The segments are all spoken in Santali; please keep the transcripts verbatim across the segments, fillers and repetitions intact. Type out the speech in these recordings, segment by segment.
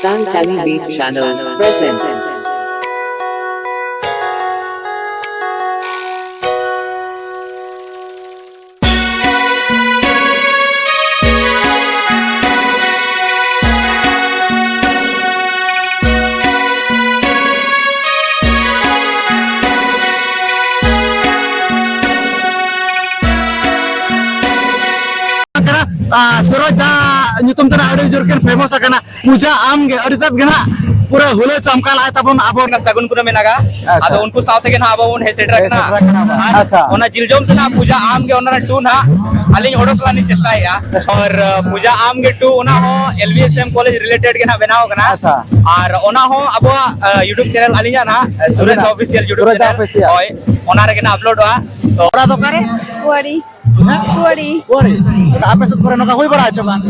Tang Tali Beat Channel presents. ᱠᱟᱱᱟ, ᱟᱨ ᱥᱩᱨᱚᱡᱽ ᱫᱟ ᱧᱩᱛᱩᱢ ᱛᱮ ᱱᱟᱜ ᱟᱹᱰᱤ ᱡᱳᱨ ᱠᱤᱱ famous ᱟᱠᱟᱱᱟ᱾ ᱯᱩᱡᱟ ᱟᱢ ᱜᱮ ᱟᱹᱰᱤ ᱛᱮᱫ ᱜᱮ ᱱᱟᱜ ᱯᱩᱨᱟᱹ ᱦᱩᱞᱟᱹ ᱪᱟᱢᱠᱟ ᱞᱟᱭ ᱛᱟᱵᱚᱱ ᱟᱵᱚ ᱚᱱᱟ ᱥᱟᱹᱜᱩᱱ ᱠᱩᱱᱟᱹᱢᱤ ᱱᱟᱜᱟ᱾ ᱟᱪᱪᱷᱟ᱾ ᱟᱫᱚ ᱩᱱᱠᱩ ᱥᱟᱶ ᱛᱮᱜᱮ ᱱᱟᱜ ᱟᱵᱚ ᱵᱚᱱ ᱦᱮᱡ ᱥᱮᱴᱮᱨ ᱦᱮᱡ ᱟᱠᱟᱱᱟ᱾ ᱥᱮᱴᱮᱨ ᱟᱠᱟᱱᱟ ᱵᱚᱱ᱾ ᱟᱨ ᱟᱪᱪᱷᱟ᱾ ᱚᱱᱟ ᱡᱤᱞ ᱡᱚᱢ ᱥᱮ ᱱᱟᱜ ᱯᱩᱡᱟ ᱟᱢ ᱜᱮ ᱚᱱᱟ ᱨᱮ two ᱱᱟᱜ ᱟᱹᱞᱤᱧ ᱚᱰᱚᱠ ᱨᱮᱱᱟᱜ ᱞᱤᱧ ᱪᱮᱥᱴᱟᱭᱮᱫᱼᱟ᱾ ᱟᱨ, ᱟᱸ, ᱯᱩᱡᱟ ᱟᱢ ᱜᱮ two ᱚᱱᱟ ᱦᱚᱸ L B S M college related ᱜᱮ ᱱᱟᱜ ᱵᱮᱱᱟᱣ ᱟᱠᱟᱱᱟ᱾ ᱟᱪᱪᱷᱟ᱾ ᱟᱨ ᱚᱱᱟ ᱦᱚᱸ ᱟᱵᱚᱣᱟᱜ, ᱟᱸ, YouTube channel ᱟᱹᱞᱤᱧᱟᱜ ᱱᱟᱜ, ᱟᱸ, ᱥᱩᱨᱮᱥ ᱟᱹᱞᱤᱧᱟᱜ᱾ Official YouTube Suresh channel᱾ Official᱾ ᱦᱳᱭ, ᱚᱱᱟ ᱨᱮᱜᱮ ᱱᱟᱜ uploadᱚᱜᱼᱟ᱾ ᱛᱚ ᱚᱲᱟᱜ ᱫᱚ ᱚᱠᱟᱨᱮ? ᱯᱩᱣᱟᱹᱲᱤ᱾ ᱦᱮᱸ? ᱯᱩᱣᱟᱹᱲᱤ᱾ ᱯᱩᱣᱟᱹᱲᱤ᱾ ᱟᱯᱮ ᱥᱮᱫ ᱠᱚᱨᱮ ᱱᱚᱝᱠᱟ ᱦᱩᱭ ᱵᱟᱲᱟ ᱦᱚᱪᱚ ᱵᱟᱝ?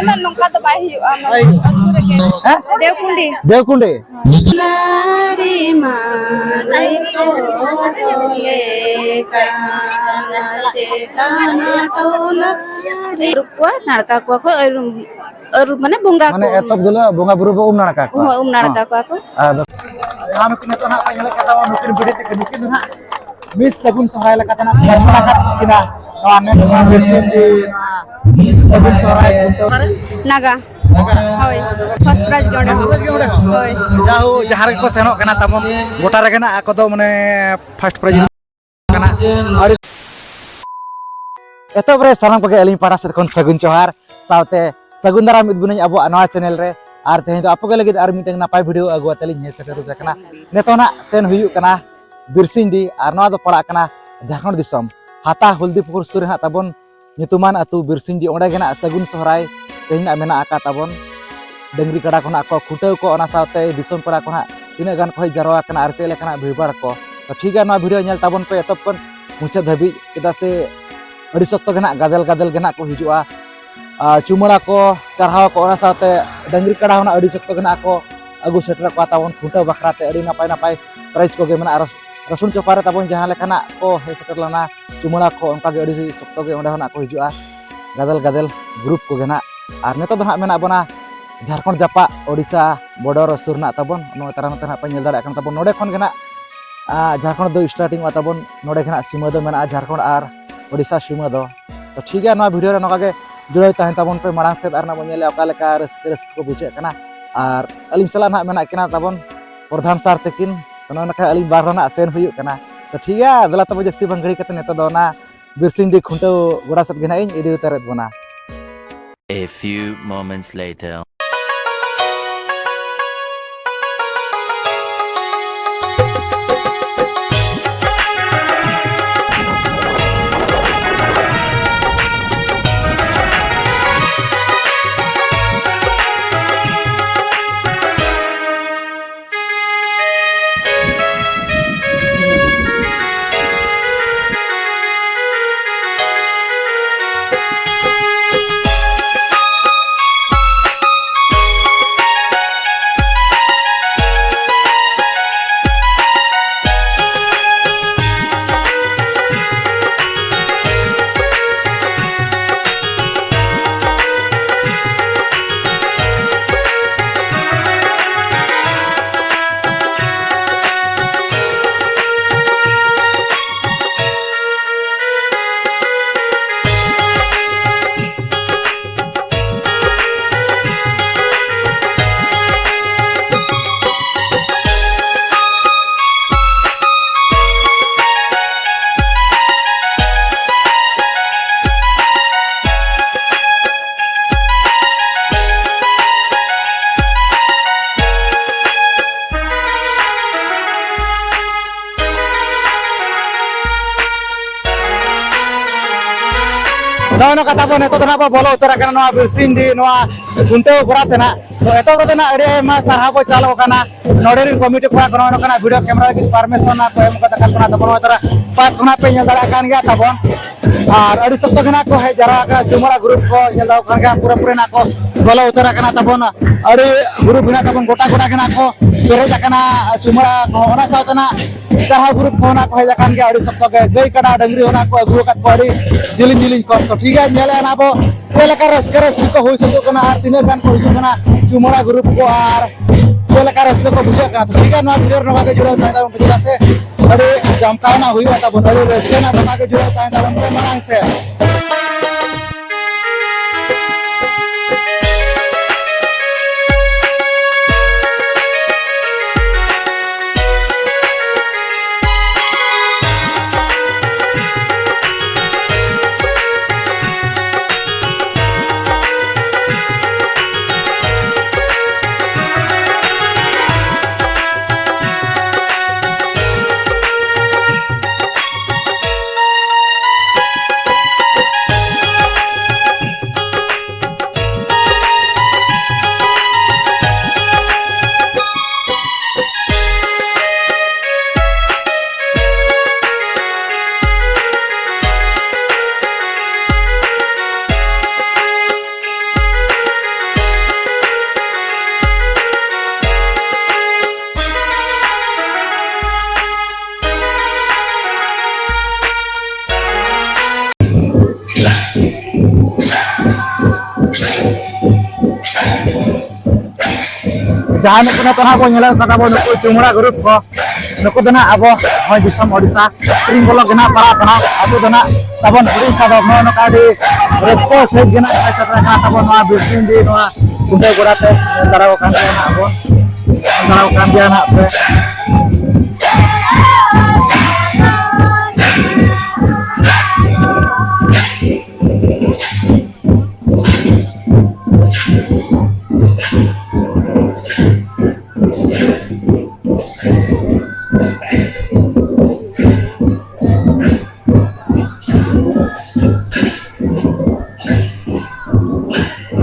ᱩᱱᱟᱹᱜ ᱱᱚᱝᱠᱟ ᱫᱚ ᱵᱟᱭ ᱦᱩᱭᱩᱜᱼᱟ, ᱵᱟᱭ ᱦᱩᱭᱩᱜᱼᱟ᱾ ᱟᱹᱛᱩ ᱨᱮᱜᱮ᱾ ᱦᱮᱸ? ᱫᱮᱣᱠᱩᱸᱰᱤ᱾ ᱫᱮᱣᱠᱩᱸᱰᱤ᱾ ᱱᱟᱨᱤ ᱢᱟᱱᱟᱭ ᱠᱚ ᱫᱚᱞᱮ ᱠᱟᱱᱟ ᱪᱮᱛᱟᱱ ᱴᱚᱞᱟ ᱨᱮ᱾ ᱟᱹᱨᱩᱵ ᱠᱚᱣᱟ, ᱱᱟᱲᱠᱟ ᱠᱚᱣᱟ ᱠᱚ, ᱟᱹᱨᱩᱵ, ᱟᱹᱨᱩᱵ ᱢᱟᱱᱮ ᱵᱚᱸᱜᱟ ᱢᱟᱱᱮ ᱠᱚ᱾ ᱮᱛᱚᱦᱚᱵ ᱫᱚᱞᱮ ᱵᱚᱸᱜᱟ ᱵᱩᱨᱩ ᱵᱚ ᱩᱢ ᱱᱟᱲᱠᱟ ᱠᱚᱣᱟ᱾ ᱦᱳᱭ, ᱩᱢ ᱱᱟᱲᱠᱟ ᱦᱚᱸ᱾ ᱠᱚᱣᱟ ᱠᱚ᱾ ᱟᱫᱚ ᱟᱨ ᱱᱩᱠᱤᱱ ᱱᱤᱛᱚᱜ ᱱᱟᱦᱟᱜ ᱯᱮ ᱧᱮᱞᱮᱫ ᱠᱟᱱ ᱛᱟᱵᱚᱱᱟ, ᱱᱩᱠᱤᱱ ᱵᱤᱴᱤ ᱛᱟᱹᱠᱤᱱ, ᱱᱩᱠᱤᱱ ᱫᱚ ᱱᱟᱦᱟᱜ ᱢᱤᱥ ᱥᱟᱹᱜᱩᱱ ᱥᱚᱦᱨᱟᱭ ᱞᱮᱠᱟᱛᱮ ᱱᱟᱜ ᱵᱟᱪᱷᱚᱱ ᱟᱠᱟᱫ ᱠᱤᱱᱟ᱾ ᱱᱚᱣᱟ ᱱᱮᱥ ᱱᱚᱣᱟ ᱵᱤᱨᱥᱤᱧ ᱫᱤᱱ ᱱᱚᱣᱟ ᱢᱤᱥ ᱥᱟᱹᱜᱩᱱ ᱥᱚᱦᱨᱟᱭ ᱠᱷᱩᱱᱴᱟᱹᱣ ᱨᱮ ᱱᱟᱜᱟ᱾ ᱱᱟᱜᱟ᱾ ᱦᱳᱭ, first prize ᱜᱮ ᱚᱸᱰᱮ ᱦᱚᱸ᱾ First prize ᱜᱮ ᱚᱸᱰᱮ ᱦᱚᱸ᱾ ᱦᱳᱭ᱾ ᱡᱟᱦᱳ, ᱡᱟᱦᱟᱸ ᱨᱮᱜᱮ ᱠᱚ ᱥᱮᱱᱚᱜ ᱠᱟᱱᱟ ᱛᱟᱵᱚᱱ, ᱜᱚᱴᱟ ᱨᱮᱜᱮ ᱱᱟᱜ ᱟᱠᱚ ᱫᱚ ᱢᱟᱱᱮ first prize ᱠᱟᱱᱟ᱾ ᱟᱹᱰᱤ ᱮᱛᱚᱦᱚᱵ ᱨᱮ ᱥᱟᱱᱟᱢ ᱠᱚᱜᱮ ᱟᱹᱞᱤᱧ ᱯᱟᱦᱴᱟ ᱥᱮᱫ ᱠᱷᱚᱱ ᱥᱟᱹᱜᱩᱱ ᱡᱚᱦᱟᱨ, ᱥᱟᱶᱛᱮ ᱥᱟᱹᱜᱩᱱ ᱫᱟᱨᱟᱢ ᱤᱫᱤ ᱵᱚᱱᱟᱹᱧ ᱟᱵᱚᱣᱟᱜ ᱱᱚᱣᱟ channel ᱨᱮ᱾ ᱟᱨ ᱛᱮᱦᱮᱧ ᱫᱚ ᱟᱯᱮ ᱠᱚ ᱞᱟᱹᱜᱤᱫ ᱟᱨ ᱢᱤᱫᱴᱟᱝ ᱱᱟᱯᱟᱭ video ᱟᱹᱜᱩ ᱟᱛᱮ ᱞᱤᱧ ᱦᱮᱡ ᱥᱮᱴᱮᱨ ᱟᱠᱟᱱᱟ᱾ ᱱᱤᱛᱚᱜ ᱱᱟᱜ ᱥᱮᱱ ᱦᱩᱭᱩᱜ ᱠᱟᱱᱟ ᱵᱤᱨᱥᱤᱧᱰᱤ, ᱟᱨ ᱱᱚᱣᱟ ᱫᱚ ᱯᱟᱲᱟᱜ ᱠᱟᱱᱟ ᱡᱷᱟᱲᱠᱷᱚᱸᱰ ᱫᱤᱥᱚᱢ, ᱦᱟᱛᱟ ᱦᱚᱞᱫᱤᱯᱩᱠᱩᱨ ᱥᱩᱨ ᱨᱮ ᱦᱟᱸᱜ ᱛᱟᱵᱚᱱ ᱧᱩᱛᱩᱢᱟᱱ ᱟᱹᱛᱩ ᱵᱤᱨᱥᱤᱧᱰᱤ᱾ ᱚᱸᱰᱮ ᱜᱮ ᱱᱟᱜ ᱥᱟᱹᱜᱩᱱ ᱥᱚᱦᱨᱟᱭ ᱛᱮᱦᱮᱧ ᱱᱟᱜ ᱢᱮᱱᱟᱜ ᱟᱠᱟᱫ ᱛᱟᱵᱚᱱ᱾ ᱰᱟᱹᱝᱨᱤ ᱠᱟᱰᱟ ᱠᱚ ᱱᱟᱜ ᱠᱚ ᱠᱷᱩᱱᱴᱟᱹᱣ ᱠᱚ, ᱚᱱᱟ ᱥᱟᱶᱛᱮ ᱫᱤᱥᱚᱢ ᱯᱮᱲᱟ ᱠᱚ ᱱᱟᱜ ᱛᱤᱱᱟᱹᱜ ᱜᱟᱱ ᱠᱚ ᱦᱮᱡ ᱡᱟᱨᱣᱟ ᱟᱠᱟᱱᱟ ᱟᱨ ᱪᱮᱫ ᱞᱮᱠᱟᱱᱟᱜ ᱵᱷᱤᱲᱵᱷᱟᱲ ᱠᱚ᱾ ᱛᱚ ᱴᱷᱤᱠ ᱜᱮᱭᱟ, ᱱᱚᱣᱟ video ᱧᱮᱞ ᱛᱟᱵᱚᱱ ᱯᱮ ᱮᱛᱚᱦᱚᱵ ᱠᱷᱚᱱ ᱢᱩᱪᱟᱹᱫ ᱫᱷᱟᱹᱵᱤᱡ, ᱪᱮᱫᱟᱜ ᱥᱮ ᱟᱹᱰᱤ ᱥᱚᱠᱛᱚ ᱜᱮ ᱱᱟᱜ ᱜᱟᱫᱮᱞ ᱜᱟᱫᱮᱞ ᱜᱮ ᱱᱟᱜ ᱠᱚ ᱦᱤᱡᱩᱜᱼᱟ᱾ ᱟᱨ ᱪᱩᱢᱟᱹᱲᱟ ᱠᱚ, ᱪᱟᱨᱦᱟᱣ ᱠᱚ, ᱚᱱᱟ ᱥᱟᱶᱛᱮ ᱰᱟᱹᱝᱨᱤ ᱠᱟᱰᱟ ᱦᱚᱸ ᱱᱟᱜ ᱟᱹᱰᱤ ᱥᱚᱠᱛᱚ ᱜᱮ ᱱᱟᱜ ᱠᱚ ᱟᱹᱜᱩ ᱥᱮᱴᱮᱨ ᱠᱚᱣᱟ ᱛᱟᱵᱚᱱ ᱠᱷᱩᱱᱴᱟᱹᱣ ᱵᱟᱠᱷᱨᱟ ᱛᱮ᱾ ᱟᱹᱰᱤ ᱱᱟᱯᱟᱭ ᱱᱟᱯᱟᱭ prize ᱠᱚᱜᱮ ᱢᱮᱱᱟᱜᱼᱟ᱾ ᱨᱟᱥ-, ᱨᱟᱹᱥᱩᱱ ᱪᱚᱯᱟ ᱨᱮ ᱛᱟᱵᱚᱱ ᱡᱟᱦᱟᱸ ᱞᱮᱠᱟᱱᱟᱜ ᱠᱚ ᱦᱮᱡ ᱥᱮᱴᱮᱨ ᱞᱮᱱᱟ, ᱪᱩᱢᱟᱹᱲᱟ ᱠᱚ ᱚᱱᱠᱟ ᱜᱮ ᱟᱹᱰᱤ ᱥᱚᱠᱛᱚ ᱜᱮ ᱚᱸᱰᱮ ᱦᱚᱸ ᱱᱟᱜ ᱠᱚ ᱦᱤᱡᱩᱜᱼᱟ, ᱜᱟᱫᱮᱞ ᱜᱟᱫᱮᱞ group ᱠᱚᱜᱮ ᱱᱟᱜ᱾ ᱟᱨ ᱱᱤᱛᱚᱜ ᱫᱚ ᱱᱟᱜ ᱢᱮᱱᱟᱜ ᱵᱚᱱᱟ ᱡᱷᱟᱲᱠᱷᱚᱸᱰ ᱡᱟᱯᱟᱜ ᱳᱰᱤᱥᱟ border ᱥᱩᱨ ᱨᱮᱱᱟᱜ ᱛᱟᱵᱚᱱ᱾ ᱱᱚᱜᱼᱚᱭ ᱛᱟᱨᱟ ᱱᱚᱛᱮ ᱱᱟᱜ ᱯᱮ ᱧᱮᱞ ᱫᱟᱲᱮᱭᱟᱜ ᱠᱟᱱ ᱛᱟᱵᱚᱱ, ᱱᱚᱰᱮ ᱠᱷᱚᱱ ᱜᱮ ᱱᱟᱜ, ᱟ, ᱡᱷᱟᱲᱠᱷᱚᱸᱰ ᱫᱚ starting ᱚᱜᱼᱟ ᱛᱟᱵᱚᱱ᱾ ᱱᱚᱰᱮ ᱜᱮ ᱱᱟᱜ ᱥᱤᱢᱟᱹ ᱫᱚ ᱢᱮᱱᱟᱜᱼᱟ, ᱡᱷᱟᱲᱠᱷᱚᱸᱰ ᱟᱨ ᱳᱰᱤᱥᱟ ᱥᱤᱢᱟᱹ ᱫᱚ᱾ ᱛᱚ ᱴᱷᱤᱠ ᱜᱮᱭᱟ, ᱱᱚᱣᱟ video ᱨᱮ ᱱᱚᱝᱠᱟ ᱜᱮ ᱡᱩᱲᱟᱹᱣ ᱛᱟᱦᱮᱱ ᱛᱟᱵᱚᱱ ᱯᱮ ᱢᱟᱲᱟᱝ ᱥᱮᱫ, ᱟᱨ ᱱᱟᱜ ᱵᱚᱱ ᱧᱮᱞᱮᱜᱼᱟ ᱚᱠᱟ ᱞᱮᱠᱟ ᱨᱟᱹᱥᱠᱟᱹ ᱨᱟᱹᱥᱠᱟᱹ ᱠᱚ ᱵᱩᱡᱷᱟᱹᱜ ᱠᱟᱱᱟ᱾ ᱟᱨ ᱟᱹᱞᱤᱧ ᱥᱟᱞᱟᱜ ᱱᱟᱜ ᱢᱮᱱᱟᱜ ᱠᱤᱱᱟ ᱛᱟᱵᱚᱱ ᱯᱨᱚᱫᱷᱟᱱ ᱥᱟᱨ ᱛᱟᱹᱠᱤᱱ᱾ ᱛᱚ ᱱᱚᱜᱼᱚᱭ ᱱᱚᱝᱠᱟ ᱟᱹᱞᱤᱧ ᱵᱟᱨ ᱦᱚᱲ ᱱᱟᱜ ᱥᱮᱱ ᱦᱩᱭᱩᱜ ᱠᱟᱱᱟ᱾ ᱛᱚ ᱴᱷᱤᱠ ᱜᱮᱭᱟ, ᱫᱮᱞᱟ ᱛᱚᱵᱮ ᱡᱟᱹᱥᱛᱤ ᱵᱟᱝ ᱜᱷᱟᱹᱲᱤ ᱠᱟᱛᱮ ᱱᱤᱛᱚᱜ ᱫᱚ ᱚᱱᱟ ᱵᱤᱨᱥᱤᱝᱰᱤ ᱠᱷᱩᱱᱴᱟᱹᱣ ᱜᱚᱰᱟ ᱥᱮᱫ ᱜᱮ ᱱᱟᱜ ᱤᱧ ᱤᱫᱤ ᱩᱛᱟᱹᱨᱮᱫ ᱵᱚᱱᱟ᱾ A few moments later. ᱱᱚᱜᱼᱚᱭ ᱱᱚᱝᱠᱟ ᱛᱟᱵᱚᱱ ᱱᱤᱛᱚᱜ ᱫᱚ ᱱᱟᱜ ᱵᱚ ᱵᱚᱞᱚ ᱩᱛᱟᱹᱨ ᱟᱠᱟᱱᱟ ᱱᱚᱣᱟ ᱵᱤᱨᱥᱤᱝᱰᱤ, ᱱᱚᱣᱟ ᱠᱷᱩᱱᱴᱟᱹᱣ ᱜᱚᱲᱟ ᱛᱮ ᱱᱟᱜ᱾ ᱛᱚ ᱮᱛᱚᱦᱚᱵ ᱨᱮᱫᱚ ᱱᱟᱜ ᱟᱹᱰᱤ ᱟᱭᱢᱟ ᱥᱟᱨᱦᱟᱣ ᱠᱚ ᱪᱟᱞ ᱟᱠᱚ ᱠᱟᱱᱟ ᱱᱚᱰᱮ ᱨᱮᱱ ᱠᱚᱢᱤᱴᱤ ᱠᱚᱲᱟ ᱠᱚ, ᱱᱚᱜᱼᱚᱭ ᱱᱚᱝᱠᱟᱱᱟᱜ video camera ᱞᱟᱹᱜᱤᱫ permission ᱱᱟᱜ ᱠᱚ ᱮᱢ ᱠᱟᱫᱟ ᱠᱟᱱ ᱛᱟᱵᱚᱱᱟ᱾ ᱛᱟᱵᱚᱱ ᱱᱚᱜᱼᱚᱭ ᱛᱟᱨᱟ ᱯᱟᱥ ᱠᱷᱚᱱᱟᱜ ᱯᱮ ᱧᱮᱞ ᱫᱟᱲᱮᱭᱟᱜ ᱠᱟᱱ ᱜᱮᱭᱟ ᱛᱟᱵᱚᱱ᱾ ᱟᱨ ᱟᱹᱰᱤ ᱥᱚᱠᱛᱚ ᱜᱮ ᱱᱟᱜ ᱠᱚ ᱦᱮᱡ ᱡᱟᱣᱨᱟ ᱟᱠᱟᱱᱟ, ᱪᱩᱢᱟᱹᱲᱟ group ᱠᱚ ᱧᱮᱞ ᱫᱟᱲᱮᱭᱟᱜ ᱠᱟᱱ ᱜᱮᱭᱟ, ᱯᱩᱨᱟᱹ ᱯᱩᱨᱤ ᱱᱟᱜ ᱠᱚ ᱵᱚᱞᱚ ᱩᱛᱟᱹᱨ ᱟᱠᱟᱱᱟ ᱛᱟᱵᱚᱱ᱾ ᱟᱹᱰᱤ group ᱢᱮᱱᱟᱜ ᱛᱟᱵᱚᱱ, ᱜᱚᱴᱟ ᱜᱚᱴᱟ ᱜᱮ ᱱᱟᱜ ᱠᱚ ᱯᱮᱨᱮᱡ ᱟᱠᱟᱱᱟ ᱪᱩᱢᱟᱹᱲᱟ ᱠᱚ᱾ ᱚᱱᱟ ᱥᱟᱶᱛᱮ ᱱᱟᱜ ᱪᱟᱨᱦᱟᱣ group ᱠᱚ ᱱᱟᱜ ᱠᱚ ᱦᱮᱡ ᱟᱠᱟᱱ ᱜᱮᱭᱟ, ᱟᱹᱰᱤ ᱥᱚᱠᱛᱚ ᱜᱮ ᱜᱟᱹᱭ ᱠᱟᱰᱟ ᱰᱟᱹᱝᱨᱤ ᱦᱚᱸ ᱱᱟᱜ ᱠᱚ ᱟᱹᱜᱩ ᱟᱠᱟᱫ ᱠᱚᱣᱟ ᱟᱹᱰᱤ ᱡᱤᱞᱤᱧ ᱡᱤᱞᱤᱧ ᱠᱷᱚᱱ᱾ ᱛᱚ ᱴᱷᱤᱠ ᱜᱮᱭᱟ, ᱧᱮᱞᱮᱫᱼᱟ ᱱᱟᱜ ᱵᱚ ᱪᱮᱫ ᱞᱮᱠᱟ ᱨᱟᱹᱥᱠᱟᱹ ᱨᱟᱹᱥᱠᱟᱹ ᱠᱚ ᱦᱩᱭ ᱥᱟᱹᱛᱚᱜ ᱠᱟᱱᱟ ᱟᱨ ᱛᱤᱱᱟᱹᱜ ᱜᱟᱱ ᱠᱚ ᱦᱤᱡᱩᱜ ᱠᱟᱱᱟ ᱪᱩᱢᱟᱹᱲᱟ ᱜᱨᱩᱯ ᱠᱚ, ᱟᱨ ᱪᱮᱫ ᱞᱮᱠᱟ ᱨᱟᱹᱥᱠᱟᱹ ᱠᱚ ᱵᱩᱡᱷᱟᱹᱜ ᱠᱟᱱᱟ᱾ ᱛᱚ ᱴᱷᱤᱠ ᱜᱮᱭᱟ, ᱱᱚᱣᱟ ᱵᱷᱤᱰᱤᱭᱳ ᱨᱮ ᱱᱚᱝᱠᱟ ᱜᱮ ᱡᱩᱲᱟᱹᱣ ᱛᱟᱦᱮᱸ ᱛᱟᱵᱚᱱ ᱯᱮ, ᱪᱮᱫᱟᱜ ᱥᱮ ᱟᱹᱰᱤ ᱡᱟᱢᱠᱟᱣᱱᱟ ᱦᱩᱭᱩᱜᱼᱟ ᱛᱟᱵᱚᱱ, ᱟᱹᱰᱤ ᱨᱟᱹᱥᱠᱟᱹ ᱨᱮᱱᱟᱜ ᱱᱚᱝᱠᱟ ᱜᱮ ᱡᱩᱲᱟᱹᱣ ᱛᱟᱦᱮᱸ ᱛᱟᱵᱚᱱ ᱯᱮ ᱢᱟᱲᱟᱝ ᱥᱮᱫ᱾ ᱡᱟᱦᱟᱸ ᱱᱩᱠᱩ ᱱᱤᱛᱚᱜ ᱦᱟᱸᱜ ᱵᱚᱱ ᱧᱮᱞᱮᱫ ᱠᱚ ᱛᱟᱵᱚᱱ ᱱᱩᱠᱩ ᱪᱩᱢᱲᱟ ᱜᱨᱩᱯ ᱠᱚ, ᱱᱩᱠᱩ ᱫᱚ ᱱᱟᱜ ᱟᱵᱚ ᱱᱚᱜᱼᱚᱭ ᱫᱤᱥᱚᱢ ᱳᱰᱤᱥᱟ ᱥᱤᱝ ᱵᱚᱞᱚᱠ ᱜᱮ ᱱᱟᱜ ᱯᱟᱲᱟᱜ ᱠᱟᱱᱟ᱾ ᱟᱵᱚ ᱫᱚ ᱱᱟᱜ ᱛᱟᱵᱚᱱ ᱩᱲᱤᱥᱥᱟ ᱫᱚ ᱱᱚᱜᱼᱚ ᱱᱚᱝᱠᱟ ᱟᱹᱰᱤ ᱨᱟᱹᱥᱠᱟᱹ ᱥᱟᱹᱦᱤᱡ ᱜᱮ ᱱᱟᱜ ᱥᱮᱴᱮᱨ ᱟᱠᱟᱱᱟ ᱛᱟᱵᱚᱱ ᱱᱚᱣᱟ ᱵᱤᱨᱥᱤᱝ ᱫᱤ ᱱᱚᱣᱟ ᱠᱷᱩᱱᱴᱟᱹᱣ ᱜᱚᱰᱟ ᱛᱮ᱾ ᱧᱮᱞ ᱫᱟᱲᱮᱭᱟᱜ ᱠᱟᱱ ᱜᱮᱭᱟ ᱱᱟᱜ ᱵᱚᱱ, ᱧᱮᱞ ᱫᱟᱲᱮᱭᱟᱜ ᱠᱟᱱ ᱜᱮᱭᱟ ᱱᱟᱜ ᱯᱮ᱾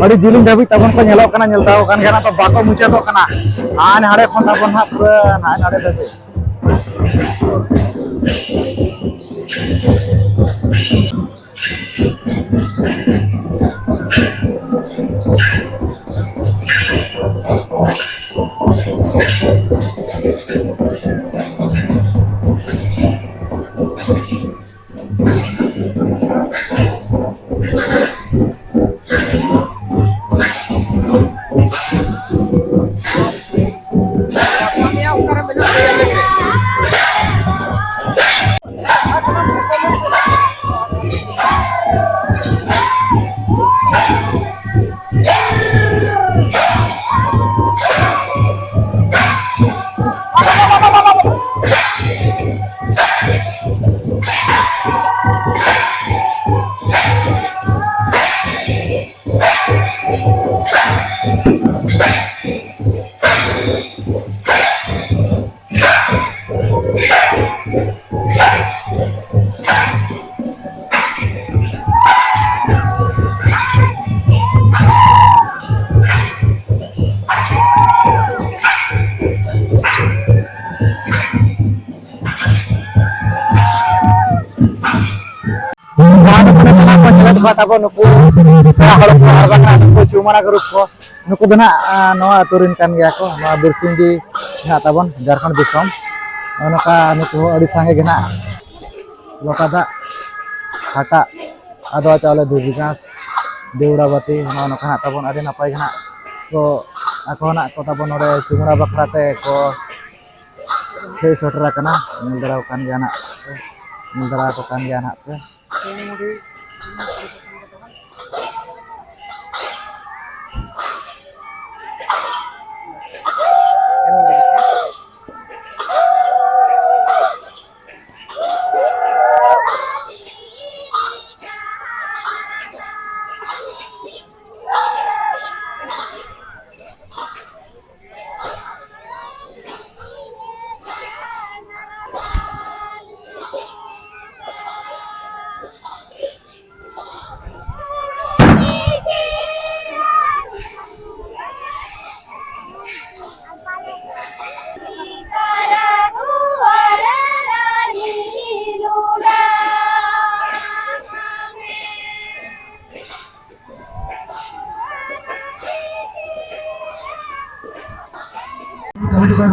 ᱟᱹᱰᱤ ᱡᱤᱞᱤᱧ ᱫᱷᱟᱹᱵᱤᱡ ᱛᱟᱵᱚᱱ ᱠᱚ ᱧᱮᱞᱚᱜ ᱠᱟᱱᱟ, ᱧᱮᱞ ᱛᱟᱵᱚᱱ ᱠᱟᱱ ᱜᱮᱭᱟ, ᱛᱚ ᱵᱟᱠᱚ ᱢᱩᱪᱟᱹᱫᱚᱜ ᱠᱟᱱᱟ᱾ ᱦᱟᱱᱮ ᱦᱟᱸᱰᱮ ᱠᱷᱚᱱ ᱛᱟᱵᱚᱱ ᱦᱟᱸᱜ ᱯᱩᱨᱟᱹ ᱦᱟᱱᱮ ᱦᱟᱸᱰᱮ ᱫᱷᱟᱹᱵᱤᱡ᱾ ᱡᱟᱦᱟᱸ ᱫᱚ ᱢᱟᱱᱮ ᱡᱟᱦᱟᱸ ᱠᱚ ᱧᱮᱞᱮᱫ ᱠᱚᱣᱟ ᱛᱟᱵᱚᱱ ᱱᱩᱠᱩ ᱠᱚᱲᱟ ᱦᱚᱲ ᱠᱚ ᱟᱨ ᱵᱟᱝ ᱱᱩᱠᱩ ᱪᱩᱢᱟᱲᱟ ᱜᱨᱩᱯ ᱠᱚ, ᱱᱩᱠᱩ ᱫᱚ ᱱᱟᱦᱟᱜ, ᱟ, ᱱᱚᱣᱟ ᱟᱹᱛᱩ ᱨᱮᱱ ᱠᱟᱱ ᱜᱮᱭᱟ ᱠᱚ᱾ ᱱᱚᱣᱟ ᱵᱤᱨᱥᱤᱝᱰᱤ ᱦᱮᱱᱟᱜ ᱛᱟᱵᱚᱱ ᱡᱷᱟᱲᱠᱷᱚᱸᱰ ᱫᱤᱥᱚᱢ᱾ ᱱᱚᱜᱼᱚ ᱱᱚᱝᱠᱟ ᱱᱩᱠᱩ ᱦᱚᱸ ᱟᱹᱰᱤ ᱥᱟᱸᱜᱮ ᱜᱮ ᱱᱟᱦᱟᱜ ᱞᱚᱴᱟ ᱫᱟᱜ, ᱦᱟᱴᱟᱜ, ᱟᱫᱽᱣᱟ ᱪᱟᱣᱞᱮ, ᱫᱷᱩᱵᱤ ᱜᱷᱟᱸᱥ, ᱫᱮᱣᱲᱟ ᱵᱟᱹᱛᱤ, ᱱᱚᱜᱼᱚ ᱱᱚᱝᱠᱟ ᱱᱟᱦᱟᱜ ᱛᱟᱵᱚᱱ ᱟᱹᱰᱤ ᱱᱟᱯᱟᱭ ᱜᱮ ᱱᱟᱦᱟᱜ ᱠᱚ, ᱟᱠᱚ ᱱᱟᱦᱟᱜ ᱠᱚ ᱛᱟᱵᱚᱱ ᱱᱚᱰᱮ ᱪᱩᱢᱟᱹᱲᱟ ᱵᱟᱠᱷᱨᱟ ᱛᱮ ᱠᱚ ᱦᱮᱡ ᱥᱮᱴᱮᱨ ᱟᱠᱟᱱᱟ᱾ ᱧᱮᱞ ᱫᱟᱲᱮᱭᱟᱠᱚ ᱠᱟᱱ ᱜᱮᱭᱟ ᱱᱟᱦᱟᱜ ᱯᱮ, ᱧᱮᱞ ᱫᱟᱲᱮᱭᱟᱠᱚ ᱠᱟᱱ ᱜᱮᱭᱟ ᱱᱟᱦᱟᱜ ᱯᱮ᱾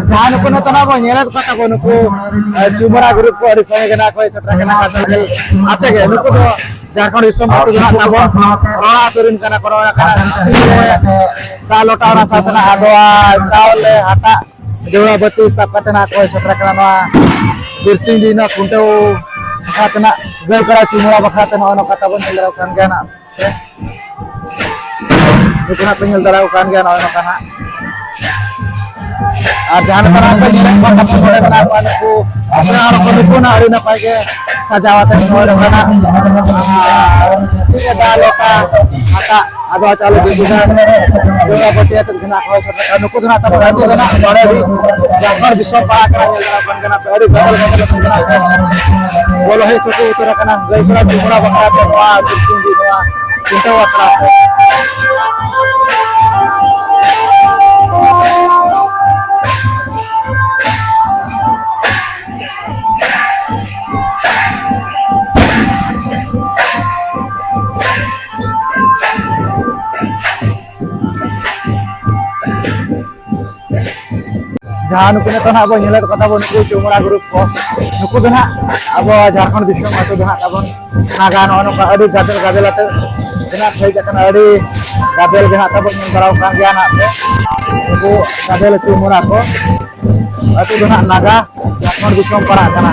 ᱡᱟᱦᱟᱸ ᱱᱩᱠᱩ ᱱᱤᱛᱚᱜ ᱱᱟᱜ ᱵᱚᱱ ᱧᱮᱞᱮᱫ ᱠᱚᱣᱟ ᱛᱟᱵᱚᱱ ᱱᱩᱠᱩ, ᱮ, ᱪᱩᱢᱟᱲᱟ ᱜᱨᱩᱯ ᱠᱚ ᱟᱹᱰᱤ ᱥᱟᱸᱜᱮ ᱜᱮ ᱱᱟᱜ ᱠᱚ ᱦᱮᱡ ᱥᱮᱴᱮᱨ ᱟᱠᱟᱱᱟ᱾ ᱟᱛᱮ ᱜᱮ ᱱᱩᱠᱩ ᱫᱚ ᱡᱷᱟᱲᱠᱷᱚᱸᱰ ᱫᱤᱥᱚᱢ ᱟᱹᱛᱩ ᱫᱚ ᱱᱟᱜ ᱛᱟᱵᱚᱱ ᱨᱚᱲᱟ ᱟᱹᱛᱩ ᱨᱮᱱ ᱠᱟᱱᱟ ᱠᱚ, ᱨᱚᱲᱟ ᱠᱟᱱᱟ᱾ ᱫᱟᱜ ᱞᱚᱴᱟ, ᱚᱱᱟ ᱥᱟᱶᱛᱮ ᱱᱟᱜ ᱟᱫᱽᱣᱟ ᱪᱟᱣᱞᱮ, ᱦᱟᱴᱟᱜ, ᱡᱚᱲᱟ ᱵᱟᱹᱛᱤ ᱥᱟᱵ ᱠᱟᱛᱮ ᱱᱟᱜ ᱠᱚ ᱦᱮᱡ ᱥᱮᱴᱮᱨ ᱟᱠᱟᱱᱟ᱾ ᱱᱚᱣᱟ ᱵᱤᱨᱥᱤᱝ ᱫᱤᱱ ᱱᱚᱣᱟ ᱠᱷᱩᱱᱴᱟᱹᱣ ᱵᱟᱠᱷᱨᱟ ᱛᱮ ᱱᱟᱜ ᱜᱟᱹᱭ ᱠᱟᱲᱟ ᱪᱩᱢᱟᱹᱲᱟ ᱵᱟᱠᱷᱨᱟ ᱛᱮ ᱱᱚᱜᱼᱚ ᱱᱚᱝᱠᱟ ᱛᱟᱵᱚᱱ ᱧᱮᱞ ᱫᱟᱲᱮᱭᱟᱜ ᱠᱟᱱ ᱜᱮᱭᱟ ᱱᱟᱜ᱾ ᱱᱩᱠᱩ ᱱᱟᱜ ᱯᱮ ᱧᱮᱞ ᱫᱟᱲᱮᱭᱟᱠᱚ ᱠᱟᱱ ᱜᱮᱭᱟ, ᱱᱚᱜᱼᱚᱭ ᱱᱚᱝᱠᱟ ᱱᱟᱜ᱾ ᱟᱨ ᱡᱟᱦᱟᱸ ᱞᱮᱠᱟ ᱱᱟᱜ ᱯᱮ ᱧᱮᱞᱮᱫ ᱠᱚᱣᱟ, ᱛᱟᱯᱚᱨ ᱱᱚᱰᱮ ᱢᱮᱱᱟᱜ ᱠᱚᱣᱟ ᱱᱩᱠᱩ ᱟᱥᱲᱟ ᱦᱚᱲ ᱠᱚ, ᱱᱩᱠᱩ ᱱᱟᱜ ᱟᱹᱰᱤ ᱱᱟᱯᱟᱭ ᱜᱮ ᱥᱟᱡᱟᱣ ᱟᱛᱮ ᱱᱚᱜᱼᱚᱭ ᱱᱚᱝᱠᱟ ᱱᱟᱜ, ᱟᱨ ᱛᱤ ᱨᱮ ᱫᱟᱜ ᱞᱚᱴᱟ, ᱦᱟᱴᱟᱜ, ᱟᱫᱽᱣᱟ ᱪᱟᱣᱞᱮ, ᱫᱷᱩᱵᱤ ᱜᱷᱟᱸᱥ, ᱵᱚᱸᱜᱟ ᱵᱟᱹᱴᱤ ᱟᱛᱮᱫ ᱜᱮ ᱱᱟᱜ ᱦᱚᱭ ᱥᱮᱴᱮᱨ ᱠᱟᱱᱟ᱾ ᱱᱩᱠᱩ ᱫᱚ ᱱᱟᱜ ᱛᱟᱵᱚᱱ, ᱱᱩᱠᱩ ᱫᱚ ᱱᱟᱜ ᱱᱚᱰᱮ ᱜᱮ ᱡᱷᱟᱲᱠᱷᱚᱸᱰ ᱫᱤᱥᱚᱢ ᱯᱟᱲᱟᱜ ᱠᱟᱱᱟ, ᱧᱮᱞ ᱫᱟᱲᱮᱭᱟᱜ ᱠᱟᱱ ᱠᱟᱱᱟ ᱯᱮ, ᱟᱹᱰᱤ ᱜᱟᱫᱮᱞ ᱜᱟᱫᱮᱞ ᱟᱛᱮᱫ ᱜᱮ ᱱᱟᱜ ᱠᱚ ᱵᱚᱞᱚ ᱦᱮᱡ ᱥᱮᱴᱮᱨ ᱩᱛᱟᱹᱨ ᱟᱠᱟᱱᱟ᱾ ᱜᱟᱹᱭ ᱠᱟᱰᱟ ᱪᱩᱢᱟᱹᱲᱟ ᱵᱟᱠᱷᱨᱟ ᱛᱮ ᱱᱚᱣᱟ ᱫᱤᱥᱚᱢ ᱜᱮ ᱱᱚᱣᱟ ᱪᱤᱱᱛᱟᱹ ᱵᱟᱠᱷᱨᱟ ᱛᱮ᱾ ᱡᱟᱦᱟᱸ ᱱᱩᱠᱩ ᱱᱤᱛᱚᱜ ᱱᱟᱦᱟᱜ ᱵᱚᱱ ᱧᱮᱞᱮᱫ ᱠᱚ ᱛᱟᱵᱚᱱ, ᱱᱩᱠᱩ ᱪᱩᱢᱲᱟ ᱜᱨᱩᱯ ᱠᱚ, ᱱᱩᱠᱩ ᱫᱚ ᱱᱟᱦᱟᱜ ᱟᱵᱚ ᱡᱷᱟᱲᱠᱷᱚᱸᱰ ᱫᱤᱥᱚᱢ ᱟᱹᱛᱩ ᱫᱚ ᱱᱟᱦᱟᱜ ᱛᱟᱵᱚᱱ ᱱᱟᱜᱟ᱾ ᱱᱚᱜᱼᱚ ᱱᱚᱝᱠᱟ ᱟᱹᱰᱤ ᱜᱟᱫᱮᱞ ᱜᱟᱫᱮᱞ ᱟᱛᱮ ᱜᱮ ᱱᱟᱦᱟᱜ ᱦᱮᱡ ᱟᱠᱟᱱᱟ, ᱟᱹᱰᱤ ᱜᱟᱫᱮᱞ ᱜᱮ ᱱᱟᱦᱟᱜ ᱛᱟᱵᱚᱱ ᱧᱮᱞ ᱵᱟᱲᱟ ᱟᱠᱟᱱ ᱜᱮᱭᱟ ᱱᱟᱦᱟᱜ ᱛᱮ᱾ ᱱᱩᱠᱩ ᱜᱟᱫᱮᱞ ᱪᱩᱢᱲᱟ ᱠᱚ, ᱟᱹᱛᱩ ᱫᱚ ᱱᱟᱦᱟᱜ ᱱᱟᱜᱟ, ᱡᱷᱟᱲᱠᱷᱚᱸᱰ ᱫᱤᱥᱚᱢ ᱯᱟᱲᱟᱜ ᱠᱟᱱᱟ᱾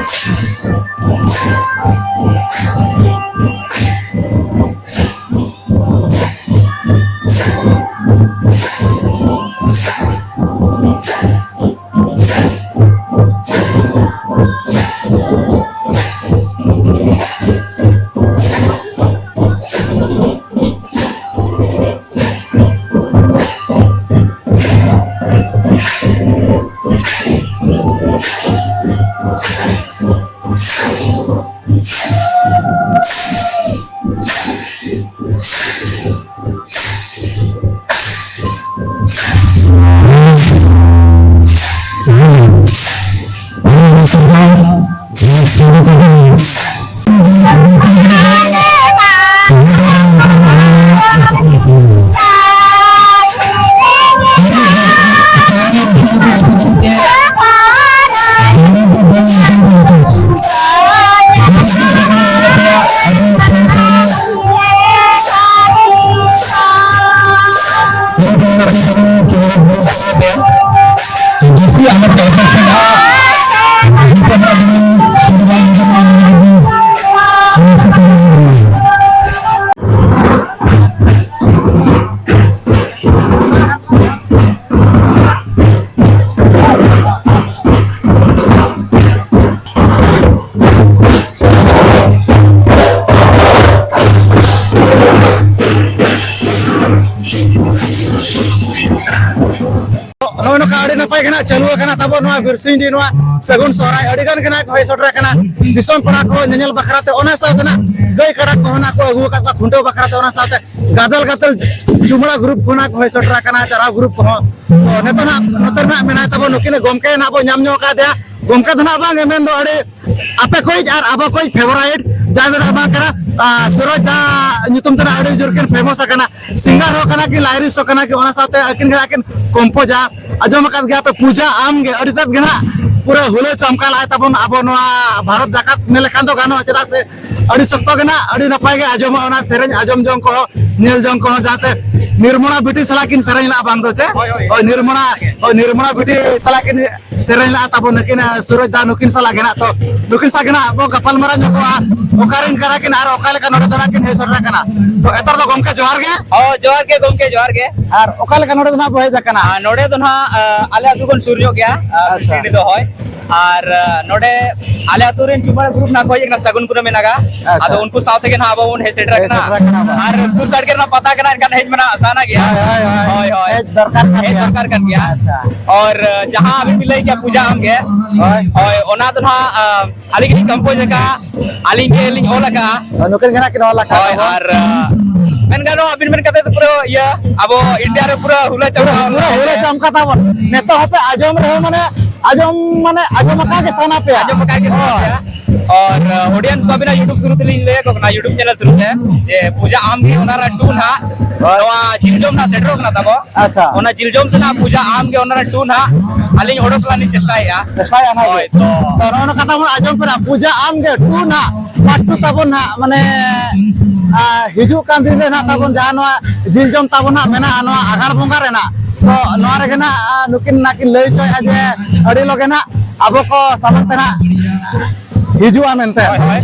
ᱪᱟᱹᱞᱩ ᱟᱠᱟᱱᱟ ᱛᱟᱵᱚ ᱱᱚᱣᱟ ᱵᱤᱨᱥᱤᱧᱰᱤ, ᱱᱚᱣᱟ ᱥᱟᱹᱜᱩᱱ ᱥᱚᱦᱨᱟᱭ ᱟᱹᱰᱤ ᱜᱟᱱ ᱜᱮ ᱱᱟᱜ ᱦᱮᱡ ᱥᱮᱴᱮᱨ ᱟᱠᱟᱱᱟ ᱫᱤᱥᱚᱢ ᱯᱟᱲᱟ ᱠᱚ ᱧᱮᱧᱮᱞ ᱵᱟᱠᱷᱨᱟ ᱛᱮ᱾ ᱚᱱᱟ ᱥᱟᱶᱛᱮ ᱱᱟᱜ ᱜᱟᱹᱭ ᱠᱟᱰᱟ ᱠᱚᱦᱚᱸ ᱱᱟᱜ ᱠᱚ ᱟᱹᱜᱩ ᱟᱠᱟᱫ ᱠᱚᱣᱟ ᱠᱷᱩᱱᱴᱟᱹᱣ ᱵᱟᱠᱷᱨᱟ ᱛᱮ᱾ ᱚᱱᱟ ᱥᱟᱶᱛᱮ ᱜᱟᱫᱮᱞ ᱜᱟᱫᱮᱞ ᱪᱩᱢᱲᱟ ᱜᱨᱩᱯ ᱠᱷᱚᱱᱟᱜ ᱠᱚ ᱦᱮᱡ ᱥᱮᱴᱮᱨ ᱟᱠᱟᱱᱟ, ᱪᱟᱨᱟᱣ ᱜᱨᱩᱯ ᱠᱚᱦᱚᱸ᱾ ᱛᱚ ᱱᱤᱛᱚᱜ ᱱᱟᱜ ᱱᱚᱛᱮ ᱨᱮᱱᱟᱜ ᱢᱮᱱᱟᱭ ᱛᱟᱵᱚ ᱱᱩᱠᱤᱱ ᱜᱚᱢᱠᱮ ᱱᱟᱜ ᱵᱚ ᱧᱟᱢ ᱧᱚᱜ ᱟᱠᱟᱫᱮᱭᱟ᱾ ᱜᱚᱢᱠᱮ ᱫᱚ ᱱᱟᱜ ᱵᱟᱝ, ᱢᱮᱱ ᱫᱚ ᱟᱹᱰᱤ ᱟᱯᱮ ᱠᱚᱭᱤᱡ ᱟᱨ ᱟᱵᱚ ᱠᱚᱭᱤᱡ ᱯᱷᱮᱵᱟᱨᱟᱭᱤᱴ ᱡᱟᱦᱟᱸᱭ ᱫᱚ ᱱᱟᱜ ᱵᱟᱝ ᱠᱟᱱᱟ, ᱟᱨ ᱥᱩᱨᱚᱡᱽ ᱫᱟ ᱧᱩᱛᱩᱢ ᱛᱮ ᱱᱟᱜ ᱟᱹᱰᱤ ᱡᱳᱨ ᱠᱤᱱ ᱯᱷᱮᱢᱚᱥ ᱟᱠᱟᱱᱟ᱾ ᱥᱤᱝᱜᱟᱨ ᱦᱚᱸ ᱠᱟᱱᱟ ᱠᱤᱱ, ᱞᱟᱭᱨᱤᱥᱴ ᱦᱚᱸ ᱠᱟᱱᱟ ᱠᱤᱱ, ᱚᱱᱟ ᱥᱟᱶᱛᱮ ᱟᱹᱠᱤᱱ ᱜᱮ ᱱᱟᱜ ᱠᱤᱱ ᱠᱚᱢᱯᱳᱡᱟ᱾ ᱟᱸᱡᱚᱢ ᱟᱠᱟᱫ ᱜᱮᱭᱟ ᱯᱮ ᱯᱩᱡᱟ ᱟᱢ ᱜᱮ, ᱟᱹᱰᱤ ᱛᱮᱫ ᱜᱮ ᱱᱟᱜ ᱯᱩᱨᱟᱹ ᱦᱩᱞᱟᱹ ᱪᱟᱢᱠᱟ ᱞᱟᱜᱼᱟᱭ ᱛᱟᱵᱚᱱ ᱟᱵᱚ ᱱᱚᱣᱟ ᱵᱷᱟᱨᱚᱛ ᱡᱟᱠᱟᱛ ᱢᱮᱱ ᱞᱮᱠᱷᱟᱱ ᱫᱚ ᱜᱟᱱᱚᱜᱼᱟ, ᱪᱮᱫᱟᱜ ᱥᱮ ᱟᱹᱰᱤ ᱥᱚᱠᱛᱚ ᱜᱮ ᱱᱟᱜ ᱟᱹᱰᱤ ᱱᱟᱯᱟᱭ ᱜᱮ ᱟᱸᱡᱚᱢᱚᱜᱼᱟ ᱚᱱᱟ ᱥᱮᱨᱮᱧ, ᱟᱸᱡᱚᱢ ᱡᱚᱝ ᱠᱚᱦᱚᱸ, ᱧᱮᱞ ᱡᱚᱝ ᱠᱚᱦᱚᱸ, ᱡᱟᱦᱟᱸ ᱥᱮ ᱱᱤᱨᱢᱚᱞᱟ ᱵᱤᱴᱤ ᱥᱟᱞᱟᱜ ᱠᱤᱱ ᱥᱮᱨᱮᱧ ᱞᱟᱜᱼᱟ ᱵᱟᱝ ᱫᱚ ᱪᱮ? ᱦᱳᱭ, ᱦᱳᱭ᱾ ᱦᱳᱭ, ᱱᱤᱨᱢᱚᱞᱟ, ᱦᱳᱭ, ᱱᱤᱨᱢᱚᱞᱟ ᱵᱤᱴᱤ ᱥᱟᱞᱟᱜ ᱠᱤᱱ ᱥᱮᱨᱮᱧ ᱞᱟᱜᱼᱟ ᱛᱟᱵᱚᱱ ᱱᱩᱠᱤᱱ, ᱥᱩᱨᱚᱡᱽ ᱫᱟ ᱱᱩᱠᱤᱱ ᱥᱟᱞᱟᱜ ᱜᱮ ᱱᱟᱜ᱾ ᱛᱚ ᱱᱩᱠᱤᱱ ᱥᱟᱞᱟᱜ ᱜᱮ ᱱᱟᱜ ᱟᱵᱚ ᱜᱟᱯᱟᱞᱢᱟᱨᱟᱣ ᱧᱚᱜᱚᱜᱼᱟ, ᱚᱠᱟᱨᱮᱱ ᱠᱟᱱᱟ ᱠᱤᱱ ᱟᱨ ᱚᱠᱟ ᱞᱮᱠᱟ ᱱᱚᱰᱮ ᱫᱚ ᱱᱟᱜ ᱠᱤᱱ ᱦᱮᱡ ᱥᱮᱴᱮᱨ ᱟᱠᱟᱱᱟ᱾ ᱛᱚ ᱮᱛᱚᱨ ᱫᱚ ᱜᱚᱢᱠᱮ ᱡᱚᱦᱟᱨ ᱜᱮ᱾ ᱦᱚᱸ, ᱡᱚᱦᱟᱨ ᱜᱮ ᱜᱚᱢᱠᱮ, ᱡᱚᱦᱟᱨ ᱜᱮ᱾ ᱟᱨ ᱚᱠᱟ ᱞᱮᱠᱟ ᱱᱚᱰᱮ ᱫᱚ ᱱᱟᱜ ᱵᱚ ᱦᱮᱡ ᱟᱠᱟᱱᱟ? ᱟᱨ ᱱᱚᱰᱮ ᱫᱚ ᱱᱟᱜ, ᱟ, ᱟᱞᱮ ᱟᱹᱛᱩ ᱠᱷᱚᱱ ᱥᱩᱨ ᱧᱚᱜ ᱜᱮᱭᱟ, ᱟ, ᱟᱪᱪᱷᱟ᱾ ᱥᱤᱨᱰᱤ ᱫᱚ, ᱦᱳᱭ᱾ ᱟᱨ, ᱟ, ᱱᱚᱰᱮ ᱟᱞᱮ ᱟᱹᱛᱩ ᱨᱮᱱ ᱪᱩᱢᱟᱹᱲᱟ ᱜᱨᱩᱯ ᱱᱟᱜ ᱠᱚ ᱦᱮᱡ ᱟᱠᱟᱱᱟ, ᱥᱟᱹᱜᱩᱱ ᱠᱩᱱᱟᱹᱢᱤ ᱱᱟᱜᱟ᱾ ᱟᱪᱪᱷᱟ᱾ ᱟᱫᱚ ᱩᱱᱠᱩ ᱥᱟᱶ ᱛᱮᱜᱮ ᱱᱟᱜ ᱟᱵᱚ ᱵᱚᱱ ᱦᱮᱡ ᱥᱮᱴᱮᱨ ᱦᱮᱡ ᱟᱠᱟᱱᱟ᱾ ᱥᱮᱴᱮᱨ ᱟᱠᱟᱱᱟ ᱵᱚᱱ᱾ ᱟᱨ ᱥᱩᱨ ᱥᱟᱰᱜᱮ ᱨᱮᱱᱟᱜ ᱯᱟᱛᱟ ᱠᱟᱱᱟ, ᱮᱱᱠᱷᱟᱱ ᱦᱮᱡ ᱢᱟ ᱱᱟᱜ ᱟᱥᱟᱱᱟ ᱜᱮᱭᱟ᱾ ᱦᱳᱭ, ᱦᱳᱭ, ᱦᱳᱭ᱾ ᱦᱳᱭ, ᱦᱳᱭ᱾ ᱦᱮᱡ ᱫᱚᱨᱠᱟᱨ ᱠᱟᱱ ᱦᱮᱡ ᱜᱮᱭᱟ᱾ ᱫᱚᱨᱠᱟᱨ ᱠᱟᱱ ᱜᱮᱭᱟ᱾ ᱟᱪᱪᱷᱟ᱾ ᱟᱨ, ᱟ, ᱡᱟᱦᱟᱸ ᱟᱵᱤᱱ ᱵᱤᱱ ᱞᱟᱹᱭ ᱠᱮᱭᱟ ᱯᱩᱡᱟ ᱟᱢ ᱜᱮ, ᱦᱳᱭ᱾ ᱦᱳᱭ, ᱚᱱᱟ ᱫᱚ ᱱᱟᱜ, ᱟ, ᱟᱹᱞᱤᱧ ᱜᱮᱞᱤᱧ ᱠᱚᱢᱯᱳᱡᱽ ᱟᱠᱟᱫᱼᱟ, ᱟᱹᱞᱤᱧ ᱜᱮᱞᱤᱧ ᱚᱞ ᱟᱠᱟᱫᱼᱟ᱾ ᱦᱳᱭ, ᱱᱩᱠᱤᱱ ᱜᱮ ᱱᱟᱜ ᱠᱤᱱ ᱚᱞ ᱟᱠᱟᱫᱼᱟ᱾ ᱦᱳᱭ, ᱟᱨ, ᱟ, ᱢᱮᱱ ᱜᱟᱱᱚᱜᱼᱟ, ᱟᱹᱵᱤᱱ ᱢᱮᱱ ᱠᱟᱛᱮ ᱫᱚ ᱯᱩᱨᱟᱹ ᱤᱭᱟᱹ ᱟᱵᱚ ᱤᱱᱰᱤᱭᱟ ᱨᱮ ᱯᱩᱨᱟᱹ ᱦᱩᱞᱟᱹ ᱯᱩᱨᱟᱹ, ᱪᱟᱢᱠᱟᱣ ᱯᱩᱨᱟᱹ ᱦᱩᱞᱟᱹ ᱪᱟᱢᱠᱟᱣ ᱛᱟᱵᱚᱱ᱾ ᱱᱤᱛᱚᱜ ᱦᱚᱸᱯᱮ ᱟᱸᱡᱚᱢ ᱨᱮᱦᱚᱸ ᱢᱟᱱᱮ ᱟᱸᱡᱚᱢ, ᱢᱟᱱᱮ ᱟᱸᱡᱚᱢ ᱟᱠᱟᱫ ᱜᱮ ᱥᱟᱱᱟ ᱯᱮᱭᱟ᱾ ᱟᱸᱡᱚᱢ ᱟᱠᱟᱫ ᱜᱮ ᱥᱟᱱᱟ ᱦᱳᱭ᱾ ᱯᱮᱭᱟ᱾ ᱟᱨ, ᱟ, audience ᱠᱚ ᱟᱹᱵᱤᱱᱟᱜ YouTube through ᱛᱮᱞᱤᱧ ᱞᱟᱹᱭ ᱟᱠᱚ ᱠᱟᱱᱟ, YouTube channel through ᱛᱮ, ᱡᱮ ᱯᱩᱡᱟ ᱟᱢ ᱜᱮ ᱚᱱᱟ ᱨᱮ two ᱱᱟᱦᱟᱜ, ᱦᱳᱭ᱾ ᱱᱚᱣᱟ ᱡᱤᱞ ᱡᱚᱢ ᱱᱟᱦᱟᱜ ᱥᱮᱴᱮᱨᱚᱜ ᱠᱟᱱᱟ ᱛᱟᱵᱚ᱾ ᱟᱪᱪᱷᱟ᱾ ᱚᱱᱟ ᱡᱤᱞ ᱡᱚᱢ ᱥᱮ ᱱᱟᱦᱟᱜ ᱯᱩᱡᱟ ᱟᱢ ᱜᱮ ᱚᱱᱟ ᱨᱮ two ᱱᱟᱦᱟᱜ ᱟᱹᱞᱤᱧ ᱚᱰᱚᱠ ᱨᱮᱱᱟᱜ ᱞᱤᱧ ᱪᱮᱥᱴᱟᱭᱮᱫᱼᱟ᱾ ᱪᱮᱥᱴᱟᱭᱟ ᱱᱟᱦᱟᱜ ᱦᱳᱭ, ᱜᱮ᱾ ᱛᱚ᱾ ᱛᱚ, ᱱᱚᱜᱼᱚ ᱱᱚᱣᱟ ᱠᱟᱛᱷᱟ ᱵᱚᱱ ᱟᱸᱡᱚᱢ ᱠᱟᱱᱟ, ᱯᱩᱡᱟ ᱟᱢ ᱜᱮ two ᱱᱟᱦᱟᱜ part two ᱛᱟᱵᱚᱱ ᱱᱟᱦᱟᱜ, ᱢᱟᱱᱮ, ᱟ, ᱦᱤᱡᱩᱜ ᱠᱟᱱ ᱫᱤᱱ ᱨᱮ ᱱᱟᱦᱟᱜ ᱛᱟᱵᱚᱱ ᱡᱟᱦᱟᱸ ᱱᱚᱣᱟ ᱡᱤᱞ ᱡᱚᱢ ᱛᱟᱵᱚᱱ ᱱᱟᱦᱟᱜ ᱢᱮᱱᱟᱜᱼᱟ ᱱᱚᱣᱟ ᱟᱜᱷᱟᱲ ᱵᱚᱸᱜᱟ ᱨᱮᱱᱟᱜ, ᱛᱚ, ᱱᱚᱣᱟ ᱨᱮᱜᱮ ᱱᱟᱦᱟᱜ, ᱟ, ᱱᱩᱠᱤᱱ ᱱᱟᱦᱟᱜ ᱠᱤᱱ ᱞᱟᱹᱭ ᱦᱚᱪᱚᱭᱮᱫᱼᱟ ᱡᱮ ᱟᱹᱰᱤ ᱞᱚᱜᱮ ᱱᱟᱦᱟᱜ ᱟᱵᱚ ᱠᱚ ᱥᱟᱢᱟᱝ ᱛᱮ ᱱᱟᱦᱟᱜ ᱦᱤᱡᱩᱜᱼᱟ ᱢᱮᱱᱛᱮ᱾ ᱦᱳᱭ, ᱦᱳᱭ᱾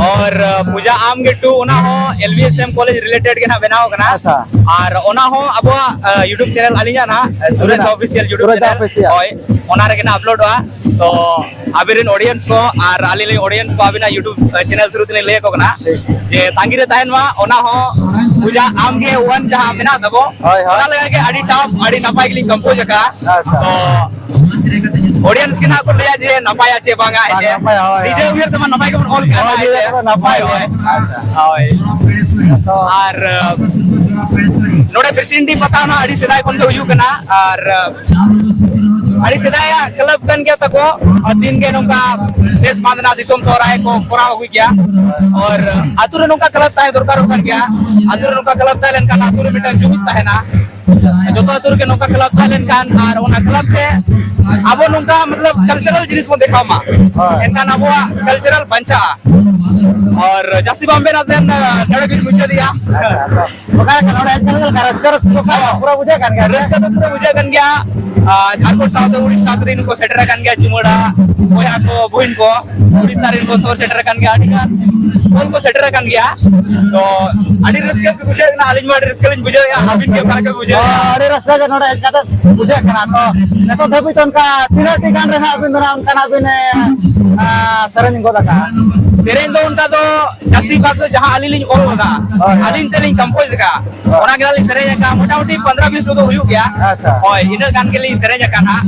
ᱟᱨ ᱯᱩᱡᱟ ᱟᱢ ᱜᱮ ᱴᱩ, ᱚᱱᱟ ᱦᱚᱸ L B S M college related ᱜᱮ ᱱᱟᱦᱟᱜ ᱵᱮᱱᱟᱣ ᱠᱟᱱᱟ᱾ ᱟᱪᱪᱷᱟ᱾ ᱟᱨ ᱚᱱᱟ ᱦᱚᱸ ᱟᱵᱚᱣᱟᱜ YouTube ᱪᱮᱱᱮᱞ, ᱟᱹᱞᱤᱧᱟᱜ ᱱᱟᱦᱟᱜ ᱥᱩᱨᱮᱥ ᱚᱯᱷᱤᱥᱤᱭᱟᱞ YouTube ᱪᱮᱱᱮᱞ᱾ ᱦᱳᱭ, ᱚᱱᱟ ᱨᱮᱜᱮ ᱱᱟᱦᱟᱜ ᱟᱯᱞᱳᱰᱚᱜᱼᱟ᱾ ᱛᱚ ᱟᱵᱤᱱ ᱨᱮᱱ ᱚᱰᱤᱭᱮᱱᱥ ᱠᱚ ᱟᱨ ᱟᱹᱞᱤᱧ ᱨᱮᱱ ᱚᱰᱤᱭᱮᱱᱥ ᱠᱚ ᱟᱹᱵᱤᱱᱟᱜ YouTube ᱪᱮᱱᱮᱞ ᱛᱷᱨᱩ ᱛᱮᱞᱤᱧ ᱞᱟᱹᱭ ᱟᱠᱚ ᱠᱟᱱᱟ ᱡᱮ ᱛᱟᱺᱜᱤ ᱨᱮ ᱛᱟᱦᱮᱱ ᱢᱟ᱾ ᱚᱱᱟ ᱦᱚᱸ ᱯᱩᱡᱟ ᱟᱢ ᱜᱮ ᱚᱣᱟᱱ ᱡᱟᱦᱟᱸ ᱢᱮᱱᱟᱜ ᱛᱟᱵᱚ, ᱦᱳᱭ, ᱦᱳᱭ᱾ ᱚᱱᱟ ᱞᱮᱠᱟ ᱜᱮ ᱟᱹᱰᱤ ᱴᱟᱯ, ᱟᱹᱰᱤ ᱱᱟᱯᱟᱭ ᱜᱮᱞᱤᱧ ᱠᱚᱢᱯᱳᱡᱽ ᱟᱠᱟᱫᱼᱟ᱾ ᱟᱪᱪᱷᱟ᱾ ᱛᱚ ᱚᱰᱤᱭᱮᱱᱥ ᱜᱮ ᱱᱟᱦᱟᱜ ᱠᱚ ᱞᱟᱹᱭᱟ ᱡᱮ ᱱᱟᱯᱟᱭᱟ ᱪᱮ ᱵᱟᱝᱟ, ᱦᱮᱸ ᱪᱮ? ᱱᱟᱯᱟᱭᱟ, ᱦᱳᱭ᱾ ᱱᱤᱡᱮ ᱩᱭᱦᱟᱹᱨ ᱛᱮᱢᱟ ᱱᱟᱯᱟᱭ ᱜᱮᱵᱚᱱ ᱚᱞ ᱠᱟᱜᱼᱟ, ᱦᱳᱭ, ᱦᱮᱸ ᱪᱮ? ᱱᱤᱡᱮ ᱫᱚ ᱱᱟᱯᱟᱭ, ᱦᱳᱭ, ᱦᱳᱭ᱾ ᱦᱳᱭ᱾ ᱟᱨ ᱱᱚᱰᱮ ᱵᱤᱨᱥᱤᱧᱰᱤ ᱯᱟᱛᱟ ᱦᱚᱸ ᱟᱹᱰᱤ ᱥᱮᱫᱟᱭ ᱠᱷᱚᱱ ᱜᱮ ᱦᱩᱭᱩᱜ ᱠᱟᱱᱟ᱾ ᱟᱨ ᱟᱹᱰᱤ ᱥᱮᱫᱟᱭᱟᱜ ᱠᱞᱟᱵᱽ ᱠᱟᱱ ᱜᱮᱭᱟ ᱛᱟᱠᱚ᱾ ᱟᱨ ᱫᱤᱱ ᱜᱮ ᱱᱚᱝᱠᱟ ᱫᱮᱥ ᱵᱟᱸᱫᱷᱱᱟ ᱫᱤᱥᱚᱢ ᱥᱚᱦᱨᱟᱭ ᱠᱚ ᱠᱚᱨᱟᱣ ᱟᱹᱜᱩᱭ ᱜᱮᱭᱟ᱾ ᱟᱨ ᱟᱹᱛᱩ ᱨᱮ ᱱᱚᱝᱠᱟ ᱠᱞᱟᱵᱽ ᱛᱟᱦᱮᱸ ᱫᱚᱨᱠᱟᱨᱚᱜ ᱠᱟᱱ ᱜᱮᱭᱟ᱾ ᱟᱹᱛᱩ ᱨᱮ ᱱᱚᱝᱠᱟ ᱠᱞᱟᱵᱽ ᱛᱟᱦᱮᱸ ᱞᱮᱱᱠᱷᱟᱱ ᱟᱹᱛᱩ ᱨᱮ ᱢᱤᱫᱴᱟᱝ ᱡᱩᱢᱤᱫ ᱛᱟᱦᱮᱱᱟ᱾ ᱡᱚᱛᱚ ᱟᱹᱛᱩ ᱨᱮᱜᱮ ᱱᱚᱝᱠᱟ ᱠᱞᱟᱵᱽ ᱛᱟᱦᱮᱸ ᱞᱮᱱᱠᱷᱟᱱ ᱟᱨ ᱚᱱᱟ ᱠᱞᱟᱵᱽ ᱛᱮ ᱟᱵᱚ ᱱᱚᱝᱠᱟ ᱢᱚᱛᱞᱚᱵ ᱠᱟᱞᱪᱟᱨᱟᱞ ᱡᱤᱱᱤᱥ ᱵᱚᱱ ᱫᱮᱠᱷᱟᱣ ᱢᱟ᱾ ᱦᱳᱭ᱾ ᱮᱱᱠᱷᱟᱱ ᱟᱵᱚᱣᱟᱜ ᱠᱟᱞᱪᱟᱨᱟᱞ ᱵᱟᱧᱪᱟᱜᱼᱟ᱾ ᱟᱨ ᱡᱟᱹᱥᱛᱤ ᱵᱟᱢ ᱢᱮᱱᱟ ᱛᱮᱱ ᱱᱚᱰᱮ ᱜᱮᱧ ᱢᱩᱪᱟᱹᱫᱮᱜᱼᱟ᱾ ᱚᱠᱟ ᱞᱮᱠᱟ ᱱᱚᱰᱮ ᱦᱮᱡ ᱠᱟᱛᱮ ᱪᱮᱫ ᱞᱮᱠᱟ ᱨᱟᱹᱥᱠᱟᱹ, ᱨᱟᱹᱥᱠᱟᱹ ᱚᱠᱟ ᱞᱮᱠᱟ ᱯᱩᱨᱟᱹ ᱵᱩᱡᱷᱟᱹᱜ ᱠᱟᱱ ᱜᱮᱭᱟ? ᱨᱟᱹᱥᱠᱟᱹ ᱫᱚ ᱯᱩᱨᱟᱹ ᱵᱩᱡᱷᱟᱹᱜ ᱠᱟᱱ ᱜᱮᱭᱟ᱾ ᱟᱨ ᱡᱷᱟᱲᱠᱷᱚᱸᱰ ᱥᱟᱶᱛᱮ ᱩᱲᱤᱥᱥᱟ ᱥᱮᱫ ᱨᱮᱱ ᱠᱚ ᱥᱮᱴᱮᱨ ᱟᱠᱟᱱ ᱜᱮᱭᱟ, ᱪᱩᱢᱟᱹᱲᱟ ᱵᱚᱭᱦᱟ ᱠᱚ, ᱵᱩᱦᱤᱱ ᱠᱚ, ᱩᱲᱤᱥᱥᱟ ᱨᱮᱱ ᱠᱚ ᱥᱚᱦᱚᱨ ᱥᱮᱴᱮᱨ ᱟᱠᱟᱱ ᱜᱮᱭᱟ, ᱟᱹᱰᱤ ᱜᱟᱱ ᱦᱚᱲ ᱠᱚ ᱥᱮᱴᱮᱨ ᱟᱠᱟᱱ ᱜᱮᱭᱟ᱾ ᱛᱚ ᱟᱹᱰᱤ ᱨᱟᱹᱥᱠᱟᱹ ᱜᱮ ᱵᱩᱡᱷᱟᱹᱜ ᱠᱟᱱᱟ, ᱟᱹᱞᱤᱧ ᱢᱟ ᱟᱹᱰᱤ ᱨᱟᱹᱥᱠᱟᱹ ᱞᱤᱧ ᱵᱩᱡᱷᱟᱹᱣᱮᱫᱼᱟ᱾ ᱟᱹᱵᱤᱱ ᱜᱮ ᱚᱠᱟ ᱞᱮᱠᱟ ᱵᱩᱡᱷᱟᱹᱣᱮᱫᱼᱟ? ᱟᱹᱰᱤ ᱨᱟᱹᱥᱠᱟᱹ ᱜᱮ ᱱᱚᱰᱮ ᱦᱮᱡ ᱠᱟᱛᱮ ᱵᱩᱡᱷᱟᱹᱜ ᱠᱟᱱᱟ᱾ ᱛᱚ ᱱᱤᱛᱚᱜ ᱫᱷᱟᱹᱵᱤᱡ ᱛᱮ ᱚᱱᱠᱟ ᱛᱤᱱᱟᱹᱜ ᱴᱤ ᱜᱟᱱ ᱨᱮ ᱦᱟᱸᱜ ᱟᱹᱵᱤᱱ ᱫᱚ ᱦᱟᱸᱜ ᱚᱱᱠᱟᱱᱟᱜ ᱵᱤᱱ, ᱮ, ᱟ, ᱥᱮᱨᱮᱧ ᱜᱚᱫ ᱟᱠᱟᱫᱼᱟ? ᱥᱮᱨᱮᱧ ᱫᱚ ᱚᱱᱠᱟ ᱫᱚ ᱡᱟᱹᱥᱛᱤ ᱵᱷᱟᱜᱽ ᱫᱚ ᱡᱟᱦᱟᱸ ᱟᱹᱞᱤᱧ ᱞᱤᱧ ᱚᱞ ᱟᱠᱟᱫᱼᱟ, ᱦᱳᱭ᱾ ᱟᱹᱞᱤᱧ ᱛᱮᱞᱤᱧ ᱠᱚᱢᱯᱳᱡᱽ ᱟᱠᱟᱫᱼᱟ, ᱦᱳᱭ᱾ ᱚᱱᱟ ᱜᱮ ᱱᱟᱜ ᱞᱤᱧ ᱥᱮᱨᱮᱧ ᱟᱠᱟᱫᱼᱟ᱾ ᱢᱚᱴᱟᱢᱩᱴᱤ ᱯᱚᱱᱫᱽᱨᱚ ᱵᱤᱥ ᱠᱚᱫᱚ ᱦᱩᱭᱩᱜ ᱜᱮᱭᱟ᱾ ᱟᱪᱪᱷᱟ᱾ ᱦᱳᱭ, ᱤᱱᱟᱹᱜ ᱜᱟᱱ ᱜᱮᱞᱤᱧ ᱥᱮᱨᱮᱧ ᱟᱠᱟᱫᱼᱟ ᱦᱟᱸᱜ᱾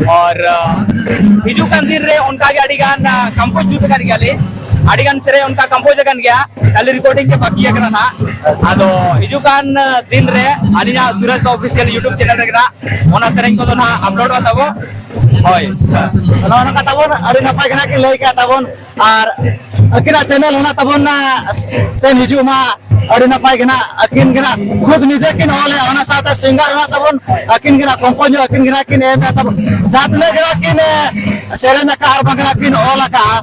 ᱟᱨ, ᱟ, ᱦᱤᱡᱩᱜ ᱠᱟᱱ ᱫᱤᱱ ᱨᱮ ᱚᱱᱠᱟ ᱜᱮ ᱟᱹᱰᱤ ᱜᱟᱱ, ᱟ, ᱠᱚᱢᱯᱳᱡᱽ ᱡᱩᱛ ᱟᱠᱟᱫ ᱜᱮᱭᱟᱞᱤᱧ, ᱟᱹᱰᱤ ᱜᱟᱱ ᱥᱮᱨᱮᱧ ᱚᱱᱠᱟ ᱠᱚᱢᱯᱳᱡᱽ ᱟᱠᱟᱱ ᱜᱮᱭᱟ, ᱠᱷᱟᱹᱞᱤ ᱨᱮᱠᱚᱨᱰᱤᱝ ᱜᱮ ᱵᱟᱹᱠᱤ ᱟᱠᱟᱱᱟ ᱦᱟᱸᱜ᱾ ᱟᱫᱚ ᱦᱤᱡᱩᱜ ᱠᱟᱱ, ᱟ, ᱫᱤᱱ ᱨᱮ ᱟᱹᱞᱤᱧᱟᱜ ᱥᱩᱨᱮᱥ ᱫᱟ ᱚᱯᱷᱤᱥᱤᱭᱟᱞ YouTube ᱪᱮᱱᱮᱞ ᱨᱮᱜᱮ ᱱᱟᱜ ᱚᱱᱟ ᱥᱮᱨᱮᱧ ᱠᱚᱫᱚ ᱱᱟᱜ ᱟᱯᱞᱳᱰᱚᱜᱼᱟ ᱛᱟᱵᱚ᱾ ᱦᱳᱭ᱾ ᱱᱚᱜᱼᱚ ᱱᱚᱝᱠᱟ ᱛᱟᱵᱚᱱ, ᱟᱹᱰᱤ ᱱᱟᱯᱟᱭ ᱜᱮ ᱱᱟᱜ ᱠᱤᱱ ᱞᱟᱹᱭ ᱠᱟᱜ ᱛᱟᱵᱚᱱ᱾ ᱟᱨ ᱟᱹᱠᱤᱱᱟᱜ ᱪᱮᱱᱮᱞ ᱦᱮᱱᱟᱜ ᱛᱟᱵᱚᱱᱟ, ᱥᱮᱱ ᱦᱤᱡᱩᱜ ᱢᱟ᱾ ᱟᱹᱰᱤ ᱱᱟᱯᱟᱭ ᱜᱮ ᱱᱟᱜ ᱟᱹᱠᱤᱱ ᱜᱮ ᱱᱟᱜ ᱠᱷᱩᱫ ᱱᱤᱡᱮ ᱠᱤᱱ ᱚᱞᱮᱜᱼᱟ, ᱚᱱᱟ ᱥᱟᱶᱛᱮ ᱥᱤᱝᱜᱟᱨ ᱦᱮᱱᱟᱜ ᱛᱟᱵᱚᱱ, ᱟᱹᱠᱤᱱ ᱜᱮ ᱱᱟᱜ ᱠᱚᱢᱯᱳᱡᱽ ᱦᱚᱸ ᱟᱹᱠᱤᱱ ᱜᱮ ᱱᱟᱜ ᱠᱤᱱ ᱮᱢ ᱮᱫ ᱛᱟᱵᱚᱱ᱾ ᱡᱟᱦᱟᱸ ᱛᱤᱱᱟᱹᱜ ᱜᱮ ᱱᱟᱜ ᱠᱤᱱ, ᱮ, ᱥᱮᱨᱮᱧ ᱟᱠᱟᱫ ᱟᱨ ᱵᱟᱝ ᱱᱟᱜ ᱠᱤᱱ ᱚᱞ ᱟᱠᱟᱫᱼᱟ,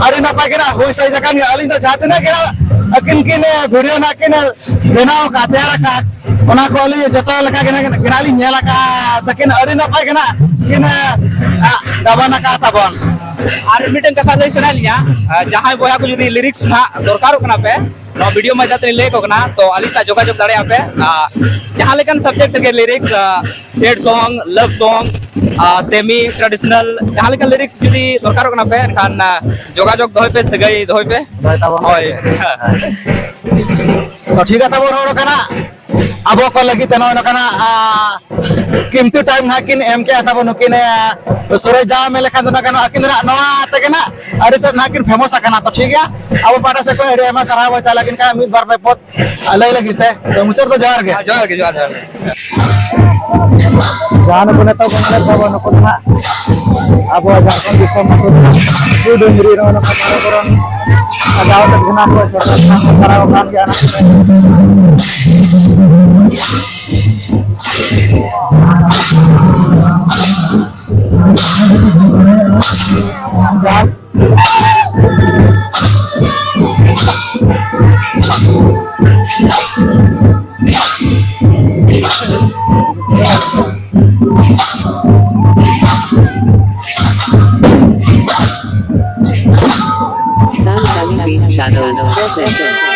ᱟᱹᱰᱤ ᱱᱟᱯᱟᱭ ᱜᱮ ᱱᱟᱜ ᱦᱩᱭ ᱥᱟᱹᱭ ᱟᱠᱟᱱ ᱜᱮᱭᱟ᱾ ᱟᱹᱞᱤᱧ ᱫᱚ ᱡᱟᱦᱟᱸ ᱛᱤᱱᱟᱹᱜ ᱜᱮ ᱱᱟᱜ ᱟᱹᱠᱤᱱ ᱠᱤᱱ, ᱮ, ᱵᱷᱤᱰᱤᱭᱳ ᱱᱟᱜ ᱠᱤᱱ, ᱮ, ᱵᱮᱱᱟᱣ ᱟᱠᱟᱫ, ᱛᱮᱭᱟᱨ ᱟᱠᱟᱫ, ᱚᱱᱟ ᱠᱚ ᱟᱹᱞᱤᱧ ᱡᱚᱛᱚ ᱞᱮᱠᱟ ᱜᱮ ᱱᱟᱜ, ᱜᱮ ᱱᱟᱜ ᱞᱤᱧ ᱧᱮᱞ ᱟᱠᱟᱫᱼᱟ᱾ ᱛᱟᱹᱠᱤᱱ ᱟᱹᱰᱤ ᱱᱟᱯᱟᱭ ᱜᱮ ᱱᱟᱜ ᱠᱤᱱ, ᱮ, ᱜᱟᱵᱟᱱ ᱟᱠᱟᱫ ᱛᱟᱵᱚᱱ᱾ ᱟᱨ ᱢᱤᱫᱴᱮᱱ ᱠᱟᱛᱷᱟ ᱞᱟᱹᱭ ᱥᱟᱱᱟᱭᱮᱫ ᱞᱤᱧᱟ, ᱟᱨ ᱡᱟᱦᱟᱸᱭ ᱵᱚᱭᱦᱟ ᱠᱚ ᱡᱩᱫᱤ ᱞᱤᱨᱤᱠᱥ ᱱᱟᱦᱟᱜ ᱫᱚᱨᱠᱟᱨᱚᱜ ᱠᱟᱱᱟ ᱯᱮ, ᱱᱚᱣᱟ ᱵᱷᱤᱰᱤᱭᱳ ᱢᱟᱫᱽᱫᱷᱚᱢ ᱛᱮᱞᱤᱧ ᱞᱟᱹᱭ ᱟᱠᱚ ᱠᱟᱱᱟ, ᱛᱚ ᱟᱹᱞᱤᱧ ᱥᱟᱶ ᱡᱳᱜᱟᱡᱳᱜᱽ ᱫᱟᱲᱮᱭᱟᱜᱼᱟ ᱯᱮ᱾ ᱟᱨ ᱡᱟᱦᱟᱸ ᱞᱮᱠᱟᱱ ᱥᱟᱵᱡᱮᱠᱴ ᱨᱮᱜᱮ ᱞᱤᱨᱤᱠᱥ, ᱥᱮᱰ ᱥᱚᱝ, ᱞᱟᱵᱷ ᱥᱚᱝ, ᱥᱮᱢᱤ ᱴᱨᱟᱰᱤᱥᱚᱱᱟᱞ, ᱡᱟᱦᱟᱸ ᱞᱮᱠᱟᱱ ᱞᱤᱨᱤᱠᱥ ᱡᱩᱫᱤ ᱫᱚᱨᱠᱟᱨᱚᱜ ᱠᱟᱱᱟ ᱯᱮ, ᱮᱱᱠᱷᱟᱱ ᱡᱳᱜᱟᱡᱳᱜᱽ ᱫᱚᱦᱚᱭ ᱯᱮ, ᱥᱟᱹᱜᱟᱹᱭ ᱫᱚᱦᱚᱭ ᱯᱮ᱾ ᱦᱳᱭ, ᱛᱟᱵᱚᱱ᱾ ᱦᱳᱭ᱾ ᱛᱚ ᱴᱷᱤᱠ ᱜᱮᱭᱟ, ᱛᱟᱵᱚᱱ ᱨᱚᱲ ᱠᱟᱱᱟ᱾ ᱟᱵᱚ ᱠᱚ ᱞᱟᱹᱜᱤᱫ ᱛᱮ ᱱᱚᱜᱼᱚᱭ ᱱᱚᱝᱠᱟᱱᱟᱜ, ᱟ, ᱠᱤᱢᱛᱤ ᱴᱟᱭᱤᱢ ᱱᱟᱦᱟᱜ ᱠᱤᱱ ᱮᱢ ᱠᱮᱜᱼᱟ ᱛᱟᱵᱚᱱ ᱱᱩᱠᱤᱱ, ᱟ, ᱥᱩᱨᱚᱡᱽ ᱫᱟ ᱢᱮᱱ ᱞᱮᱠᱷᱟᱱ ᱫᱚ ᱱᱟᱜ ᱜᱟᱱᱚᱜᱼᱟ, ᱟᱹᱠᱤᱱ ᱫᱚ ᱱᱟᱜ ᱱᱚᱣᱟ ᱛᱮᱜᱮ ᱱᱟᱜ ᱟᱹᱰᱤ ᱛᱮᱫ ᱱᱟᱜ ᱠᱤᱱ ᱯᱷᱮᱢᱚᱥ ᱟᱠᱟᱱᱟ᱾ ᱛᱚ ᱴᱷᱤᱠ ᱜᱮᱭᱟ, ᱟᱵᱚ ᱯᱟᱦᱴᱟ ᱥᱮᱫ ᱠᱷᱚᱱ ᱟᱹᱰᱤ ᱟᱭᱢᱟ ᱥᱟᱨᱦᱟᱣ ᱵᱚᱱ ᱪᱟᱞ ᱟᱹᱠᱤᱱ ᱠᱟᱱᱟ ᱢᱤᱫ ᱵᱟᱨ ᱯᱮ ᱯᱚᱫ ᱞᱟᱹᱭ ᱞᱟᱹᱜᱤᱫ ᱛᱮ᱾ ᱛᱚ ᱢᱩᱪᱟᱹᱫ ᱫᱚ ᱡᱚᱦᱟᱨ ᱜᱮ᱾ ᱦᱮᱸ, ᱡᱚᱦᱟᱨ ᱜᱮ, ᱡᱚᱦᱟᱨ, ᱡᱚᱦᱟᱨ ᱜᱮ᱾ ᱡᱟᱦᱟᱸ ᱱᱩᱠᱩ ᱱᱤᱛᱚᱜ ᱵᱚᱱ ᱧᱮᱞᱮᱫ ᱛᱟᱵᱚᱱ, ᱱᱩᱠᱩ ᱫᱚ ᱦᱟᱸᱜ ᱟᱵᱚᱣᱟᱜ ᱡᱷᱟᱲᱠᱷᱚᱸᱰ ᱫᱤᱥᱚᱢ ᱟᱹᱛᱩ ᱨᱮᱱᱟᱜ ᱥᱤᱣ ᱰᱩᱝᱨᱤ ᱱᱚᱜᱼᱚ ᱱᱚᱝᱠᱟ ᱵᱚᱲᱚ ᱵᱚᱲᱚ ᱥᱟᱡᱟᱣ ᱠᱟᱛᱮ ᱜᱮ ᱱᱟᱜ ᱠᱚ ᱥᱮᱴᱮᱨ ᱠᱟᱱᱟ, ᱥᱟᱯᱲᱟᱣ ᱟᱠᱟᱱ ᱜᱮᱭᱟ ᱱᱟᱜ᱾ ᱡᱟᱦᱟᱸ Sound Beat Shadow present.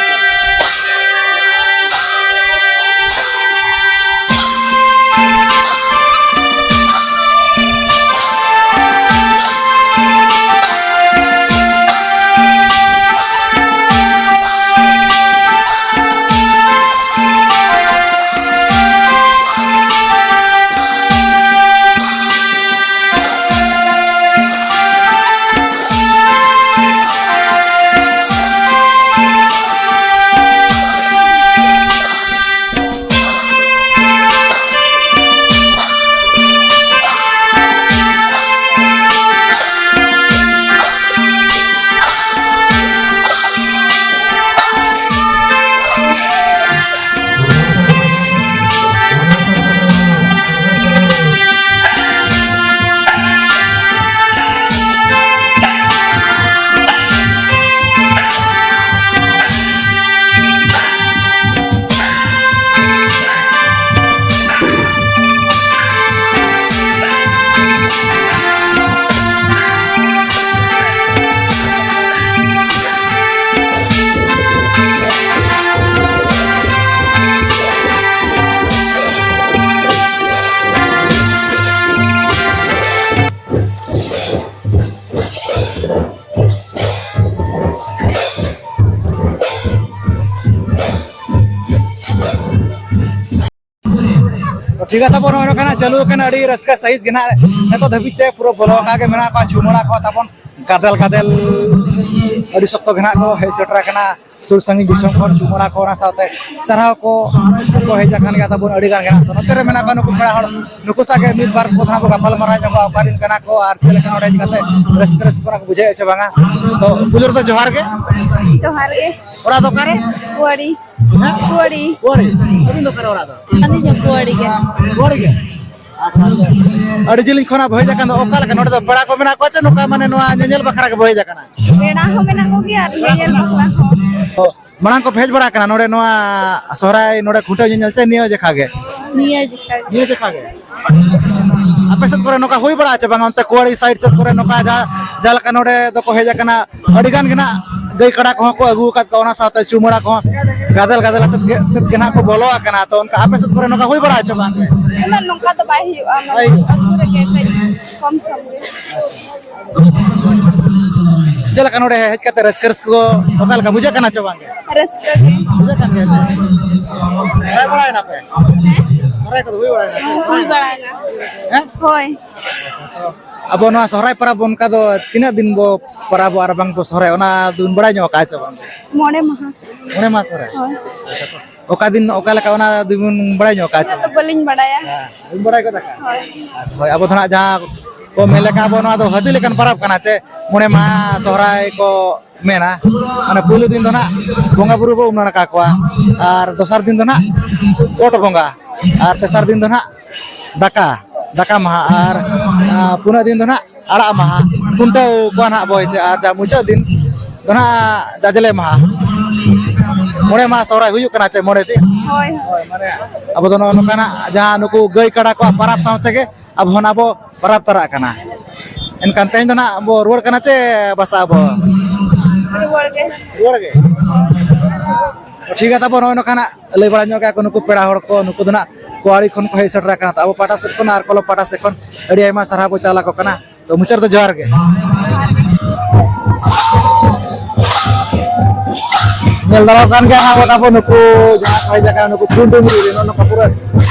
ᱛᱚ ᱴᱷᱤᱠ ᱜᱮᱭᱟ ᱛᱟᱵᱚᱱ, ᱱᱚᱜᱼᱚᱭ ᱱᱚᱝᱠᱟ ᱱᱟᱜ ᱪᱟᱹᱞᱩ ᱟᱠᱟᱱᱟ, ᱟᱹᱰᱤ ᱨᱟᱹᱥᱠᱟᱹ ᱥᱟᱹᱦᱤᱡ ᱜᱮ ᱱᱟᱜ ᱱᱤᱛᱚᱜ ᱫᱷᱟᱹᱵᱤᱡ ᱛᱮ ᱯᱩᱨᱟᱹ ᱵᱚᱞᱚ ᱟᱠᱟ ᱜᱮ ᱢᱮᱱᱟᱜ ᱠᱚᱣᱟ᱾ ᱪᱩᱢᱟᱹᱲᱟ ᱠᱚ ᱛᱟᱵᱚᱱ ᱜᱟᱫᱮᱞ ᱜᱟᱫᱮᱞ ᱟᱹᱰᱤ ᱥᱚᱠᱛᱚ ᱜᱮ ᱱᱟᱜ ᱠᱚ ᱦᱮᱡ ᱥᱮᱴᱮᱨ ᱟᱠᱟᱱᱟ᱾ ᱥᱩᱨ ᱥᱟᱺᱜᱤᱧ ᱫᱤᱥᱚᱢ ᱠᱷᱚᱱ ᱪᱩᱢᱟᱹᱲᱟ ᱠᱚ, ᱚᱱᱟ ᱥᱟᱶᱛᱮ ᱪᱟᱨᱦᱟᱣ ᱠᱚ ᱠᱚ ᱦᱮᱡ ᱟᱠᱟᱱ ᱜᱮᱭᱟ ᱛᱟᱵᱚᱱ ᱟᱹᱰᱤ ᱜᱟᱱ ᱜᱮ ᱱᱟᱜ᱾ ᱛᱚ ᱱᱚᱛᱮ ᱨᱮ ᱢᱮᱱᱟᱜ ᱠᱚᱣᱟ ᱱᱩᱠᱩ ᱯᱮᱲᱟ ᱦᱚᱲ, ᱱᱩᱠᱩ ᱥᱟᱶ ᱜᱮ ᱢᱤᱫ ᱵᱟᱨ ᱠᱚ ᱱᱟᱜ ᱵᱚ ᱜᱟᱯᱟᱞ ᱢᱟᱨᱟᱣ ᱧᱚᱜᱚᱜᱼᱟ, ᱚᱠᱟ ᱨᱮᱱ ᱠᱟᱱᱟ ᱠᱚ ᱟᱨ ᱪᱮᱫ ᱞᱮᱠᱟ ᱱᱚᱰᱮ ᱦᱮᱡ ᱠᱟᱛᱮ ᱨᱟᱹᱥᱠᱟᱹ ᱨᱟᱹᱥᱠᱟᱹ ᱠᱚ ᱵᱩᱡᱷᱟᱹᱣᱮᱫᱼᱟ ᱪᱮ ᱵᱟᱝᱟ᱾ ᱛᱚ ᱯᱩᱭᱞᱩ ᱨᱮᱫᱚ ᱡᱚᱦᱟᱨ ᱜᱮ᱾ ᱡᱚᱦᱟᱨ ᱜᱮ᱾ ᱚᱲᱟᱜ ᱫᱚ ᱚᱠᱟᱨᱮ? ᱠᱩᱣᱟᱲᱤ᱾ ᱦᱮᱸ? ᱠᱩᱣᱟᱲᱤ᱾ ᱠᱩᱣᱟᱲᱤ? ᱟᱹᱵᱤᱱ ᱫᱚ ᱚᱠᱟᱨᱮ ᱚᱲᱟᱜ ᱫᱚ? ᱟᱹᱞᱤᱧ ᱦᱚᱸ ᱠᱩᱣᱟᱲᱤ ᱜᱮ᱾ ᱠᱩᱣᱟᱲᱤ ᱜᱮ? ᱟᱪᱪᱷᱟ, ᱟᱪᱪᱷᱟ᱾ ᱟᱹᱰᱤ ᱡᱤᱞᱤᱧ ᱠᱷᱚᱱᱟᱜ ᱵᱚ ᱦᱮᱡ ᱟᱠᱟᱱ ᱫᱚ, ᱚᱠᱟ ᱞᱮᱠᱟ ᱱᱚᱰᱮ ᱫᱚ ᱯᱮᱲᱟ ᱠᱚ ᱢᱮᱱᱟᱜ ᱠᱚᱣᱟ ᱪᱮ ᱱᱚᱝᱠᱟ ᱢᱟᱱᱮ ᱱᱚᱣᱟ ᱧᱮᱧᱮᱞ ᱵᱟᱠᱷᱨᱟ ᱜᱮᱵᱚ ᱦᱮᱡ ᱟᱠᱟᱱᱟ? ᱯᱮᱲᱟ ᱦᱚᱸ ᱢᱮᱱᱟᱜ ᱠᱚᱜᱮᱭᱟ ᱟᱨ ᱧᱮᱧᱮᱞ ᱵᱟᱠᱷᱨᱟ ᱦᱚᱸ᱾ ᱚ, ᱢᱟᱲᱟᱝ ᱠᱚ ᱦᱮᱡ ᱵᱟᱲᱟ ᱟᱠᱟᱱᱟ ᱱᱚᱰᱮ ᱱᱚᱣᱟ ᱥᱚᱦᱨᱟᱭ ᱱᱚᱰᱮ ᱠᱷᱩᱱᱴᱟᱹᱣ ᱧᱮᱧᱮᱞ ᱪᱮ ᱱᱤᱭᱟᱹ ᱡᱮᱠᱷᱟ ᱜᱮ? ᱱᱤᱭᱟᱹ ᱡᱮᱠᱷᱟ ᱜᱮ᱾ ᱱᱤᱭᱟᱹ ᱡᱮᱠᱷᱟ ᱜᱮ? ᱟᱯᱮ ᱥᱮᱫ ᱠᱚᱨᱮ ᱱᱚᱝᱠᱟ ᱦᱩᱭ ᱵᱟᱲᱟᱜᱼᱟ ᱪᱮ ᱵᱟᱝᱟ? ᱚᱱᱛᱮ ᱠᱩᱣᱟᱲᱤ ᱥᱟᱭᱤᱰ ᱥᱮᱫ ᱠᱚᱨᱮ ᱱᱚᱝᱠᱟ ᱡᱟᱦᱟᱸ, ᱡᱟᱦᱟᱸ ᱞᱮᱠᱟ ᱱᱚᱰᱮ ᱫᱚᱠᱚ ᱦᱮᱡ ᱟᱠᱟᱱᱟ, ᱟᱹᱰᱤ ᱜᱟᱱ ᱜᱮ ᱱᱟᱜ ᱜᱟᱹᱭ ᱠᱟᱰᱟ ᱠᱚᱦᱚᱸ ᱠᱚ ᱟᱹᱜᱩ ᱟᱠᱟᱫ ᱠᱚᱣᱟ, ᱚᱱᱟ ᱥᱟᱶᱛᱮ ᱪᱩᱢᱟᱹᱲᱟ ᱠᱚᱦᱚᱸ ᱜᱟᱫᱮᱞ ᱜᱟᱫᱮᱞ ᱟᱛᱮᱫ ᱜᱮ, ᱟᱛᱮᱫ ᱜᱮ ᱱᱟᱜ ᱠᱚ ᱵᱚᱞᱚ ᱟᱠᱟᱱᱟ᱾ ᱛᱚ ᱚᱱᱠᱟ ᱟᱯᱮ ᱥᱮᱫ ᱠᱚᱨᱮ ᱱᱚᱝᱠᱟ ᱦᱩᱭ ᱵᱟᱲᱟᱜᱼᱟ ᱪᱮ ᱵᱟᱝ? ᱩᱱᱟᱹᱜ ᱱᱚᱝᱠᱟ ᱫᱚ ᱵᱟᱭ ᱦᱩᱭᱩᱜᱼᱟ, ᱢᱟᱱᱮ ᱵᱟᱭ ᱦᱩᱭᱩᱜᱼᱟ᱾ ᱟᱹᱛᱩ ᱨᱮᱜᱮ ᱠᱟᱹᱡ ᱠᱚᱢ ᱥᱚᱢ ᱜᱮ᱾ ᱪᱮᱫ ᱞᱮᱠᱟ ᱱᱚᱰᱮ ᱦᱮᱡ ᱠᱟᱛᱮ ᱨᱟᱹᱥᱠᱟᱹ, ᱨᱟᱹᱥᱠᱟᱹ ᱠᱚ ᱚᱠᱟ ᱞᱮᱠᱟ ᱵᱩᱡᱷᱟᱹᱜ ᱠᱟᱱᱟ ᱪᱮ ᱵᱟᱝ? ᱨᱟᱹᱥᱠᱟᱹ ᱜᱮ᱾ ᱵᱩᱡᱷᱟᱹᱜ ᱠᱟᱱ ᱜᱮᱭᱟ ᱪᱮ? ᱥᱚᱦᱨᱟᱭ ᱵᱟᱲᱟᱭᱮᱱᱟ ᱯᱮ? ᱥᱚᱦᱨᱟᱭ ᱠᱚᱫᱚ ᱦᱩᱭ ᱵᱟᱲᱟᱭᱮᱱᱟ? ᱦᱩᱭ ᱵᱟᱲᱟᱭᱮᱱᱟ᱾ ᱦᱮᱸ? ᱦᱳᱭ᱾ ᱟᱵᱚ ᱱᱚᱣᱟ ᱥᱚᱦᱨᱟᱭ ᱯᱚᱨᱚᱵᱽ ᱚᱱᱠᱟ ᱫᱚ ᱛᱤᱱᱟᱹᱜ ᱫᱤᱱ ᱵᱚ ᱯᱚᱨᱚᱵᱚᱜᱼᱟ ᱟᱨ ᱵᱟᱝ ᱵᱚ ᱥᱚᱦᱨᱟᱭ, ᱚᱱᱟ ᱫᱚᱵᱤᱱ ᱵᱟᱲᱟᱭ ᱧᱚᱜ ᱟᱠᱟᱫᱼᱟ ᱪᱮ ᱵᱟᱝ? ᱢᱚᱬᱮ ᱢᱟᱦᱟ᱾ ᱢᱚᱬᱮ ᱢᱟᱦᱟ ᱥᱚᱦᱨᱟᱭ? ᱦᱳᱭ᱾ ᱚᱠᱟ ᱫᱤᱱ ᱚᱠᱟ ᱞᱮᱠᱟ ᱚᱱᱟ ᱫᱚᱵᱤᱱ ᱵᱟᱲᱟᱭ ᱧᱚᱜ ᱟᱠᱟᱫᱼᱟ ᱪᱮ ᱩᱱᱟᱹᱜ ᱫᱚ ᱵᱟᱝ? ᱵᱟᱹᱞᱤᱧ ᱵᱟᱲᱟᱭᱟ᱾ ᱦᱮᱸ, ᱵᱟᱹᱞᱤᱧ ᱵᱟᱲᱟᱭ ᱜᱚᱫ ᱟᱠᱟᱫᱼᱟ᱾ ᱦᱳᱭ᱾ ᱦᱳᱭ, ᱟᱵᱚ ᱫᱚ ᱱᱟᱜ ᱡᱟᱦᱟᱸ ᱠᱚ ᱢᱮᱱ ᱞᱮᱠᱟ ᱟᱵᱚ ᱱᱚᱣᱟ ᱫᱚ ᱦᱟᱹᱛᱤ ᱞᱮᱠᱟᱱ ᱯᱚᱨᱚᱵᱽ ᱠᱟᱱᱟ ᱪᱮ, ᱢᱚᱬᱮ ᱢᱟᱦᱟ ᱥᱚᱦᱨᱟᱭ ᱠᱚ ᱢᱮᱱᱟ᱾ ᱢᱟᱱᱮ ᱯᱩᱭᱞᱩ ᱫᱤᱱ ᱫᱚ ᱱᱟᱜ ᱵᱚᱸᱜᱟ ᱵᱩᱨᱩ ᱵᱚ ᱩᱢ ᱱᱟᱲᱠᱟ ᱠᱚᱣᱟ, ᱟᱨ ᱫᱚᱥᱟᱨ ᱫᱤᱱ ᱫᱚ ᱱᱟᱜ ᱜᱚᱴ ᱵᱚᱸᱜᱟ, ᱟᱨ ᱛᱮᱥᱟᱨ ᱫᱤᱱ ᱫᱚ ᱱᱟᱜ ᱫᱟᱠᱟ, ᱫᱟᱠᱟ ᱢᱟᱦᱟ, ᱟᱨ, ᱟᱨ ᱯᱩᱱᱟᱹᱜ ᱫᱤᱱ ᱫᱚ ᱱᱟᱜ ᱟᱲᱟᱜ ᱢᱟᱦᱟ, ᱠᱷᱩᱱᱴᱟᱹᱣ ᱠᱚᱣᱟ ᱱᱟᱜ ᱵᱚ ᱦᱮᱸᱥᱮ, ᱟᱨ ᱡᱟ ᱢᱩᱪᱟᱹᱫ ᱫᱤᱱ ᱫᱚ ᱱᱟᱜ ᱡᱟᱡᱽᱞᱮ ᱢᱟᱦᱟ᱾ ᱢᱚᱬᱮ ᱢᱟᱦᱟ ᱥᱚᱦᱨᱟᱭ ᱦᱩᱭᱩᱜ ᱠᱟᱱᱟ ᱪᱮ ᱢᱚᱬᱮ ᱫᱤᱱ? ᱦᱳᱭ, ᱦᱳᱭ᱾ ᱦᱳᱭ, ᱢᱟᱱᱮ ᱟᱵᱚ ᱫᱚ ᱱᱚᱜᱼᱚ ᱱᱚᱝᱠᱟᱱᱟᱜ ᱡᱟᱦᱟᱸ ᱱᱩᱠᱩ ᱜᱟᱹᱭ ᱠᱟᱰᱟ ᱠᱚᱣᱟᱜ ᱯᱟᱨᱟᱵᱽ ᱥᱟᱶ ᱛᱮᱜᱮ ᱟᱵᱚ ᱦᱚᱸ ᱱᱟᱜ ᱵᱚ ᱯᱟᱨᱟᱵᱽ ᱛᱟᱨᱟᱜ ᱠᱟᱱᱟ᱾ ᱮᱱᱠᱷᱟᱱ ᱛᱮᱦᱮᱧ ᱫᱚ ᱱᱟᱜ ᱵᱚ ᱨᱩᱣᱟᱹᱲ ᱠᱟᱱᱟ ᱪᱮ ᱵᱟᱥᱟᱜ ᱟᱵᱚ? ᱨᱩᱣᱟᱹᱲ ᱜᱮ᱾ ᱨᱩᱣᱟᱹᱲ ᱜᱮ? ᱴᱷᱤᱠ ᱜᱮᱭᱟ, ᱛᱟᱵᱚ ᱱᱚᱜᱼᱚᱭ ᱱᱚᱝᱠᱟ ᱱᱟᱜ ᱞᱟᱹᱭ ᱵᱟᱲᱟ ᱧᱚᱜ ᱠᱟᱜᱼᱟ ᱠᱚ ᱱᱩᱠᱩ ᱯᱮᱲᱟ ᱦᱚᱲ ᱠᱚ, ᱱᱩᱠᱩ ᱫᱚ ᱱᱟᱜ ᱠᱩᱣᱟᱲᱤ ᱠᱷᱚᱱ ᱠᱚ ᱦᱮᱡ ᱥᱮᱴᱮᱨ ᱟᱠᱟᱱᱟ᱾ ᱛᱚ ᱟᱵᱚ ᱯᱟᱦᱴᱟ ᱥᱮᱫ ᱠᱷᱚᱱ ᱟᱨ ᱠᱚᱞᱚᱢ ᱯᱟᱦᱴᱟ ᱥᱮᱫ ᱠᱷᱚᱱ ᱟᱹᱰᱤ ᱟᱭᱢᱟ ᱥᱟᱨᱦᱟᱣ ᱵᱚ ᱪᱟᱞ ᱟᱠᱚ ᱠᱟᱱᱟ᱾ ᱛᱚ ᱢᱩᱪᱟᱹᱫ ᱨᱮᱫᱚ ᱡᱚᱦᱟᱨ ᱜᱮ᱾ ᱧᱮᱞ ᱫᱟᱲᱮᱭᱟᱜ ᱠᱟᱱ ᱜᱮᱭᱟ ᱱᱟᱜ ᱵᱚᱱ ᱟᱵᱚ ᱱᱩᱠᱩ ᱡᱟᱦᱟᱸ ᱠᱚ ᱦᱮᱡ ᱟᱠᱟᱱᱟ, ᱱᱩᱠᱩ ᱠᱩᱰᱩᱢ ᱨᱮ ᱱᱚᱜᱼᱚ ᱱᱚᱝᱠᱟ ᱯᱩᱨᱟᱹ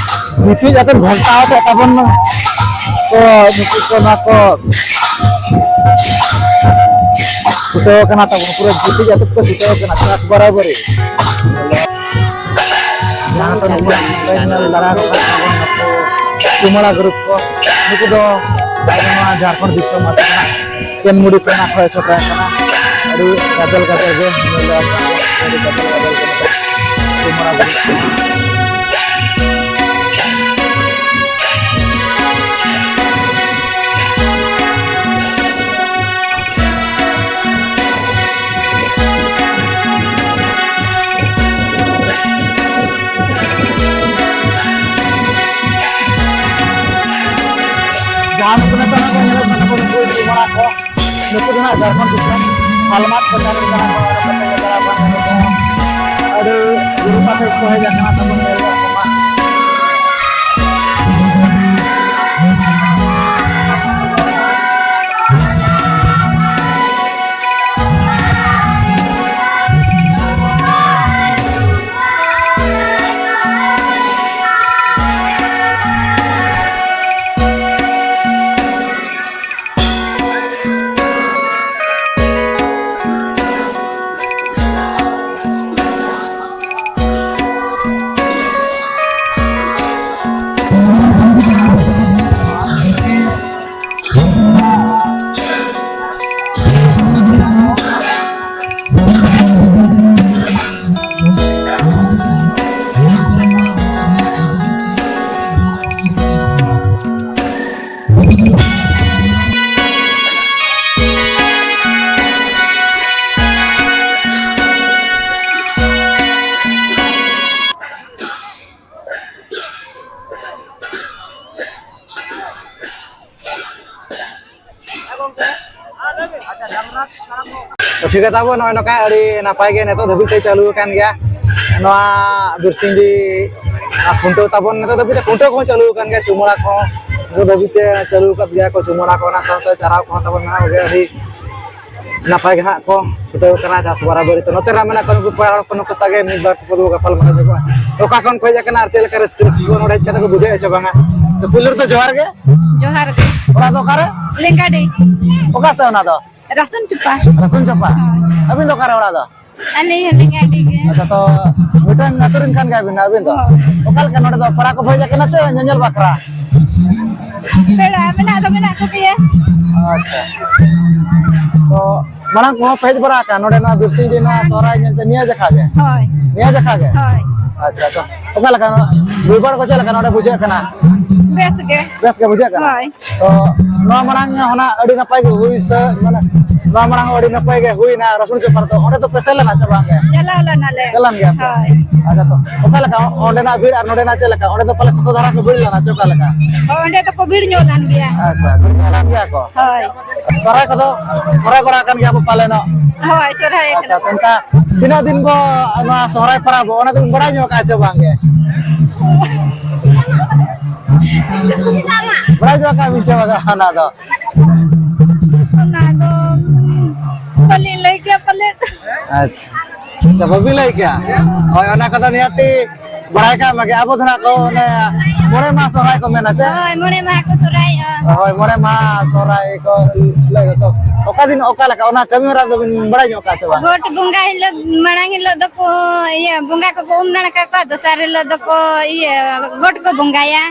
ᱜᱤᱛᱤᱡ ᱟᱛᱮᱫ ᱜᱷᱚᱞᱴᱟᱣ ᱟᱛᱮᱫ ᱛᱟᱵᱚᱱ ᱠᱚ ᱱᱩᱠᱩ ᱠᱚ ᱱᱚᱣᱟ ᱠᱚ ᱪᱷᱩᱴᱟᱹᱣ ᱠᱟᱱᱟ ᱛᱟᱵᱚᱱ, ᱯᱩᱨᱟᱹ ᱜᱤᱛᱤᱡ ᱟᱛᱮᱫ ᱠᱚ ᱪᱷᱩᱴᱟᱹᱣ ᱠᱟᱱᱟ ᱪᱟᱥ ᱵᱟᱨᱟᱵᱟᱹᱨᱤ᱾ ᱡᱟᱦᱟᱸ ᱫᱚ ᱱᱩᱠᱩ ᱧᱮᱞ ᱫᱟᱨᱟ ᱠᱚ ᱠᱟᱱᱟ ᱛᱟᱵᱚᱱ ᱱᱩᱠᱩ ᱪᱩᱢᱟᱹᱲᱟ ᱜᱨᱩᱯ ᱠᱚ, ᱱᱩᱠᱩ ᱫᱚ ᱟᱵᱚ ᱱᱚᱣᱟ ᱡᱷᱟᱲᱠᱷᱚᱸᱰ ᱫᱤᱥᱚᱢ ᱟᱛᱮ ᱠᱮᱱᱢᱩᱲᱤ ᱠᱷᱚᱱᱟᱜ ᱠᱚ ᱦᱮᱡ ᱥᱮᱴᱮᱨ ᱟᱠᱟᱱᱟ᱾ ᱟᱹᱰᱤ ᱜᱟᱫᱮᱞ ᱜᱟᱫᱮᱞ ᱜᱮ ᱧᱮᱞ ᱫᱟᱨᱟ ᱠᱚ ᱠᱟᱱᱟ, ᱟᱹᱰᱤ ᱜᱟᱫᱮᱞ ᱜᱟᱫᱮᱞ ᱜᱮ ᱱᱩᱠᱩ ᱪᱩᱢᱟᱹᱲᱟ ᱜᱨᱩᱯ ᱠᱚ᱾ ᱡᱟᱦᱟᱸ ᱱᱩᱠᱩ ᱱᱤᱛᱚᱜ ᱠᱚ ᱧᱮᱞᱚᱜ ᱠᱟᱱᱟ ᱠᱚ, ᱱᱩᱠᱩ ᱪᱩᱢᱟᱹᱲᱟ ᱠᱚ, ᱱᱩᱠᱩ ᱫᱚ ᱦᱟᱸᱜ ᱡᱷᱟᱲᱠᱷᱚᱸᱰ ᱫᱤᱥᱚᱢ ᱦᱟᱞᱢᱟᱴ ᱠᱚ ᱪᱟᱞᱟᱜ ᱠᱟᱱᱟ ᱠᱚ, ᱟᱹᱰᱤ ᱜᱩᱨᱩ ᱠᱟᱛᱮ ᱠᱚ ᱦᱮᱡ ᱟᱠᱟᱱᱟ ᱛᱟᱵᱚᱱ ᱧᱮᱞ ᱠᱚ ᱢᱟ᱾ ᱛᱚ ᱴᱷᱤᱠ ᱜᱮᱭᱟ ᱛᱟᱵᱚ, ᱱᱚᱜᱼᱚᱭ ᱱᱚᱝᱠᱟ ᱟᱹᱰᱤ ᱱᱟᱯᱟᱭ ᱜᱮ ᱱᱤᱛᱚᱜ ᱫᱷᱟᱹᱵᱤᱡ ᱛᱮ ᱪᱟᱹᱞᱩ ᱟᱠᱟᱱ ᱜᱮᱭᱟ ᱱᱚᱣᱟ ᱵᱤᱨᱥᱤᱝᱰᱤ ᱠᱷᱩᱱᱴᱟᱹᱣ ᱛᱟᱵᱚᱱ᱾ ᱱᱤᱛᱚᱜ ᱫᱷᱟᱹᱵᱤᱡ ᱛᱮ ᱠᱷᱩᱱᱴᱟᱹᱣ ᱠᱚᱦᱚᱸ ᱪᱟᱹᱞᱩ ᱟᱠᱟᱱ ᱜᱮᱭᱟ, ᱪᱩᱢᱟᱹᱲᱟ ᱠᱚᱦᱚᱸ ᱱᱤᱛᱚᱜ ᱫᱷᱟᱹᱵᱤᱡ ᱛᱮ ᱪᱟᱹᱞᱩ ᱟᱠᱟᱫ ᱜᱮᱭᱟ ᱠᱚ ᱪᱩᱢᱟᱹᱲᱟ ᱠᱚ, ᱚᱱᱟ ᱥᱟᱶᱛᱮ ᱪᱟᱨᱦᱟᱣ ᱠᱚᱦᱚᱸ ᱛᱟᱵᱚᱱ ᱢᱮᱱᱟᱜ ᱜᱮᱭᱟ᱾ ᱟᱹᱰᱤ ᱱᱟᱯᱟᱭ ᱜᱮ ᱦᱟᱸᱜ ᱠᱚ ᱪᱷᱩᱴᱟᱹᱣ ᱠᱟᱱᱟ ᱪᱟᱥ ᱵᱟᱨᱟᱵᱟᱹᱨᱤ᱾ ᱛᱚ ᱱᱚᱛᱮ ᱨᱮ ᱢᱮᱱᱟᱜ ᱠᱚᱣᱟ ᱱᱩᱠᱩ ᱯᱮᱲᱟ ᱦᱚᱲ ᱠᱚ, ᱱᱩᱠᱩ ᱥᱟᱶ ᱜᱮ ᱢᱤᱫ ᱵᱟᱨ ᱠᱚ ᱜᱟᱯᱟᱞ ᱢᱟᱨᱟᱣ ᱧᱚᱜᱚᱜᱼᱟ᱾ ᱚᱠᱟ ᱠᱷᱚᱱ ᱠᱚ ᱦᱮᱡ ᱟᱠᱟᱱᱟ ᱟᱨ ᱪᱮᱫ ᱞᱮᱠᱟ ᱨᱟᱹᱥᱠᱟᱹ ᱨᱟᱹᱥᱠᱟᱹ ᱠᱚ ᱱᱚᱰᱮ ᱦᱮᱡ ᱠᱟᱛᱮ ᱠᱚ ᱵᱩᱡᱷᱟᱹᱣ ᱦᱚᱪᱚ ᱵᱟᱝᱟ᱾ ᱛᱚ ᱯᱩᱭᱞᱩ ᱨᱮᱫᱚ ᱡᱚᱦᱟᱨ ᱜᱮ᱾ ᱡᱚᱦᱟᱨ ᱜᱮ᱾ ᱚᱲᱟᱜ ᱫᱚ ᱚᱠᱟᱨᱮ? ᱞᱮᱝᱜᱟᱰᱤ᱾ ᱚᱠᱟ ᱥᱮᱫ ᱚᱱᱟ ᱫᱚ? ᱨᱟᱥᱩᱱ ᱪᱚᱯᱟ᱾ ᱨᱟᱥᱩᱱ ᱪᱚᱯᱟ᱾ ᱦᱳᱭ᱾ ᱟᱹᱵᱤᱱ ᱫᱚ ᱚᱠᱟᱨᱮ ᱚᱲᱟᱜ ᱫᱚ? ᱟᱞᱮ ᱦᱚᱸ ᱞᱮᱝᱜᱟᱰᱤ ᱜᱮ᱾ ᱟᱪᱪᱷᱟ, ᱛᱚ ᱢᱤᱫᱴᱟᱝ ᱟᱹᱛᱩ ᱨᱮᱱ ᱠᱟᱱ ᱜᱮᱭᱟ ᱵᱤᱱ ᱟᱹᱵᱤᱱ ᱫᱚ? ᱦᱳᱭ᱾ ᱚᱠᱟ ᱞᱮᱠᱟ ᱱᱚᱰᱮ ᱫᱚ ᱯᱮᱲᱟ ᱠᱚ ᱦᱮᱡ ᱟᱠᱟᱱᱟ ᱪᱮ ᱧᱮᱧᱮᱞ ᱵᱟᱠᱷᱨᱟ? ᱯᱮᱲᱟ ᱢᱮᱱᱟᱜ ᱫᱚ ᱢᱮᱱᱟᱜ ᱠᱚᱜᱮᱭᱟ᱾ ᱟᱪᱪᱷᱟ᱾ ᱛᱚ ᱢᱟᱲᱟᱝ ᱠᱚᱦᱚᱸ ᱯᱮ ᱦᱮᱡ ᱵᱟᱲᱟ ᱟᱠᱟᱱᱟ ᱱᱚᱰᱮ ᱱᱚᱣᱟ ᱵᱤᱨᱥᱤᱧ ᱨᱮ ᱱᱚᱣᱟ ᱥᱚᱦᱨᱟᱭ ᱧᱮᱞ ᱛᱮ ᱱᱤᱭᱟᱹ ᱡᱟᱠᱷᱟ ᱜᱮ? ᱦᱳᱭ᱾ ᱱᱤᱭᱟᱹ ᱡᱟᱠᱷᱟ ᱜᱮ? ᱦᱳᱭ᱾ ᱟᱪᱪᱷᱟ, ᱛᱚ ᱚᱠᱟ ᱞᱮᱠᱟ ᱱᱚᱣᱟ ᱵᱷᱤᱲ ᱵᱷᱟᱲ ᱠᱚ ᱪᱮᱫ ᱞᱮᱠᱟ ᱱᱚᱰᱮ ᱵᱩᱡᱷᱟᱹᱜ ᱠᱟᱱᱟ? ᱵᱮᱥ ᱜᱮ᱾ ᱵᱮᱥ ᱜᱮ ᱵᱩᱡᱷᱟᱹᱜ ᱠᱟᱱᱟ? ᱦᱳᱭ᱾ ᱛᱚ ᱱᱚᱣᱟ ᱢᱟᱲᱟᱝ ᱦᱚᱸ ᱱᱟᱜ ᱟᱹᱰᱤ ᱱᱟᱯᱟᱭ ᱜᱮ ᱦᱩᱭ ᱥᱮ, ᱢᱟᱱᱮ ᱱᱚᱣᱟ ᱢᱟᱲᱟᱝ ᱦᱚᱸ ᱟᱹᱰᱤ ᱱᱟᱯᱟᱭ ᱜᱮ ᱦᱩᱭᱱᱟ ᱨᱟᱹᱥᱩᱱ ᱪᱚᱯᱟᱨ ᱫᱚ, ᱚᱸᱰᱮ ᱫᱚ ᱯᱮ ᱥᱮᱱ ᱞᱮᱱᱟ ᱪᱮ ᱵᱟᱝ ᱜᱮ? ᱪᱟᱞᱟᱣ ᱞᱮᱱᱟᱞᱮ᱾ ᱪᱟᱞᱟᱣ ᱞᱮᱱ ᱜᱮᱭᱟ ᱯᱮ? ᱦᱳᱭ᱾ ᱟᱪᱪᱷᱟ, ᱛᱚ ᱚᱠᱟ ᱞᱮᱠᱟ ᱚᱸᱰᱮᱱᱟᱜ ᱵᱷᱤᱲ ᱟᱨ ᱱᱚᱰᱮᱱᱟᱜ ᱪᱮᱫ ᱞᱮᱠᱟ? ᱚᱸᱰᱮ ᱫᱚ ᱯᱟᱞᱮ ᱥᱚᱠᱛᱚ ᱫᱷᱟᱨᱟ ᱠᱚ ᱵᱷᱤᱲ ᱞᱮᱱᱟ ᱪᱮ ᱚᱠᱟ ᱞᱮᱠᱟ? ᱦᱳᱭ, ᱚᱸᱰᱮ ᱫᱚᱠᱚ ᱵᱷᱤᱲ ᱧᱚᱜ ᱞᱮᱱ ᱜᱮᱭᱟ᱾ ᱟᱪᱪᱷᱟ, ᱵᱷᱤᱲ ᱧᱚᱜ ᱞᱮᱱ ᱜᱮᱭᱟ ᱠᱚ? ᱦᱳᱭ᱾ ᱥᱚᱦᱨᱟᱭ ᱠᱚᱫᱚ, ᱥᱚᱦᱨᱟᱭ ᱵᱟᱲᱟ ᱟᱠᱟᱱ ᱜᱮᱭᱟ ᱵᱚ ᱯᱟᱞᱮᱱᱚᱜ? ᱦᱳᱭ, ᱥᱚᱦᱨᱟᱭ ᱟᱪᱪᱷᱟ, ᱟᱠᱟᱱᱟ᱾ ᱛᱚ ᱚᱱᱠᱟ ᱛᱤᱱᱟᱹᱜ ᱫᱤᱱ ᱵᱚ ᱱᱚᱣᱟ ᱥᱚᱦᱨᱟᱭ ᱯᱚᱨᱚᱵᱽ ᱚᱱᱟ ᱫᱚᱵᱤᱱ ᱵᱟᱲᱟᱭ ᱧᱚᱜ ᱠᱟᱜᱼᱟ ᱪᱮ ᱵᱟᱝ ᱜᱮ? ᱵᱟᱲᱟᱭ ᱧᱚᱜ ᱠᱟᱜ ᱵᱤᱱ ᱪᱮ ᱵᱟᱝ ᱚᱱᱟ ᱫᱚ? ᱚᱱᱟ ᱫᱚ ᱵᱟᱹᱞᱤᱧ ᱞᱟᱹᱭ ᱠᱮᱭᱟ ᱯᱟᱞᱮᱫ᱾ ᱟᱪᱪᱷᱟ᱾ ᱟᱪᱪᱷᱟ, ᱵᱟᱹᱵᱤᱱ ᱞᱟᱹᱭ ᱠᱮᱭᱟ? ᱦᱳᱭ, ᱚᱱᱟ ᱠᱚᱫᱚ ᱱᱤᱦᱟᱹᱛᱤ ᱵᱟᱲᱟᱭ ᱠᱟᱜ ᱢᱟᱜᱮ᱾ ᱟᱵᱚ ᱫᱚ ᱱᱟᱜ ᱠᱚ ᱚᱱᱮ ᱢᱚᱬᱮ ᱢᱟᱦᱟ ᱥᱚᱦᱨᱟᱭ ᱠᱚ ᱢᱮᱱᱟ ᱪᱮ? ᱦᱳᱭ, ᱢᱚᱬᱮ ᱢᱟᱦᱟ ᱠᱚ ᱥᱚᱦᱨᱟᱭᱚᱜᱼᱟ᱾ ᱦᱳᱭ, ᱢᱚᱬᱮ ᱢᱟᱦᱟ ᱥᱚᱦᱨᱟᱭ ᱠᱚ ᱞᱟᱹᱭ ᱫᱚ᱾ ᱚᱠᱟ ᱫᱤᱱ ᱚᱠᱟ ᱞᱮᱠᱟ ᱚᱱᱟ ᱠᱟᱹᱢᱤ ᱦᱚᱨᱟ ᱫᱚᱵᱤᱱ ᱵᱟᱲᱟᱭ ᱧᱚᱜ ᱠᱟᱜᱼᱟ ᱪᱮ ᱵᱟᱝ? ᱜᱚᱴ ᱵᱚᱸᱜᱟ ᱦᱤᱞᱳᱜ, ᱢᱟᱲᱟᱝ ᱦᱤᱞᱳᱜ ᱫᱚᱠᱚ ᱤᱭᱟᱹ ᱵᱚᱸᱜᱟ ᱠᱚᱠᱚ ᱩᱢ ᱱᱟᱲᱠᱟ ᱠᱚᱣᱟ, ᱫᱚᱥᱟᱨ ᱦᱤᱞᱳᱜ ᱫᱚᱠᱚ ᱤᱭᱟᱹ ᱜᱚᱴ ᱠᱚ ᱵᱚᱸᱜᱟᱭᱟ᱾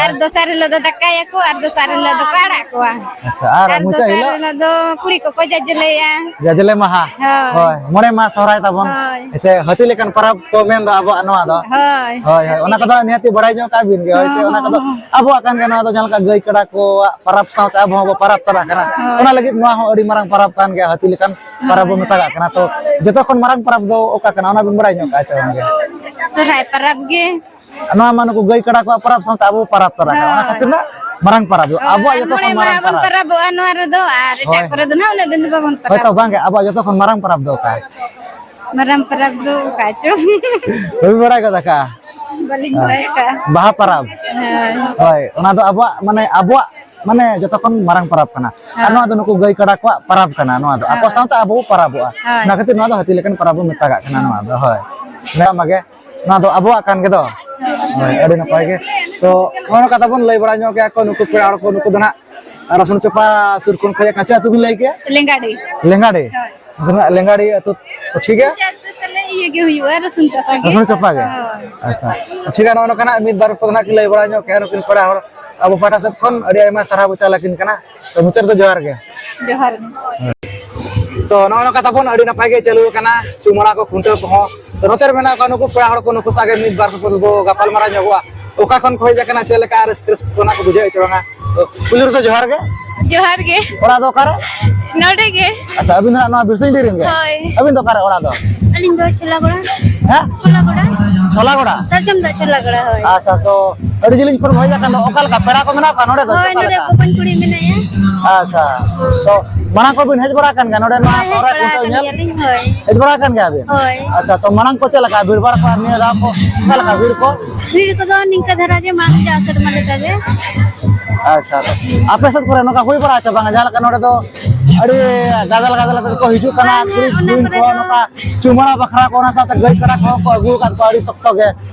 ᱟᱨ ᱦᱳᱭ᱾ ᱫᱚᱥᱟᱨ ᱦᱤᱞᱳᱜ ᱫᱚ ᱫᱟᱠᱟᱭᱟᱠᱚ ᱟᱨ ᱫᱚᱥᱟᱨ ᱦᱤᱞᱳᱜ ᱫᱚᱠᱚ ᱟᱲᱟᱜ ᱠᱚᱣᱟ᱾ ᱟᱪᱪᱷᱟ, ᱟᱨ ᱟᱨ ᱢᱩᱪᱟᱹᱫ ᱫᱚᱥᱟᱨ ᱦᱤᱞᱳᱜ? ᱦᱤᱞᱳᱜ ᱫᱚ ᱠᱩᱲᱤ ᱠᱚᱠᱚ ᱡᱟᱡᱽᱞᱮᱭᱟ᱾ ᱡᱟᱡᱽᱞᱮ ᱢᱟᱦᱟ᱾ ᱦᱳᱭ᱾ ᱦᱳᱭ, ᱢᱚᱬᱮ ᱢᱟᱦᱟ ᱥᱚᱦᱨᱟᱭ ᱛᱟᱵᱚᱱ᱾ ᱦᱳᱭ᱾ ᱦᱮᱸᱪᱮ, ᱦᱟᱹᱛᱤ ᱞᱮᱠᱟᱱ ᱯᱚᱨᱚᱵᱽ ᱠᱚ ᱢᱮᱱᱫᱚ ᱟᱵᱚᱣᱟᱜ ᱱᱚᱣᱟ ᱫᱚ᱾ ᱦᱳᱭ᱾ ᱦᱳᱭ, ᱦᱳᱭ, ᱚᱱᱟ ᱠᱚᱫᱚ ᱱᱤᱦᱟᱹᱛᱤ ᱵᱟᱲᱟᱭ ᱧᱚᱜ ᱠᱟᱜ ᱵᱤᱱ ᱜᱮ, ᱦᱳᱭ ᱪᱮ, ᱦᱚᱸ, ᱚᱱᱟ ᱦᱚᱸ, ᱠᱚᱫᱚ ᱦᱚᱸ᱾ ᱟᱵᱚᱣᱟᱜ ᱠᱟᱱ ᱜᱮᱭᱟ, ᱱᱚᱣᱟ ᱫᱚ ᱡᱟᱦᱟᱸ ᱞᱮᱠᱟ ᱜᱟᱹᱭ ᱠᱟᱰᱟ ᱠᱚᱣᱟᱜ ᱯᱚᱨᱚᱵᱽ ᱥᱟᱶᱛᱮ ᱟᱵᱚ ᱦᱚᱸᱵᱚ ᱯᱚᱨᱚᱵᱽ ᱛᱚᱨᱟ ᱠᱟᱱᱟ᱾ ᱦᱳᱭ᱾ ᱚᱱᱟ ᱞᱟᱹᱜᱤᱫ ᱱᱚᱣᱟ ᱦᱚᱸ ᱟᱹᱰᱤ ᱢᱟᱨᱟᱝ ᱯᱚᱨᱚᱵᱽ ᱠᱟᱱ ᱜᱮᱭᱟ, ᱦᱟᱹᱛᱤ ᱞᱮᱠᱟᱱ ᱯᱚᱨᱚᱵᱽ ᱵᱚ ᱢᱮᱛᱟᱜᱟᱜ ᱠᱟᱱᱟ᱾ ᱛᱚ ᱡᱚᱛᱚ ᱠᱷᱚᱱ ᱢᱟᱨᱟᱝ ᱯᱚᱨᱚᱵᱽ ᱫᱚ ᱚᱠᱟ ᱠᱟᱱᱟ, ᱚᱱᱟ ᱵᱤᱱ ᱵᱟᱲᱟᱭ ᱧᱚᱜ ᱠᱟᱜᱼᱟ ᱪᱮ ᱵᱟᱝ ᱜᱮ? ᱥᱚᱦᱨᱟᱭ ᱯᱚᱨᱚᱵᱽ ᱜᱮ᱾ ᱱᱚᱣᱟ ᱢᱟ ᱱᱩᱠᱩ ᱜᱟᱹᱭ ᱠᱟᱰᱟ ᱠᱚᱣᱟᱜ ᱯᱚᱨᱚᱵᱽ ᱥᱟᱶᱛᱮ ᱟᱵᱚ ᱯᱚᱨᱚᱵᱽ ᱛᱚᱨᱟ ᱠᱟᱱᱟ᱾ ᱚᱱᱟ ᱦᱳᱭ᱾ ᱠᱷᱟᱹᱛᱤᱨ ᱱᱟᱜ ᱢᱟᱨᱟᱝ ᱯᱚᱨᱚᱵᱽ ᱫᱚ᱾ ᱦᱳᱭ, ᱟᱵᱚᱣᱟᱜ ᱟᱨ ᱡᱚᱛᱚ ᱢᱚᱬᱮ ᱠᱷᱚᱱ ᱢᱟᱦᱟ ᱢᱟᱨᱟᱝ ᱵᱚᱱ ᱯᱚᱨᱚᱵᱽ᱾ ᱯᱚᱨᱚᱵᱚᱜᱼᱟ ᱱᱚᱣᱟ ᱨᱮᱫᱚ, ᱟᱨ ᱮᱴᱟᱜ ᱦᱳᱭ᱾ ᱠᱚᱨᱮ ᱫᱚ ᱱᱟᱦᱟᱜ ᱩᱱᱟᱹᱜ ᱫᱤᱱ ᱫᱚ ᱵᱟᱵᱚᱱ ᱦᱳᱭ ᱛᱚ, ᱯᱚᱨᱚᱵᱚᱜᱼᱟ᱾ ᱵᱟᱝ ᱜᱮ, ᱟᱵᱚᱣᱟᱜ ᱡᱚᱛᱚ ᱠᱷᱚᱱ ᱢᱟᱨᱟᱝ ᱯᱚᱨᱚᱵᱽ ᱫᱚ ᱚᱠᱟ? ᱢᱟᱨᱟᱝ ᱯᱚᱨᱚᱵᱽ ᱫᱚ ᱚᱠᱟ ᱪᱚ? ᱵᱟᱹᱵᱤᱱ ᱵᱟᱲᱟᱭ ᱜᱚᱫ ᱟᱠᱟᱜᱼᱟ? ᱵᱟᱹᱞᱤᱧ ᱦᱳᱭ᱾ ᱵᱟᱲᱟᱭ ᱟᱠᱟᱜᱼᱟ᱾ ᱵᱟᱦᱟ ᱯᱚᱨᱚᱵᱽ᱾ ᱦᱳᱭ᱾ ᱦᱳᱭ, ᱚᱱᱟ ᱫᱚ ᱟᱵᱚᱣᱟᱜ, ᱢᱟᱱᱮ, ᱟᱵᱚᱣᱟᱜ ᱢᱟᱱᱮ ᱡᱚᱛᱚ ᱠᱷᱚᱱ ᱢᱟᱨᱟᱝ ᱯᱚᱨᱚᱵᱽ ᱠᱟᱱᱟ᱾ ᱟᱨ ᱦᱳᱭ᱾ ᱱᱚᱣᱟ ᱫᱚ ᱱᱩᱠᱩ ᱜᱟᱹᱭ ᱠᱟᱰᱟ ᱠᱚᱣᱟᱜ ᱯᱚᱨᱚᱵᱽ ᱠᱟᱱᱟ᱾ ᱱᱚᱣᱟ ᱫᱚ ᱟᱠᱚ ᱦᱳᱭ᱾ ᱥᱟᱶᱛᱮ ᱟᱵᱚ ᱵᱚ ᱯᱚᱨᱚᱵᱚᱜᱼᱟ᱾ ᱦᱳᱭ᱾ ᱚᱱᱟ ᱠᱷᱟᱹᱛᱤᱨ ᱱᱚᱣᱟ ᱫᱚ ᱦᱟᱹᱛᱤ ᱞᱮᱠᱟᱱ ᱯᱚᱨᱚᱵᱽ ᱵᱚ ᱢᱮᱛᱟᱜᱟᱜ ᱠᱟᱱᱟ ᱱᱚᱣᱟ ᱫᱚ᱾ ᱦᱳᱭ᱾ ᱱᱚᱣᱟ ᱢᱟᱜᱮ, ᱱᱚᱣᱟ ᱫᱚ ᱟᱵᱚᱣᱟᱜ ᱠᱟᱱ ᱜᱮ ᱫᱚ᱾ ᱦᱳᱭ, ᱟᱹᱰᱤ ᱱᱟᱯᱟᱭ ᱜᱮ᱾ ᱛᱚ, ᱱᱚᱜᱼᱚᱭ ᱱᱚᱝᱠᱟ ᱛᱟᱵᱚᱱ ᱞᱟᱹᱭ ᱵᱟᱲᱟ ᱧᱚᱜ ᱠᱮᱜᱼᱟ ᱠᱚ ᱱᱩᱠᱩ ᱯᱮᱲᱟ ᱦᱚᱲ ᱠᱚ, ᱱᱩᱠᱩ ᱫᱚ ᱱᱟᱜ ᱨᱟᱥᱩᱱ ᱪᱚᱯᱟ ᱥᱩᱨ ᱠᱷᱚᱱ ᱠᱷᱚᱡ ᱪᱮᱫ ᱟᱹᱛᱩ ᱵᱤᱱ ᱞᱟᱹᱭ ᱠᱮᱜᱼᱟ? ᱞᱮᱸᱜᱟᱰᱤ᱾ ᱞᱮᱸᱜᱟᱰᱤ? ᱦᱳᱭ᱾ ᱱᱩᱠᱩ ᱫᱚ ᱱᱟᱜ ᱞᱮᱸᱜᱟᱰᱤ ᱟᱹᱛᱩ, ᱛᱚ ᱴᱷᱤᱠ ᱜᱮᱭᱟ? ᱪᱮᱫ ᱟᱹᱛᱩ ᱛᱟᱞᱮ ᱤᱭᱟᱹ ᱜᱮ ᱦᱩᱭᱩᱜᱼᱟ, ᱨᱟᱥᱩᱱ ᱪᱚᱯᱟ ᱜᱮ᱾ ᱨᱟᱥᱩᱱ ᱪᱚᱯᱟ ᱜᱮ? ᱦᱳᱭ᱾ ᱟᱪᱪᱷᱟ᱾ ᱴᱷᱤᱠ ᱜᱮᱭᱟ, ᱱᱚᱜᱼᱚ ᱱᱚᱝᱠᱟᱱᱟᱜ ᱢᱤᱫ ᱵᱟᱨ ᱠᱚ ᱱᱟᱜ ᱠᱤᱱ ᱞᱟᱹᱭ ᱵᱟᱲᱟ ᱧᱚᱜ ᱠᱮᱜᱼᱟ ᱱᱩᱠᱤᱱ ᱯᱮᱲᱟ ᱦᱚᱲ᱾ ᱟᱵᱚ ᱯᱟᱦᱴᱟ ᱥᱮᱫ ᱠᱷᱚᱱ ᱟᱹᱰᱤ ᱟᱭᱢᱟ ᱥᱟᱨᱦᱟᱣ ᱵᱚ ᱪᱟᱞ ᱟᱹᱠᱤᱱ ᱠᱟᱱᱟ᱾ ᱛᱚ, ᱢᱩᱪᱟᱹᱫ ᱨᱮᱫᱚ ᱡᱚᱦᱟᱨ ᱜᱮ᱾ ᱡᱚᱦᱟᱨ ᱜᱮ᱾ ᱛᱚ, ᱱᱚᱜᱼᱚ ᱱᱚᱝᱠᱟ ᱛᱟᱵᱚᱱ ᱟᱹᱰᱤ ᱱᱟᱯᱟᱭ ᱜᱮ ᱪᱟᱹᱞᱩ ᱟᱠᱟᱱᱟ ᱪᱩᱢᱟᱹᱲᱟ ᱠᱚ, ᱠᱷᱩᱱᱴᱟᱹᱣ ᱠᱚᱦᱚᱸ᱾ ᱛᱚ, ᱱᱚᱛᱮ ᱨᱮ ᱢᱮᱱᱟᱜ ᱠᱚᱣᱟ ᱱᱩᱠᱩ ᱯᱮᱲᱟ ᱦᱚᱲ ᱠᱚ, ᱱᱩᱠᱩ ᱥᱟᱶ ᱜᱮ ᱢᱤᱫ ᱵᱟᱨ ᱠᱟᱛᱷᱟ ᱵᱚ ᱜᱟᱯᱟᱞ ᱢᱟᱨᱟᱣ ᱧᱚᱜᱚᱜᱼᱟ᱾ ᱚᱠᱟ ᱠᱷᱚᱱ ᱠᱚ ᱦᱮᱡ ᱟᱠᱟᱱᱟ, ᱪᱮᱫ ᱞᱮᱠᱟ ᱨᱟᱹᱥᱠᱟᱹ ᱨᱟᱹᱥᱠᱟᱹ ᱠᱚ ᱱᱟᱜ ᱠᱚ ᱵᱩᱡᱷᱟᱹᱣ ᱦᱚᱪᱚ ᱵᱟᱝᱟ? ᱛᱚ, ᱯᱩᱭᱞᱩ ᱨᱮᱫᱚ ᱡᱚᱦᱟᱨ ᱜᱮ᱾ ᱡᱚᱦᱟᱨ ᱜᱮ᱾ ᱚᱲᱟᱜ ᱫᱚ ᱚᱠᱟᱨᱮ? ᱱᱚᱰᱮ ᱜᱮ᱾ ᱟᱪᱪᱷᱟ, ᱟᱹᱵᱤᱱ ᱫᱚ ᱱᱟᱜ ᱱᱚᱣᱟ ᱵᱤᱨᱥᱤᱧᱰᱤ ᱨᱮᱱ ᱜᱮ? ᱦᱳᱭ᱾ ᱟᱹᱵᱤᱱ ᱫᱚ ᱚᱠᱟᱨᱮ ᱚᱲᱟᱜ ᱫᱚ? ᱟᱹᱞᱤᱧ ᱫᱚ ᱪᱷᱳᱞᱟᱜᱚᱲᱟ᱾ ᱦᱮᱸ? ᱪᱷᱳᱞᱟᱜᱚᱲᱟ᱾ ᱪᱷᱳᱞᱟᱜᱚᱲᱟ? ᱥᱟᱨᱡᱚᱢ ᱫᱟᱜ ᱪᱷᱳᱞᱟᱜᱚᱲᱟ, ᱦᱳᱭ᱾ ᱟᱪᱪᱷᱟ, ᱛᱚ ᱟᱹᱰᱤ ᱡᱤᱞᱤᱧ ᱠᱷᱚᱱ ᱵᱚᱱ ᱦᱮᱡ ᱟᱠᱟᱱ ᱫᱚ, ᱚᱠᱟ ᱞᱮᱠᱟ ᱯᱮᱲᱟ ᱠᱚ ᱢᱮᱱᱟᱜ ᱠᱚᱣᱟ ᱱᱚᱰᱮ ᱫᱚ? ᱦᱳᱭ, ᱪᱮᱫ ᱱᱚᱰᱮ ᱞᱮᱠᱟ? ᱵᱚᱠᱚᱧ ᱠᱩᱲᱤ ᱢᱮᱱᱟᱭᱟ᱾ ᱟᱪᱪᱷᱟ, ᱛᱚ ᱢᱟᱲᱟᱝ ᱠᱚ ᱵᱤᱱ ᱦᱮᱡ ᱵᱟᱲᱟ ᱟᱠᱟᱱ ᱜᱮᱭᱟ ᱱᱚᱰᱮ ᱱᱚᱣᱟ ᱦᱳᱭ, ᱦᱮᱡ ᱥᱚᱦᱨᱟᱭ ᱵᱟᱲᱟ ᱠᱷᱩᱱᱴᱟᱹᱣ ᱟᱠᱟᱱ ᱧᱮᱞ? ᱜᱮᱭᱟᱞᱤᱧ, ᱦᱳᱭ᱾ ᱦᱮᱡ ᱵᱟᱲᱟ ᱟᱠᱟᱱ ᱜᱮᱭᱟ ᱵᱤᱱ? ᱦᱳᱭ᱾ ᱟᱪᱪᱷᱟ, ᱛᱚ ᱢᱟᱲᱟᱝ ᱠᱚ ᱪᱮᱫ ᱞᱮᱠᱟ ᱵᱷᱤᱲ ᱵᱷᱟᱲ ᱠᱚ ᱟᱨ ᱱᱤᱭᱟᱹ ᱫᱷᱟᱣ ᱠᱚ ᱚᱠᱟ ᱞᱮᱠᱟ ᱵᱷᱤᱲ ᱠᱚ? ᱵᱷᱤᱲ ᱠᱚᱫᱚ ᱱᱤᱝᱠᱟ ᱫᱷᱟᱨᱟ ᱜᱮ, ᱢᱟᱲᱟᱝ ᱡᱟᱣ ᱥᱮᱨᱢᱟ ᱞᱮᱠᱟ ᱜᱮ᱾ ᱟᱪᱪᱷᱟ, ᱟᱪᱪᱷᱟ᱾ ᱟᱯᱮ ᱥᱮᱫ ᱠᱚᱨᱮ ᱱᱚᱝᱠᱟ ᱦᱩᱭ ᱵᱟᱲᱟ ᱦᱚᱪᱚ ᱵᱟᱝᱟ? ᱡᱟᱦᱟᱸ ᱞᱮᱠᱟ ᱱᱚᱰᱮ ᱫᱚ ᱟᱹᱰᱤ ᱜᱟᱫᱮᱞ ᱜᱟᱫᱮᱞ ᱟᱛᱮ ᱠᱚ ᱦᱤᱡᱩᱜ ᱠᱟᱱᱟ, ᱵᱟᱝᱟ, ᱠᱩᱲᱤ ᱚᱱᱟ ᱠᱩᱲᱤ ᱠᱚᱨᱮ ᱠᱚ ᱫᱚ ᱱᱚᱝᱠᱟ ᱪᱩᱢᱟᱹᱲᱟ ᱵᱟᱠᱷᱨᱟ ᱠᱚ, ᱚᱱᱟ ᱥᱟᱶᱛᱮ ᱜᱟᱹᱭ ᱠᱟᱰᱟ ᱠᱚᱦᱚᱸ ᱠᱚ ᱟᱹᱜᱩ ᱟᱠᱟᱫ ᱠᱚᱣᱟ ᱟᱹᱰᱤ ᱥᱚᱠᱛᱚ ᱜᱮ᱾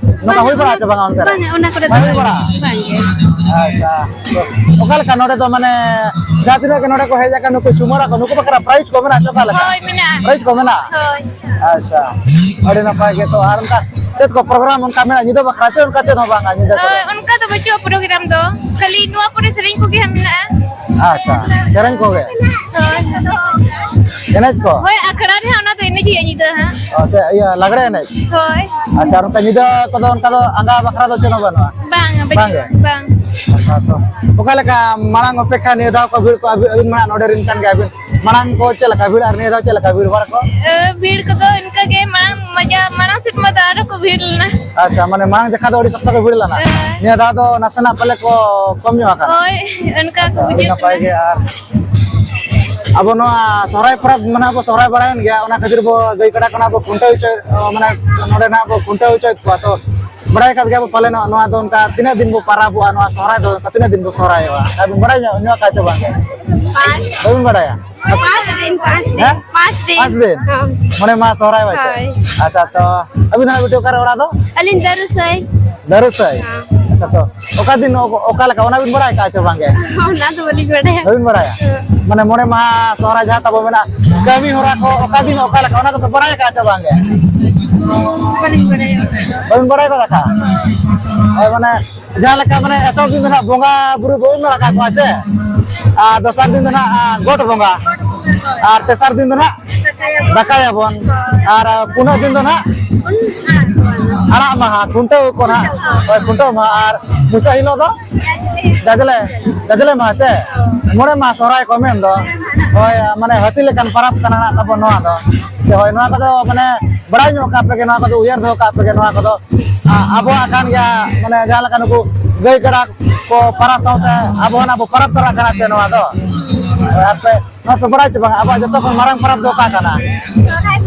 ᱱᱚᱝᱠᱟ ᱦᱩᱭ ᱵᱟᱲᱟ ᱦᱚᱪᱚ ᱵᱟᱝᱟ ᱚᱱᱛᱮ ᱨᱮ? ᱵᱟᱝᱟ, ᱚᱱᱟ ᱠᱚᱨᱮ ᱫᱚ ᱵᱟᱝ ᱦᱩᱭ ᱵᱟᱝᱟ, ᱵᱟᱲᱟ? ᱵᱟᱝᱜᱮ᱾ ᱟᱪᱪᱷᱟ, ᱛᱚ ᱚᱠᱟ ᱞᱮᱠᱟ ᱱᱚᱰᱮ ᱫᱚ ᱢᱟᱱᱮ ᱡᱟᱦᱟᱸ ᱛᱤᱱᱟᱹᱜ ᱜᱮ ᱱᱚᱰᱮ ᱠᱚ ᱦᱮᱡ ᱟᱠᱟᱱ ᱱᱩᱠᱩ ᱪᱩᱢᱟᱹᱲᱟ ᱠᱚ, ᱱᱩᱠᱩ ᱵᱟᱠᱷᱨᱟ prize ᱠᱚ ᱢᱮᱱᱟᱜᱼᱟ ᱪᱮ ᱚᱠᱟ ᱞᱮᱠᱟ? ᱦᱳᱭ, ᱢᱮᱱᱟᱜᱼᱟ᱾ Prize ᱠᱚ ᱢᱮᱱᱟᱜᱼᱟ? ᱦᱳᱭ᱾ ᱟᱪᱪᱷᱟ, ᱟᱹᱰᱤ ᱱᱟᱯᱟᱭ ᱜᱮ᱾ ᱛᱚ ᱟᱨ ᱚᱱᱠᱟ ᱪᱮᱫ ᱠᱚ program ᱚᱱᱠᱟ ᱢᱮᱱᱟᱜᱼᱟ ᱧᱤᱫᱟᱹ ᱵᱟᱠᱷᱨᱟ ᱪᱮ ᱚᱱᱠᱟ ᱪᱮᱫ ᱦᱚᱸ ᱵᱟᱝᱟ ᱧᱤᱫᱟᱹ ᱠᱚᱨᱮ? ᱦᱳᱭ, ᱚᱱᱠᱟ ᱫᱚ ᱵᱟᱹᱪᱩᱜᱼᱟ program ᱫᱚ, ᱠᱷᱟᱹᱞᱤ ᱱᱚᱣᱟ ᱯᱚᱨᱮ ᱥᱮᱨᱮᱧ ᱠᱚᱜᱮ ᱦᱟᱸᱜ ᱢᱮᱱᱟᱜᱼᱟ᱾ ᱟᱪᱪᱷᱟ, ᱥᱮᱨᱮᱧ ᱠᱚᱜᱮ? ᱦᱳᱭ᱾ ᱮᱱᱮᱡ ᱠᱚ? ᱦᱳᱭ, ᱟᱠᱷᱲᱟ ᱨᱮ ᱦᱟᱸᱜ ᱚᱱᱟ ᱫᱚ ᱮᱱᱮᱡ ᱦᱩᱭᱩᱜᱼᱟ ᱧᱤᱫᱟᱹ ᱦᱟᱸᱜ᱾ ᱚ, ᱪᱮᱫ ᱤᱭᱟᱹ ᱞᱟᱜᱽᱲᱮ ᱮᱱᱮᱡ? ᱦᱳᱭ᱾ ᱟᱪᱪᱷᱟ, ᱟᱨ ᱚᱱᱠᱟ ᱧᱤᱫᱟᱹ ᱠᱚᱫᱚ ᱚᱱᱠᱟ ᱫᱚ ᱟᱸᱜᱟ ᱵᱟᱠᱷᱨᱟ ᱫᱚ ᱪᱮᱫ ᱦᱚᱸ ᱵᱟᱹᱱᱩᱜᱼᱟ? ᱵᱟᱝ, ᱵᱟᱹᱪᱩᱜᱼᱟ, ᱵᱟᱝ ᱜᱮ? ᱵᱟᱝ᱾ ᱟᱪᱪᱷᱟ, ᱛᱚ ᱚᱠᱟ ᱞᱮᱠᱟ ᱢᱟᱲᱟᱝ ᱚᱯᱮᱠᱠᱷᱟ ᱱᱤᱭᱟᱹ ᱫᱷᱟᱣ ᱠᱚ ᱵᱷᱤᱲ ᱠᱚ ᱟᱹᱵᱤᱱ, ᱟᱹᱵᱤᱱ ᱢᱟ ᱱᱚᱰᱮ ᱨᱮᱱ ᱠᱟᱱ ᱜᱮᱭᱟ ᱵᱤᱱ, ᱢᱟᱲᱟᱝ ᱠᱚ ᱪᱮᱫ ᱞᱮᱠᱟ ᱵᱷᱤᱲ ᱟᱨ ᱱᱤᱭᱟᱹ ᱫᱷᱟᱣ ᱪᱮᱫ ᱞᱮᱠᱟ ᱵᱷᱤᱲ ᱵᱷᱟᱲ ᱠᱚ? ᱮ, ᱵᱷᱤᱲ ᱠᱚᱫᱚ ᱤᱱᱠᱟᱹ ᱜᱮ, ᱢᱟᱲᱟᱝ ᱢᱟᱡᱟ-, ᱢᱟᱲᱟᱝ ᱥᱮᱨᱢᱟ ᱫᱚ ᱟᱨᱦᱚᱸ ᱠᱚ ᱵᱷᱤᱲ ᱞᱮᱱᱟ᱾ ᱟᱪᱪᱷᱟ, ᱢᱟᱱᱮ ᱢᱟᱲᱟᱝ ᱡᱚᱠᱷᱟ ᱫᱚ ᱟᱹᱰᱤ ᱥᱚᱠᱛᱚ ᱠᱚ ᱵᱷᱤᱲ ᱞᱮᱱᱟ, ᱦᱮᱸ᱾ ᱱᱤᱭᱟᱹ ᱫᱷᱟᱣ ᱫᱚ ᱱᱟᱥᱮᱱᱟᱜ ᱯᱟᱞᱮ ᱠᱚ ᱠᱚᱢ ᱧᱚᱜ ᱟᱠᱟᱱᱟ? ᱦᱳᱭ, ᱚᱱᱠᱟ ᱠᱚ ᱟᱪᱪᱷᱟ, ᱟᱹᱰᱤ ᱵᱩᱡᱷᱟᱹᱜ ᱱᱟᱯᱟᱭ ᱠᱟᱱᱟ᱾ ᱜᱮ᱾ ᱟᱨ ᱟᱵᱚ ᱱᱚᱣᱟ ᱥᱚᱦᱨᱟᱭ ᱯᱚᱨᱚᱵᱽ ᱢᱟᱱᱮ ᱵᱚ ᱥᱚᱦᱨᱟᱭ ᱵᱟᱲᱟᱭᱮᱱ ᱜᱮᱭᱟ, ᱚᱱᱟ ᱠᱷᱟᱹᱛᱤᱨ ᱵᱚ ᱜᱟᱹᱭ ᱠᱟᱰᱟ ᱠᱚ ᱱᱟᱜ ᱵᱚ ᱠᱷᱩᱱᱴᱟᱹᱣ ᱦᱚᱪᱚᱭᱮᱫ, ᱢᱟᱱᱮ ᱱᱚᱰᱮ ᱱᱟᱜ ᱵᱚ ᱠᱷᱩᱱᱴᱟᱹᱣ ᱦᱚᱪᱚᱭᱮᱫ ᱠᱚᱣᱟ᱾ ᱛᱚ ᱵᱟᱲᱟᱭ ᱠᱟᱫ ᱜᱮᱭᱟ ᱵᱚ ᱯᱟᱞᱮᱱ, ᱱᱚᱣᱟ ᱫᱚ ᱚᱱᱠᱟ ᱛᱤᱱᱟᱹᱜ ᱫᱤᱱ ᱵᱚ ᱯᱟᱨᱟᱵᱚᱜᱼᱟ, ᱱᱚᱣᱟ ᱥᱚᱦᱨᱟᱭ ᱫᱚ ᱚᱱᱠᱟ ᱛᱤᱱᱟᱹᱜ ᱫᱤᱱ ᱵᱚ ᱥᱚᱦᱨᱟᱭᱚᱜᱼᱟ? ᱟᱨ ᱵᱚᱱ ᱵᱟᱲᱟᱭ ᱧᱚᱜ, ᱧᱚᱜ ᱠᱟᱜ ᱪᱚ ᱵᱟᱝ ᱜᱮ? ᱯᱟᱸᱪ᱾ ᱵᱟᱵᱤᱱ ᱵᱟᱲᱟᱭᱟ? ᱯᱟᱸᱪ ᱫᱤᱱ, ᱦᱮᱸ? ᱯᱟᱸᱪ ᱫᱤᱱ᱾ ᱯᱟᱸᱪ ᱫᱤᱱ? ᱦᱮᱸ᱾ ᱢᱚᱬᱮ ᱢᱟᱦᱟ ᱥᱚᱦᱨᱟᱭ ᱵᱟᱝ ᱪᱮ? ᱦᱳᱭ᱾ ᱟᱪᱪᱷᱟ, ᱛᱚ ᱟᱹᱵᱤᱱ ᱦᱟᱸᱜ ᱵᱤᱴᱤ ᱚᱠᱟᱨᱮ ᱚᱲᱟᱜ ᱫᱚ? ᱟᱹᱞᱤᱧ ᱫᱟᱨᱩᱥᱟᱹᱭ᱾ ᱫᱟᱨᱩᱥᱟᱹᱭ? ᱦᱮᱸ᱾ ᱟᱪᱪᱷᱟ, ᱛᱚ ᱚᱠᱟ ᱫᱤᱱ ᱚᱠ-, ᱚᱠᱟ ᱞᱮᱠᱟ ᱚᱱᱟ ᱵᱤᱱ ᱵᱟᱲᱟᱭ ᱠᱟᱜᱼᱟ ᱪᱮ ᱵᱟᱝ ᱜᱮ? ᱚᱱᱟ ᱫᱚ ᱵᱟᱹᱞᱤᱧ ᱵᱟᱲᱟᱭᱟ᱾ ᱵᱟᱹᱵᱤᱱ ᱵᱟᱲᱟᱭᱟ? ᱦᱮᱸ᱾ ᱢᱟᱱᱮ ᱢᱚᱬᱮ ᱢᱟᱦᱟ ᱥᱚᱦᱨᱟᱭ ᱡᱟᱦᱟᱸ ᱛᱟᱵᱚ ᱢᱮᱱᱟᱜᱼᱟ, ᱠᱟᱹᱢᱤ ᱦᱚᱨᱟ ᱠᱚ ᱚᱠᱟ ᱫᱤᱱ ᱚᱠᱟ ᱞᱮᱠᱟ ᱚᱱᱟ ᱫᱚᱯᱮ ᱵᱟᱲᱟᱭ ᱠᱟᱜᱼᱟ ᱪᱮ ᱵᱟᱝ ᱜᱮ? ᱵᱟᱹᱞᱤᱧ ᱵᱟᱲᱟᱭᱟ᱾ ᱵᱟᱹᱵᱤᱱ ᱵᱟᱲᱟᱭ ᱜᱚᱫ ᱟᱠᱟᱫᱼᱟ? ᱦᱳᱭ, ᱢᱟᱱᱮ ᱡᱟᱦᱟᱸ ᱞᱮᱠᱟ ᱢᱟᱱᱮ ᱮᱛᱚᱦᱚᱵ ᱫᱤᱱ ᱫᱚ ᱱᱟᱦᱟᱜ ᱵᱚᱸᱜᱟ ᱵᱩᱨᱩ ᱵᱚᱱ ᱨᱟᱠᱟᱵ ᱠᱚᱣᱟ ᱪᱮ, ᱟᱨ ᱫᱚᱥᱟᱨ ᱫᱤᱱ ᱫᱚ ᱱᱟᱦᱟᱜ, ᱟ, ᱜᱚᱴ ᱵᱚᱸᱜᱟ, ᱟᱨ ᱛᱮᱥᱟᱨ ᱫᱤᱱ ᱫᱚ ᱱᱟᱦᱟᱜ ᱫᱟᱠᱟᱭᱟᱵᱚᱱ, ᱟᱨ, ᱟ, ᱯᱩᱱᱟᱜ ᱫᱤᱱ ᱫᱚ ᱱᱟᱦᱟᱜ ᱟᱲᱟᱜ ᱢᱟᱦᱟ, ᱠᱷᱩᱱᱴᱟᱹᱣ ᱠᱚ ᱱᱟᱦᱟᱜ, ᱦᱳᱭ, ᱠᱷᱩᱱᱴᱟᱹᱣ ᱢᱟᱦᱟ, ᱟᱨ ᱢᱩᱪᱟᱹᱫ ᱦᱤᱞᱳᱜ ᱫᱚ ᱡᱟᱡᱽᱞᱮ, ᱡᱟᱡᱽᱞᱮ ᱢᱟᱦᱟ ᱪᱮ, ᱢᱚᱬᱮ ᱢᱟᱦᱟ ᱥᱚᱦᱨᱟᱭ ᱠᱚ ᱢᱮᱱ ᱫᱚ, ᱦᱳᱭ, ᱢᱟᱱᱮ ᱦᱟᱹᱛᱤ ᱞᱮᱠᱟᱱ ᱯᱚᱨᱚᱵᱽ ᱠᱟᱱᱟ ᱱᱟᱦᱟᱜ ᱛᱟᱵᱚᱱ ᱱᱚᱣᱟ ᱫᱚ᱾ ᱡᱮ ᱦᱳᱭ, ᱱᱚᱣᱟ ᱠᱚᱫᱚ ᱢᱟᱱᱮ ᱵᱟᱲᱟᱭ ᱧᱚᱜ ᱠᱟᱜ ᱯᱮ ᱜᱮ, ᱱᱚᱣᱟ ᱠᱚᱫᱚ ᱩᱭᱦᱟᱹᱨ ᱫᱚᱦᱚ ᱠᱟᱜ ᱯᱮ ᱜᱮ, ᱱᱚᱣᱟ ᱠᱚᱫᱚ ᱟ-, ᱟᱵᱚᱣᱟᱜ ᱠᱟᱱ ᱜᱮᱭᱟ, ᱢᱟᱱᱮ ᱡᱟᱦᱟᱸ ᱞᱮᱠᱟ ᱱᱩᱠᱩ ᱜᱟᱹᱭ ᱠᱟᱰᱟ ᱠᱚ ᱯᱟᱨᱟᱵᱽ ᱥᱟᱶᱛᱮ ᱟᱵᱚ ᱦᱚᱸ ᱱᱟᱜ ᱵᱚ ᱯᱟᱨᱟᱵᱽ ᱛᱚᱨᱟᱜ ᱠᱟᱱᱟ ᱪᱮ ᱱᱚᱣᱟ ᱫᱚ? ᱟᱨ ᱯᱮ, ᱱᱚᱣᱟ ᱯᱮ ᱵᱟᱲᱟᱭ ᱪᱮ ᱵᱟᱝ? ᱟᱵᱚᱣᱟᱜ ᱡᱚᱛᱚ ᱠᱷᱚᱱ ᱢᱟᱨᱟᱝ ᱯᱟᱨᱟᱵᱽ ᱫᱚ ᱚᱠᱟ ᱠᱟᱱᱟ?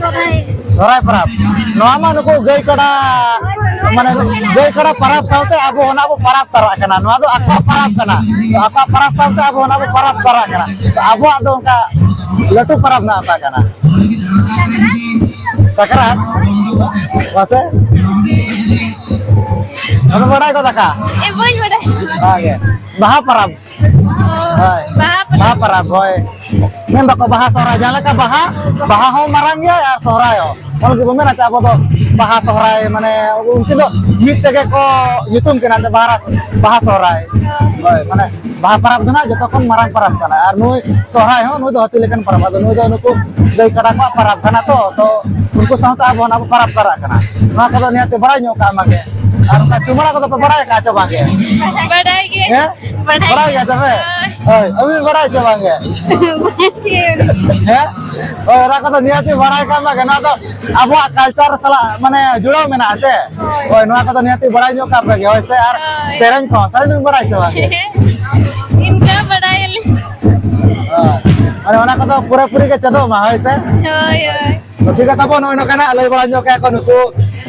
ᱥᱚᱦᱨᱟᱭ᱾ ᱥᱚᱦᱨᱟᱭ ᱯᱟᱨᱟᱵᱽ᱾ ᱱᱚᱣᱟ ᱢᱟ ᱱᱩᱠᱩ ᱜᱟᱹᱭ ᱠᱟᱰᱟ, ᱢᱟᱱᱮ ᱜᱟᱹᱭ ᱠᱟᱰᱟ ᱯᱟᱨᱟᱵᱽ ᱥᱟᱶᱛᱮ ᱟᱵᱚ ᱦᱚᱸ ᱱᱟᱜ ᱵᱚ ᱯᱟᱨᱟᱵᱽ ᱛᱚᱨᱟᱜ ᱠᱟᱱᱟ᱾ ᱱᱚᱣᱟ ᱫᱚ ᱟᱠᱚᱣᱟᱜ ᱯᱟᱨᱟᱵᱽ ᱠᱟᱱᱟ᱾ ᱛᱚ ᱟᱠᱚᱣᱟᱜ ᱯᱟᱨᱟᱵᱽ ᱥᱟᱶᱛᱮ ᱟᱵᱚ ᱦᱚᱸ ᱱᱟᱜ ᱵᱚ ᱯᱟᱨᱟᱵᱽ ᱛᱚᱨᱟᱜ ᱠᱟᱱᱟ᱾ ᱛᱚ ᱟᱵᱚᱣᱟᱜ ᱫᱚ ᱚᱱᱠᱟ ᱞᱟᱹᱴᱩ ᱯᱟᱨᱟᱵᱽ ᱱᱟᱜ ᱚᱠᱟ ᱠᱟᱱᱟ? ᱥᱟᱠᱨᱟᱛ? ᱢᱟᱥᱮ? ᱟᱫᱚ ᱵᱟᱲᱟᱭ ᱜᱚᱫ ᱟᱠᱟ? ᱮ, ᱵᱟᱹᱧ ᱵᱟᱰᱟᱭᱟ᱾ ᱚᱱᱟᱜᱮ᱾ ᱵᱟᱦᱟ ᱯᱟᱨᱟᱵᱽ᱾ ᱦᱳᱭ᱾ ᱵᱟᱦᱟ ᱯᱟᱨᱟᱵᱽ᱾ ᱵᱟᱦᱟ ᱯᱟᱨᱟᱵᱽ, ᱦᱳᱭ᱾ ᱢᱮᱱ ᱫᱚᱠᱚ ᱵᱟᱦᱟ ᱥᱚᱦᱨᱟᱭ, ᱡᱟᱦᱟᱸ ᱞᱮᱠᱟ ᱵᱟᱦᱟ, ᱵᱟᱦᱟ ᱦᱚᱸ ᱢᱟᱨᱟᱝ ᱜᱮᱭᱟ ᱟᱨ ᱥᱚᱦᱨᱟᱭ ᱦᱚᱸ᱾ ᱚᱱᱟ ᱜᱮᱵᱚ ᱢᱮᱱᱟ ᱪᱮ ᱟᱵᱚ ᱫᱚ ᱵᱟᱦᱟ ᱥᱚᱦᱨᱟᱭ, ᱢᱟᱱᱮ ᱩᱱᱠᱤᱱ ᱫᱚ ᱢᱤᱫ ᱛᱮᱜᱮ ᱠᱚ ᱧᱩᱛᱩᱢ ᱠᱤᱱᱟ ᱡᱮ ᱵᱟᱦᱟ, ᱵᱟᱦᱟ ᱥᱚᱦᱨᱟᱭ᱾ ᱦᱳᱭ, ᱢᱟᱱᱮ ᱵᱟᱦᱟ ᱯᱟᱨᱟᱵᱽ ᱫᱚ ᱱᱟᱜ ᱡᱚᱛᱚ ᱠᱷᱚᱱ ᱢᱟᱨᱟᱝ ᱯᱟᱨᱟᱵᱽ ᱠᱟᱱᱟ᱾ ᱟᱨ ᱱᱩᱭ ᱥᱚᱦᱨᱟᱭ ᱦᱚᱸ, ᱱᱩᱭ ᱫᱚ ᱦᱟᱹᱛᱤ ᱞᱮᱠᱟᱱ ᱯᱟᱨᱟᱵᱽ᱾ ᱟᱫᱚ ᱱᱩᱭ ᱫᱚ ᱱᱩᱠᱩ ᱜᱟᱹᱭ ᱠᱟᱰᱟ ᱠᱚᱣᱟᱜ ᱯᱟᱨᱟᱵᱽ ᱠᱟᱱᱟ ᱛᱚ, ᱛᱚ ᱩᱱᱠᱩ ᱥᱟᱶᱛᱮ ᱟᱵᱚ ᱚᱱᱟ ᱵᱚ ᱯᱟᱨᱟᱵᱽ ᱛᱟᱨᱟᱜ ᱠᱟᱱᱟ᱾ ᱱᱚᱣᱟ ᱠᱚᱫᱚ ᱱᱤᱦᱟᱹᱛ ᱵᱟᱲᱟᱭ ᱧᱚᱜ ᱠᱟᱜ ᱢᱟ ᱜᱮ᱾ ᱟᱨ ᱚᱱᱟ ᱪᱩᱢᱟᱲᱟ ᱠᱚᱫᱚ ᱯᱮ ᱵᱟᱲᱟᱭ ᱟᱠᱟᱫ ᱪᱮ ᱵᱟᱝ ᱜᱮ? ᱵᱟᱰᱟᱭ ᱜᱮ᱾ ᱦᱮᱸ? ᱵᱟᱰᱟᱭ ᱵᱟᱲᱟᱭ ᱜᱮ᱾ ᱜᱮᱭᱟ ᱛᱚᱵᱮ? ᱦᱳᱭ᱾ ᱦᱳᱭ, ᱟᱹᱵᱤᱱ ᱵᱟᱲᱟᱭ ᱪᱮ ᱵᱟᱝ ᱜᱮ? ᱦᱮᱸ? ᱦᱳᱭ, ᱚᱱᱟ ᱠᱚᱫᱚ ᱱᱤᱦᱟᱹᱛ ᱵᱟᱲᱟᱭ ᱠᱟᱜ ᱢᱟ ᱜᱮ᱾ ᱱᱚᱣᱟ ᱫᱚ ᱟᱵᱚᱣᱟᱜ culture ᱥᱟᱞᱟᱜ ᱢᱟᱱᱮ ᱡᱩᱲᱟᱹᱣ ᱢᱮᱱᱟᱜᱼᱟ ᱥᱮ? ᱦᱳᱭ᱾ ᱦᱳᱭ, ᱱᱚᱣᱟ ᱠᱚᱫᱚ ᱱᱤᱦᱟᱹᱛ ᱵᱟᱲᱟᱭ ᱧᱚᱜ ᱠᱟᱜ ᱯᱮ ᱜᱮ, ᱦᱳᱭ ᱥᱮ? ᱟᱨ ᱦᱳᱭ᱾ ᱥᱮᱨᱮᱧ ᱠᱚ, ᱥᱮᱨᱮᱧ ᱫᱚᱵᱤᱱ ᱵᱟᱲᱟᱭ ᱪᱮ ᱵᱟᱝ ᱜᱮ? ᱤᱱᱠᱟᱹ ᱵᱟᱲᱟᱭᱟᱞᱤᱧ᱾ ᱦᱳᱭ᱾ ᱢᱟᱱᱮ ᱚᱱᱟ ᱠᱚᱫᱚ ᱯᱩᱨᱟᱹᱯᱩᱨᱤ ᱜᱮ ᱪᱮᱫᱚᱜ ᱢᱟ, ᱦᱳᱭ ᱥᱮ? ᱦᱳᱭ, ᱦᱳᱭ᱾ ᱴᱷᱤᱠ ᱜᱮᱭᱟ ᱛᱟᱵᱚᱱ, ᱱᱚᱜᱼᱚᱭ ᱱᱚᱝᱠᱟᱱᱟᱜ ᱞᱟᱹᱭ ᱵᱟᱲᱟ ᱧᱚᱜ ᱠᱮᱫᱟ ᱠᱚ ᱱᱩᱠᱩ,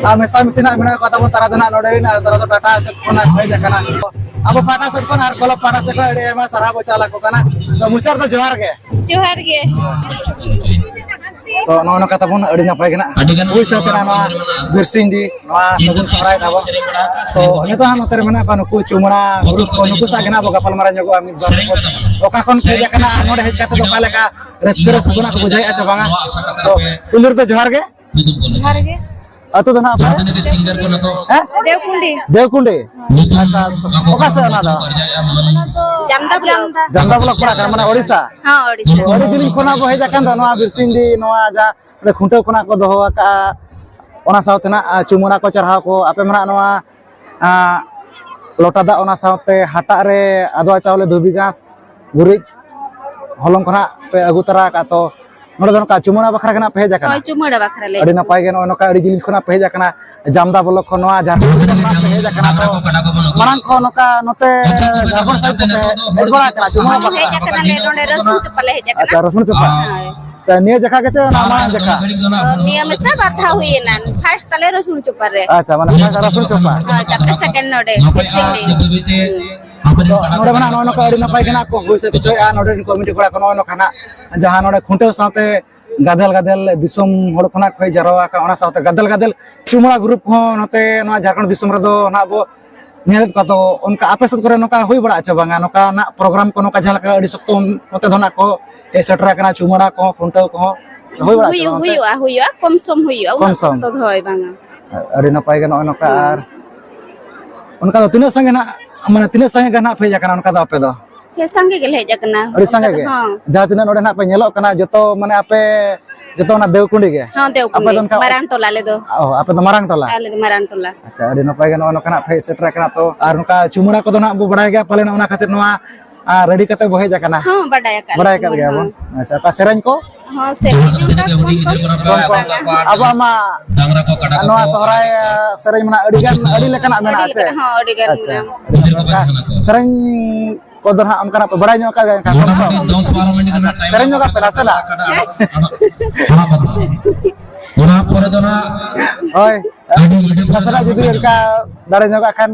ᱟᱨ ᱢᱮᱥᱟ ᱢᱤᱥᱤ ᱱᱟᱜ ᱢᱮᱱᱟᱜ ᱠᱚᱣᱟ ᱛᱟᱵᱚᱱ ᱛᱟᱨᱟ ᱫᱚ ᱱᱟᱜ ᱱᱚᱰᱮ ᱨᱮᱱ, ᱟᱨ ᱛᱟᱨᱟ ᱫᱚ ᱴᱟᱴᱟ ᱥᱮᱫ ᱠᱷᱚᱱᱟᱜ ᱦᱮᱡ ᱟᱠᱟᱱᱟ᱾ ᱟᱵᱚ ᱯᱟᱦᱴᱟ ᱥᱮᱫ ᱠᱷᱚᱱ ᱟᱨ ᱠᱞᱟᱵᱽ ᱯᱟᱦᱴᱟ ᱥᱮᱫ ᱠᱷᱚᱱ ᱟᱹᱰᱤ ᱟᱭᱢᱟ ᱥᱟᱨᱦᱟᱣ ᱵᱚ ᱪᱟᱞ ᱟᱠᱚ ᱠᱟᱱᱟ᱾ ᱛᱚ ᱢᱩᱪᱟᱹᱫ ᱫᱚ ᱡᱚᱦᱟᱨ ᱜᱮ᱾ ᱡᱚᱦᱟᱨ ᱜᱮ᱾ ᱛᱚ ᱱᱚᱜᱼᱚ ᱱᱚᱝᱠᱟ ᱛᱟᱵᱚᱱ ᱟᱹᱰᱤ ᱱᱟᱯᱟᱭ ᱜᱮ ᱱᱟᱜ᱾ ᱟᱹᱰᱤ ᱜᱟᱱ ᱦᱩᱭ ᱥᱟᱹᱛ ᱮᱱᱟ ᱱᱚᱣᱟ ᱵᱤᱨᱥᱤᱝᱰᱤ, ᱱᱚᱣᱟ ᱥᱟᱹᱜᱩᱱ ᱥᱚᱦᱨᱟᱭ ᱛᱟᱵᱚᱱ᱾ ᱛᱚ ᱱᱤᱛᱚᱜ ᱦᱟᱸᱜ ᱱᱚᱛᱮ ᱨᱮ ᱢᱮᱱᱟᱜ ᱠᱚᱣᱟ ᱱᱩᱠᱩ ᱪᱩᱢᱲᱟ ᱜᱨᱩᱯ ᱠᱚ, ᱱᱩᱠᱩ ᱥᱟᱶ ᱜᱮ ᱱᱟᱜ ᱵᱚ ᱜᱟᱯᱟᱞ ᱢᱟᱨᱟᱣ ᱧᱚᱜᱚᱜᱼᱟ ᱢᱤᱫ ᱵᱟᱨ ᱠᱚ᱾ ᱚᱠᱟ ᱠᱷᱚᱱ ᱯᱮ ᱦᱮᱡ ᱟᱠᱟᱱᱟ ᱟᱨ ᱱᱚᱰᱮ ᱦᱮᱡ ᱠᱟᱛᱮ ᱫᱚ ᱚᱠᱟ ᱞᱮᱠᱟ ᱨᱟᱹᱥᱠᱟᱹ ᱨᱟᱹᱥᱠᱟᱹ ᱠᱚ ᱵᱩᱡᱷᱟᱹᱣᱮᱫᱼᱟ ᱪᱮ ᱵᱟᱝᱟ? ᱛᱚ ᱯᱩᱭᱞᱩ ᱨᱮᱫᱚ ᱡᱚᱦᱟᱨ ᱜᱮ᱾ ᱡᱚᱦᱟᱨ ᱜᱮ᱾ ᱟᱹᱛᱩ ᱫᱚ ᱱᱟᱜ ᱚᱠᱟᱨᱮ? ᱦᱮᱸ? ᱫᱮᱣᱠᱩᱸᱰᱤ᱾ ᱫᱮᱣᱠᱩᱸᱰᱤ? ᱟᱪᱪᱷᱟ, ᱚᱠᱟ ᱥᱮᱫ ᱚᱱᱟ ᱫᱚ? ᱡᱟᱢᱫᱟ ᱵᱞᱚᱠ᱾ ᱡᱟᱢᱫᱟ ᱵᱞᱚᱠ ᱯᱟᱲᱟᱜ ᱠᱟᱱᱟ, ᱢᱟᱱᱮ ᱳᱰᱤᱥᱟ? ᱦᱮᱸ, ᱳᱰᱤᱥᱟ᱾ ᱟᱹᱰᱤ ᱡᱤᱞᱤᱧ ᱠᱷᱚᱱᱟᱜ ᱵᱚ ᱦᱮᱡ ᱟᱠᱟᱱ ᱫᱚ ᱱᱚᱣᱟ ᱵᱤᱨᱥᱤᱝᱰᱤ, ᱱᱚᱣᱟ ᱡᱟ ᱚᱸᱰᱮ ᱠᱷᱩᱱᱴᱟᱹᱣ ᱠᱷᱚᱱᱟᱜ ᱠᱚ ᱫᱚᱦᱚ ᱟᱠᱟᱫᱼᱟ, ᱚᱱᱟ ᱥᱟᱶᱛᱮ ᱱᱟᱜ ᱪᱩᱢᱟᱹᱲᱟ ᱠᱚ ᱪᱟᱨᱦᱟᱣ ᱠᱚ, ᱟᱯᱮ ᱢᱟ ᱱᱟᱜ ᱱᱚᱣᱟ ᱟᱸ, ᱞᱚᱴᱟ ᱫᱟᱜ, ᱚᱱᱟ ᱥᱟᱶᱛᱮ ᱦᱟᱴᱟᱜ ᱨᱮ ᱟᱫᱽᱣᱟ ᱪᱟᱣᱞᱮ, ᱫᱷᱩᱵᱤ ᱜᱷᱟᱸᱥ, ᱜᱩᱨᱤᱡ, ᱦᱚᱞᱚᱝ ᱠᱚ ᱱᱟᱜ ᱯᱮ ᱟᱹᱜᱩ ᱛᱚᱨᱟ ᱟᱠᱟᱫ᱾ ᱛᱚ ᱱᱚᱰᱮ ᱫᱚ ᱱᱚᱝᱠᱟ ᱪᱩᱢᱟᱹᱲᱟ ᱵᱟᱠᱷᱨᱟ ᱜᱮ ᱱᱟᱜ ᱯᱮ ᱦᱮᱡ ᱟᱠᱟᱱᱟ? ᱦᱳᱭ, ᱪᱩᱢᱟᱹᱲᱟ ᱵᱟᱠᱷᱨᱟ ᱞᱮ ᱟᱹᱰᱤ ᱱᱟᱯᱟᱭ ᱜᱮ, ᱱᱚᱜᱼᱚᱭ ᱱᱚᱝᱠᱟ ᱟᱹᱰᱤ ᱡᱤᱞᱤᱧ ᱠᱷᱚᱱᱟᱜ ᱯᱮ ᱦᱮᱡ ᱟᱠᱟᱱᱟ, ᱡᱟᱢᱫᱟ ᱵᱞᱚᱠ ᱠᱷᱚᱱ ᱱᱚᱣᱟ ᱡᱷᱟᱲᱠᱷᱚᱸᱰ ᱠᱷᱚᱱᱟᱜ ᱯᱮ ᱦᱮᱡ ᱟᱠᱟᱱᱟ᱾ ᱛᱚ ᱢᱟᱲᱟᱝ ᱠᱷᱚᱱ ᱱᱚᱝᱠᱟ ᱱᱚᱛᱮ ᱡᱷᱟᱲᱠᱷᱚᱸᱰ ᱥᱟᱭᱤᱰ ᱠᱚᱯᱮ ᱦᱮᱡ ᱵᱟᱲᱟ ᱟᱠᱟᱱᱟ ᱪᱩᱢᱟᱹᱲᱟ ᱵᱟᱠᱷᱨᱟ? ᱦᱮᱡ ᱟᱠᱟᱱᱟᱞᱮ, ᱱᱚᱰᱮ ᱨᱚᱥᱩᱱ ᱪᱚᱯᱟ ᱞᱮ ᱦᱮᱡ ᱟᱠᱟᱱᱟ᱾ ᱟᱪᱪᱷᱟ, ᱨᱚᱥᱩᱱ ᱪᱚᱯᱟ᱾ ᱦᱳᱭ᱾ ᱛᱚ ᱱᱤᱭᱟᱹ ᱡᱟᱠᱷᱟ ᱜᱮ ᱪᱮ ᱚᱱᱟ ᱢᱟᱲᱟᱝ ᱡᱟᱠᱷᱟ? ᱛᱚ ᱱᱤᱭᱟᱹ ᱢᱮᱥᱟ ᱵᱟᱨ ᱫᱷᱟᱣ ᱦᱩᱭ ᱮᱱᱟ, ᱯᱷᱟᱥᱴ ᱛᱟᱞᱮ ᱨᱚᱥᱩᱱ ᱪᱚᱯᱟ ᱨᱮ᱾ ᱟᱪᱪᱷᱟ, ᱢᱟᱱᱮ ᱯᱷᱟᱥᱴ ᱨᱚᱥᱩᱱ ᱪᱚᱯᱟ᱾ ᱦᱳᱭ, ᱛᱟᱨᱯᱚᱨᱮ ᱥᱮᱠᱮᱱᱰ ᱱᱚᱰᱮ, ᱵᱤᱨᱥᱤᱝᱰᱤ᱾ ᱛᱚ ᱱᱚᱰᱮ ᱢᱟ ᱱᱟᱜ ᱱᱚᱜᱼᱚᱭ ᱱᱚᱝᱠᱟ ᱟᱹᱰᱤ ᱱᱟᱯᱟᱭ ᱜᱮ ᱱᱟᱜ ᱠᱚ ᱦᱩᱭ ᱥᱟᱹᱛ ᱦᱚᱪᱚᱭᱮᱫᱼᱟ ᱱᱚᱰᱮ ᱨᱮᱱ ᱠᱚᱢᱤᱴᱤ ᱠᱚᱲᱟ ᱠᱚ᱾ ᱱᱚᱜᱼᱚᱭ ᱱᱚᱝᱠᱟ ᱱᱟᱜ ᱡᱟᱦᱟᱸ ᱱᱚᱰᱮ ᱠᱷᱩᱱᱴᱟᱹᱣ ᱥᱟᱶᱛᱮ ᱜᱟᱫᱮᱞ ᱜᱟᱫᱮᱞ ᱫᱤᱥᱚᱢ ᱦᱚᱲ ᱠᱷᱚᱱᱟᱜ ᱠᱚ ᱦᱮᱡ ᱡᱟᱨᱣᱟ ᱟᱠᱟᱱᱟ, ᱚᱱᱟ ᱥᱟᱶᱛᱮ ᱜᱟᱫᱮᱞ ᱜᱟᱫᱮᱞ ᱪᱩᱢᱟᱹᱲᱟ ᱜᱨᱩᱯ ᱦᱚᱸ ᱱᱚᱛᱮ ᱱᱚᱣᱟ ᱡᱷᱟᱲᱠᱷᱚᱸᱰ ᱫᱤᱥᱚᱢ ᱨᱮᱫᱚ ᱱᱟᱜ ᱵᱚ ᱧᱮᱞᱮᱫ ᱠᱚᱣᱟ᱾ ᱛᱚ ᱚᱱᱠᱟ ᱟᱯᱮ ᱥᱮᱫ ᱠᱚᱨᱮ ᱱᱚᱝᱠᱟ ᱦᱩᱭ ᱵᱟᱲᱟᱜᱼᱟ ᱪᱮ ᱵᱟᱝᱟ, ᱱᱚᱝᱠᱟᱱᱟᱜ ᱯᱨᱳᱜᱨᱟᱢ ᱠᱚ, ᱱᱚᱝᱠᱟ ᱡᱟᱦᱟᱸ ᱞᱮᱠᱟ ᱟᱹᱰᱤ ᱥᱚᱠᱛᱚ ᱱᱚᱛᱮ ᱫᱚ ᱱᱟᱜ ᱠᱚ ᱦᱮᱡ ᱥᱮᱴᱮᱨ ᱟᱠᱟᱱᱟ, ᱪᱩᱢᱟᱹᱲᱟ ᱠᱚᱦᱚᱸ, ᱠᱷᱩᱱᱴᱟᱹᱣ ᱠᱚᱦᱚᱸ ᱦᱩᱭ ᱵᱟᱲᱟᱜᱼᱟ ᱪᱮ ᱦᱩᱭᱩᱜ, ᱵᱟᱝ ᱚᱱᱛᱮ? ᱦᱩᱭᱩᱜᱼᱟ, ᱦᱩᱭᱩᱜᱼᱟ, ᱠᱚᱢ ᱥᱚᱢ ᱦᱩᱭᱩᱜᱼᱟ, ᱠᱚᱢ ᱩᱱᱟᱹᱜ ᱥᱚᱢ᱾ ᱥᱚᱠᱛᱚ ᱫᱚ ᱦᱳᱭ ᱵᱟᱝᱟ᱾ ᱟᱹᱰᱤ ᱱᱟᱯᱟᱭ ᱜᱮ ᱱᱚᱜᱼᱚᱭ ᱱᱚᱝᱠᱟ᱾ ᱦᱩᱸ᱾ ᱟᱨ ᱚᱱᱠᱟ ᱫᱚ ᱛᱤᱱᱟᱹᱜ ᱥᱟᱸᱜᱮ ᱱᱟᱜ, ᱢᱟᱱᱮ ᱛᱤᱱᱟᱹᱜ ᱥᱟᱸᱜᱮ ᱜᱟᱱ ᱱᱟᱜ ᱯᱮ ᱦᱮᱡ ᱟᱠᱟᱱᱟ ᱚᱱᱠᱟ ᱫᱚ ᱟᱯᱮ ᱫᱚ? ᱦᱮᱸ, ᱥᱟᱸᱜᱮ ᱜᱮᱞᱮ ᱦᱮᱡ ᱟᱠᱟᱱᱟ᱾ ᱟᱹᱰᱤ ᱥᱟᱸᱜᱮ ᱚᱱᱠᱟ ᱫᱚ, ᱜᱮ? ᱦᱚᱸ᱾ ᱡᱟᱦᱟᱸ ᱛᱤᱱᱟᱹᱜ ᱱᱚᱰᱮ ᱱᱟᱜ ᱯᱮ ᱧᱮᱞᱚᱜ ᱠᱟᱱᱟ, ᱡᱚᱛᱚ ᱢᱟᱱᱮ ᱟᱯᱮ, ᱡᱚᱛᱚ ᱚᱱᱟ ᱫᱮᱣᱠᱩᱸᱰᱤ ᱜᱮ? ᱦᱚᱸ, ᱫᱮᱣᱠᱩᱸᱰᱤ᱾ ᱟᱯᱮ ᱫᱚ ᱚᱱᱠᱟ ᱢᱟᱨᱟᱝ ᱴᱚᱞᱟ ᱟᱞᱮ ᱫᱚ᱾ ᱚ, ᱟᱯᱮ ᱫᱚ ᱢᱟᱨᱟᱝ ᱴᱚᱞᱟ? ᱟᱞᱮ ᱫᱚ ᱢᱟᱨᱟᱝ ᱴᱚᱞᱟ᱾ ᱟᱪᱪᱷᱟ, ᱟᱹᱰᱤ ᱱᱟᱯᱟᱭ ᱜᱮ ᱱᱚᱜᱼᱚᱭ ᱱᱚᱝᱠᱟ ᱱᱟᱜ ᱯᱮ ᱦᱮᱡ ᱥᱮᱴᱮᱨ ᱟᱠᱟᱱᱟ᱾ ᱛᱚ, ᱟᱨ ᱱᱚᱝᱠᱟ ᱪᱩᱢᱟᱹᱲᱟ ᱠᱚᱫᱚ ᱱᱟᱜ ᱵᱚ ᱵᱟᱲᱟᱭ ᱜᱮᱭᱟ ᱯᱟᱞᱮᱱ, ᱚᱱᱟ ᱠᱷᱟᱹᱛᱤᱨ ᱱᱚᱣᱟ, ᱟᱨ ᱨᱮᱰᱤ ᱠᱟᱛᱮ ᱵᱚ ᱦᱮᱡ ᱟᱠᱟᱱᱟ? ᱦᱚᱸ, ᱵᱟᱰᱟᱭ ᱟᱠᱟᱫ ᱞᱮ ᱵᱟᱲᱟᱭ ᱟᱠᱟᱫ ᱪᱩᱢᱟᱹᱲᱟ ᱜᱮᱭᱟ ᱵᱚᱱ᱾ ᱦᱚᱸ᱾ ᱟᱪᱪᱷᱟ, ᱚᱠᱟ ᱥᱮᱨᱮᱧ ᱠᱚ? ᱦᱚᱸ, ᱥᱮᱨᱮᱧ ᱚᱱᱠᱟ ᱠᱚᱢ ᱠᱚᱢ᱾ ᱟᱵᱚᱣᱟᱜ ᱢᱟ ᱱᱚᱣᱟ ᱥᱚᱦᱨᱟᱭ, ᱥᱮᱨᱮᱧ ᱢᱮᱱᱟᱜᱼᱟ, ᱟᱹᱰᱤ ᱜᱟᱱ, ᱟᱹᱰᱤ ᱞᱮᱠᱟᱱᱟᱜ ᱟᱹᱰᱤ ᱢᱮᱱᱟᱜᱼᱟ, ᱪᱮ? ᱞᱮᱠᱟᱱᱟᱜ, ᱦᱚᱸ, ᱟᱹᱰᱤ ᱜᱟᱱ ᱟᱪᱪᱷᱟ, ᱢᱮᱱᱟᱜᱼᱟ᱾ ᱟᱹᱰᱤ ᱜᱟᱱ᱾ ᱚᱱᱠᱟ ᱥᱮᱨᱮᱧ ᱠᱚᱫᱚ ᱱᱟᱦᱟᱜ ᱚᱱᱠᱟᱱᱟᱜ ᱯᱮ ᱵᱟᱲᱟᱭ ᱧᱚᱜ ᱟᱠᱟᱫ ᱜᱮᱭᱟ ᱮᱱᱠᱷᱟᱱ ᱠᱚᱢ ᱥᱚᱢ? ᱢᱚᱴᱟᱢᱩᱴᱤ ᱫᱚᱥ ᱵᱟᱨᱚ ᱢᱤᱱᱤᱴ ᱨᱮᱱᱟᱜ ᱴᱟᱭᱤᱢ᱾ ᱥᱮᱨᱮᱧ ᱧᱚᱜ ᱟᱯᱮ ᱱᱟᱥᱮᱱᱟᱜ᱾ ᱚᱱᱟ ᱯᱚᱨᱮ ᱫᱚ ᱱᱟᱦᱟᱜ ᱦᱳᱭ᱾ ᱟᱹᱰᱤ ᱟᱹᱰᱤ ᱱᱟᱥᱮᱱᱟᱜ ᱡᱩᱫᱤ ᱚᱱᱠᱟ ᱫᱟᱲᱮ ᱧᱚᱜᱟᱜ ᱠᱷᱟᱱ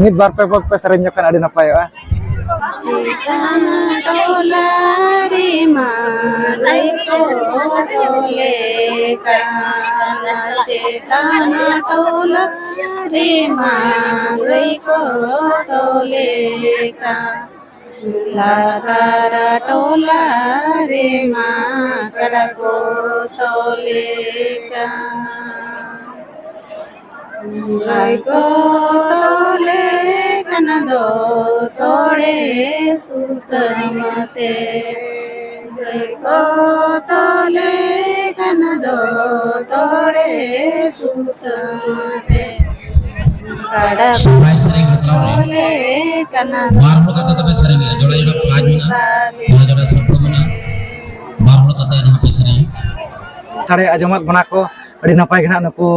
ᱢᱤᱫ ᱵᱟᱨ ᱯᱮ ᱯᱮ ᱥᱮᱨᱮᱧ ᱧᱚᱜ ᱠᱷᱟᱱ ᱟᱹᱰᱤ ᱱᱟᱯᱟᱭᱚᱜᱼᱟ᱾ ᱪᱮᱛᱟᱱ ᱴᱚᱞᱟ ᱨᱮᱢᱟ ᱜᱟᱹᱭ ᱠᱚ ᱛᱚᱞᱮ ᱠᱟᱱᱟ᱾ ᱪᱮᱛᱟᱱ ᱴᱚᱞᱟ ᱨᱮᱢᱟ ᱜᱟᱹᱭ ᱠᱚ ᱛᱚᱞᱮ ᱠᱟᱱᱟ᱾ ᱞᱟᱛᱟᱨ ᱴᱚᱞᱟ ᱨᱮᱢᱟ ᱠᱟᱰᱟ ᱠᱚ ᱛᱚᱞᱮ ᱠᱟᱱᱟ᱾ ᱜᱟᱹᱭ ᱠᱚ ᱛᱚᱞᱮ ᱠᱟᱱᱟ ᱫᱚ ᱛᱚᱲᱮ ᱥᱩᱛᱟᱹᱢ ᱛᱮ᱾ ᱜᱟᱹᱭ ᱠᱚ ᱛᱚᱞᱮ ᱠᱟᱱᱟ ᱫᱚ ᱛᱚᱲᱮ ᱥᱩᱛᱟᱹᱢ ᱛᱮ᱾ ᱠᱟᱰᱟ ᱠᱚ ᱥᱚᱦᱨᱟᱭ ᱥᱮᱨᱮᱧ ᱵᱟᱯᱞᱟ ᱨᱮ ᱛᱚᱞᱮ ᱠᱟᱱᱟ ᱵᱟᱨ ᱦᱚᱲ ᱠᱟᱛᱮ ᱛᱚᱵᱮ ᱥᱮᱨᱮᱧ ᱦᱩᱭᱩᱜᱼᱟ᱾ ᱡᱚᱲᱟ ᱡᱚᱲᱟ ᱯᱨᱟᱭᱤᱡᱽ ᱢᱮᱱᱟᱜᱼᱟ, ᱡᱚᱲᱟ ᱡᱚᱲᱟ ᱥᱟᱨᱯᱷᱟᱹ ᱢᱮᱱᱟᱜᱼᱟ᱾ ᱵᱟᱨ ᱦᱚᱲ ᱠᱟᱛᱮ ᱱᱟᱦᱟᱜ ᱯᱮ ᱥᱮᱨᱮᱧᱟ᱾ ᱥᱟᱰᱮ ᱟᱸᱡᱚᱢᱟᱫ ᱵᱚᱱᱟ ᱠᱚ ᱟᱹᱰᱤ ᱱᱟᱯᱟᱭ ᱜᱮ ᱱᱟᱦᱟᱜ ᱱᱩᱠᱩ